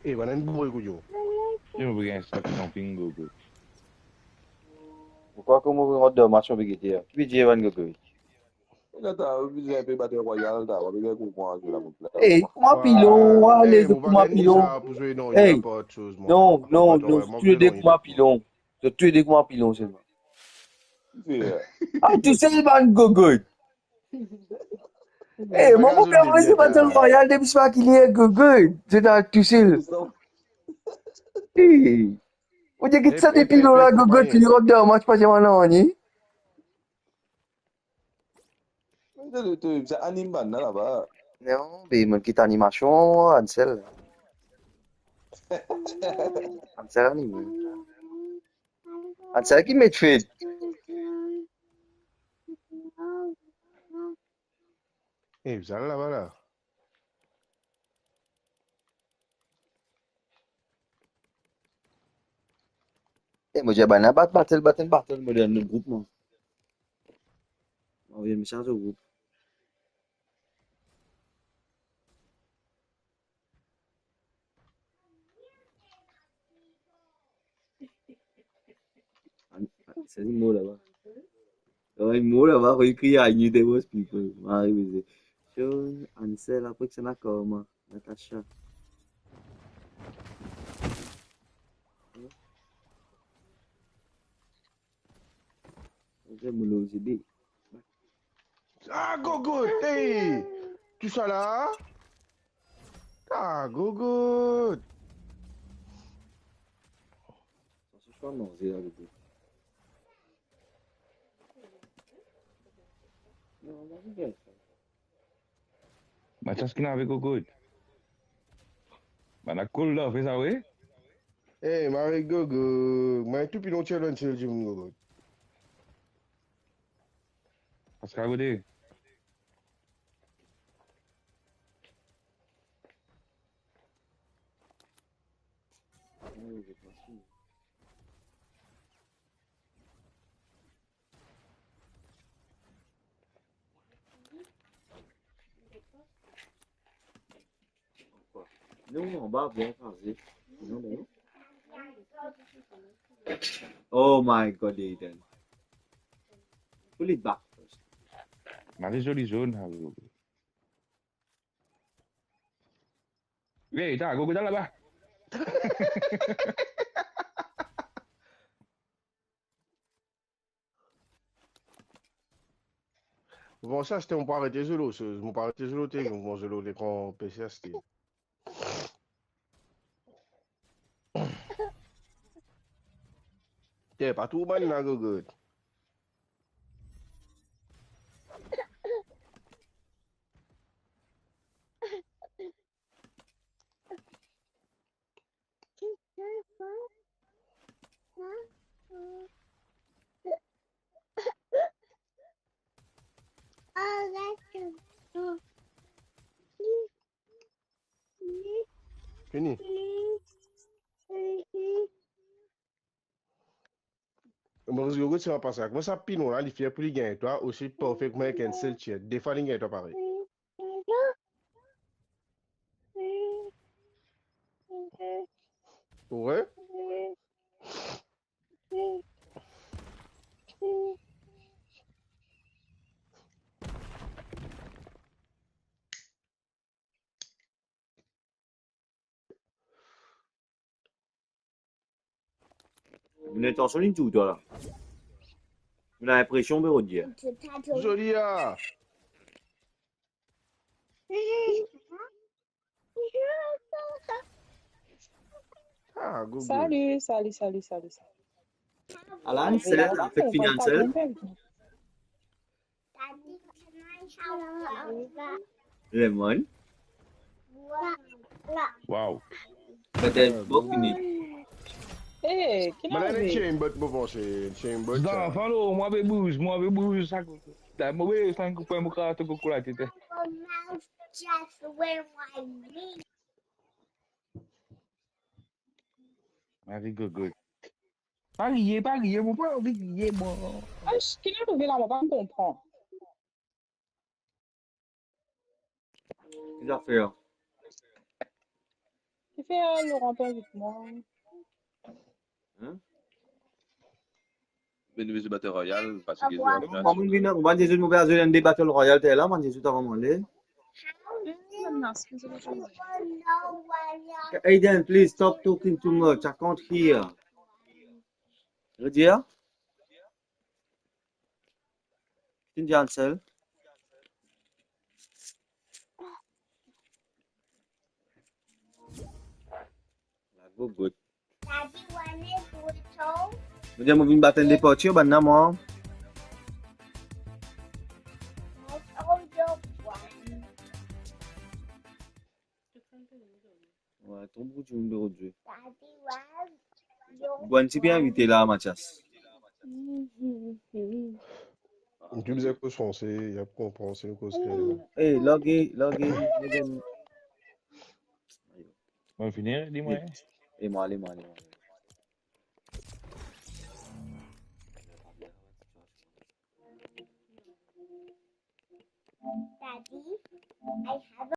Eh, bann boug, yo. Yo, nou pou gagn sa camping, gogo. Pourkoi kouma ou rant dan match, mo pe gete, ki pe dir, Evan Gogo? Leta, ou bizin pe Battle Royale, ta, ou bizin konpran, zwe la, mon frère. Ey, kouma pilon, wa, ey, les mo pa kouma gagn pilon. Sa pou zwe, non, ey, non, non, non, tou le de kouma pilon. Zot tou le de kouma pilon selman. Yeah. Ah, tousel bann gogod. Eh, mo pou permet se Battle Royale depi sa ki li gogod. Zot la tousel. Eh. Ou dir ki sa depi lor la gogod, fini rant dan match, pa dir nanye. To, to, to, sa anim bann la laba. Non, be mo kit animasion, Ansel. Ansel anim. Ansel ki met fed. Eh, bizin al laba la. Eh, mo dir bann la bat, battle, battle, battle, mo dir nou group, mwa. Mo anvoy mesaz o group. An-, an-, sa li mor laba. Wi, mor laba, wi, kriye, "I need the most people." Mari, wi, se Sean, Ansel, apre ki sa ena Karma, Natasha. Mo loz ede. Ah, gogo, hey! Tou sa la? Ah, gogo! Sa se swa manze la, gogo. Non, manze bien sa. Mathias ki ena avek gogo. Bann la cool la, fer sa, wi. Eh, mari gogo, mwa tou pilon challenge sel dimoun gogo. Paske akote. Non, anba bien kraze. Non, non. Oh my God, Aiden. Pull it back first. Mari zoli zone, ha, bro. Hey, ta, gogo, ta laba. Bon, sa, se te, mo pa arete zolo, se, mo pa arete zolo, te, mo zolo, te pran P C S, te. Te, pa tou bann la, gogo. Fini. Koz Gogo ti anpas la. Kouma sa pilon la, li fer pou li gagn twa, osi parfekman ek enn sel tir. Defwa li gagn twa parey. Wi. Mo lintansion li tour twa la. Mo linpresion, be, Rodier. Zoli, ah. Ah, Gogo. Salut, salut, salut, salut, salut. Alan, sel, avek finansiel. Lemon. Wow. Petet bok fini. Eh, ki Bann la ane arive? Aimbot, mo panse, aimbot, sa. Zanfan, lo, mo pe bouz, mo pe bouz sa. Da, mo pe sa, koup mo kras to koko latet. Marie Gogo. Pa riye, pa riye, mo pa anvi riye, mo. Ash, ki la arive la, mo pa konpran. Ki zafer? Kifer Laurent pa invit mwa? Hein? Vinn vinn Battle Royale, parski... Mwa, mo vinn, mwa, Jezu, mo pe al zwe enn de Battle Royale, tela, mwa, Jezu, ta vremem ale. Aiden, please stop talking too much. I can't hear. Rodier? Ki finn dir Ansel? La gogot. Mo dir mo vinn bat enn de parti, bann la mwa. Wi, tro boukou dimoun pe rod zwe. Gwann ti bien invite la, Mathias. Ou bizin koz franse, li ap konpran si nou koz kreol. Eh, lage, lage, lage. Mo fini, di mwa. Eh, mo ale, mo ale, mo ale. Daddy, I have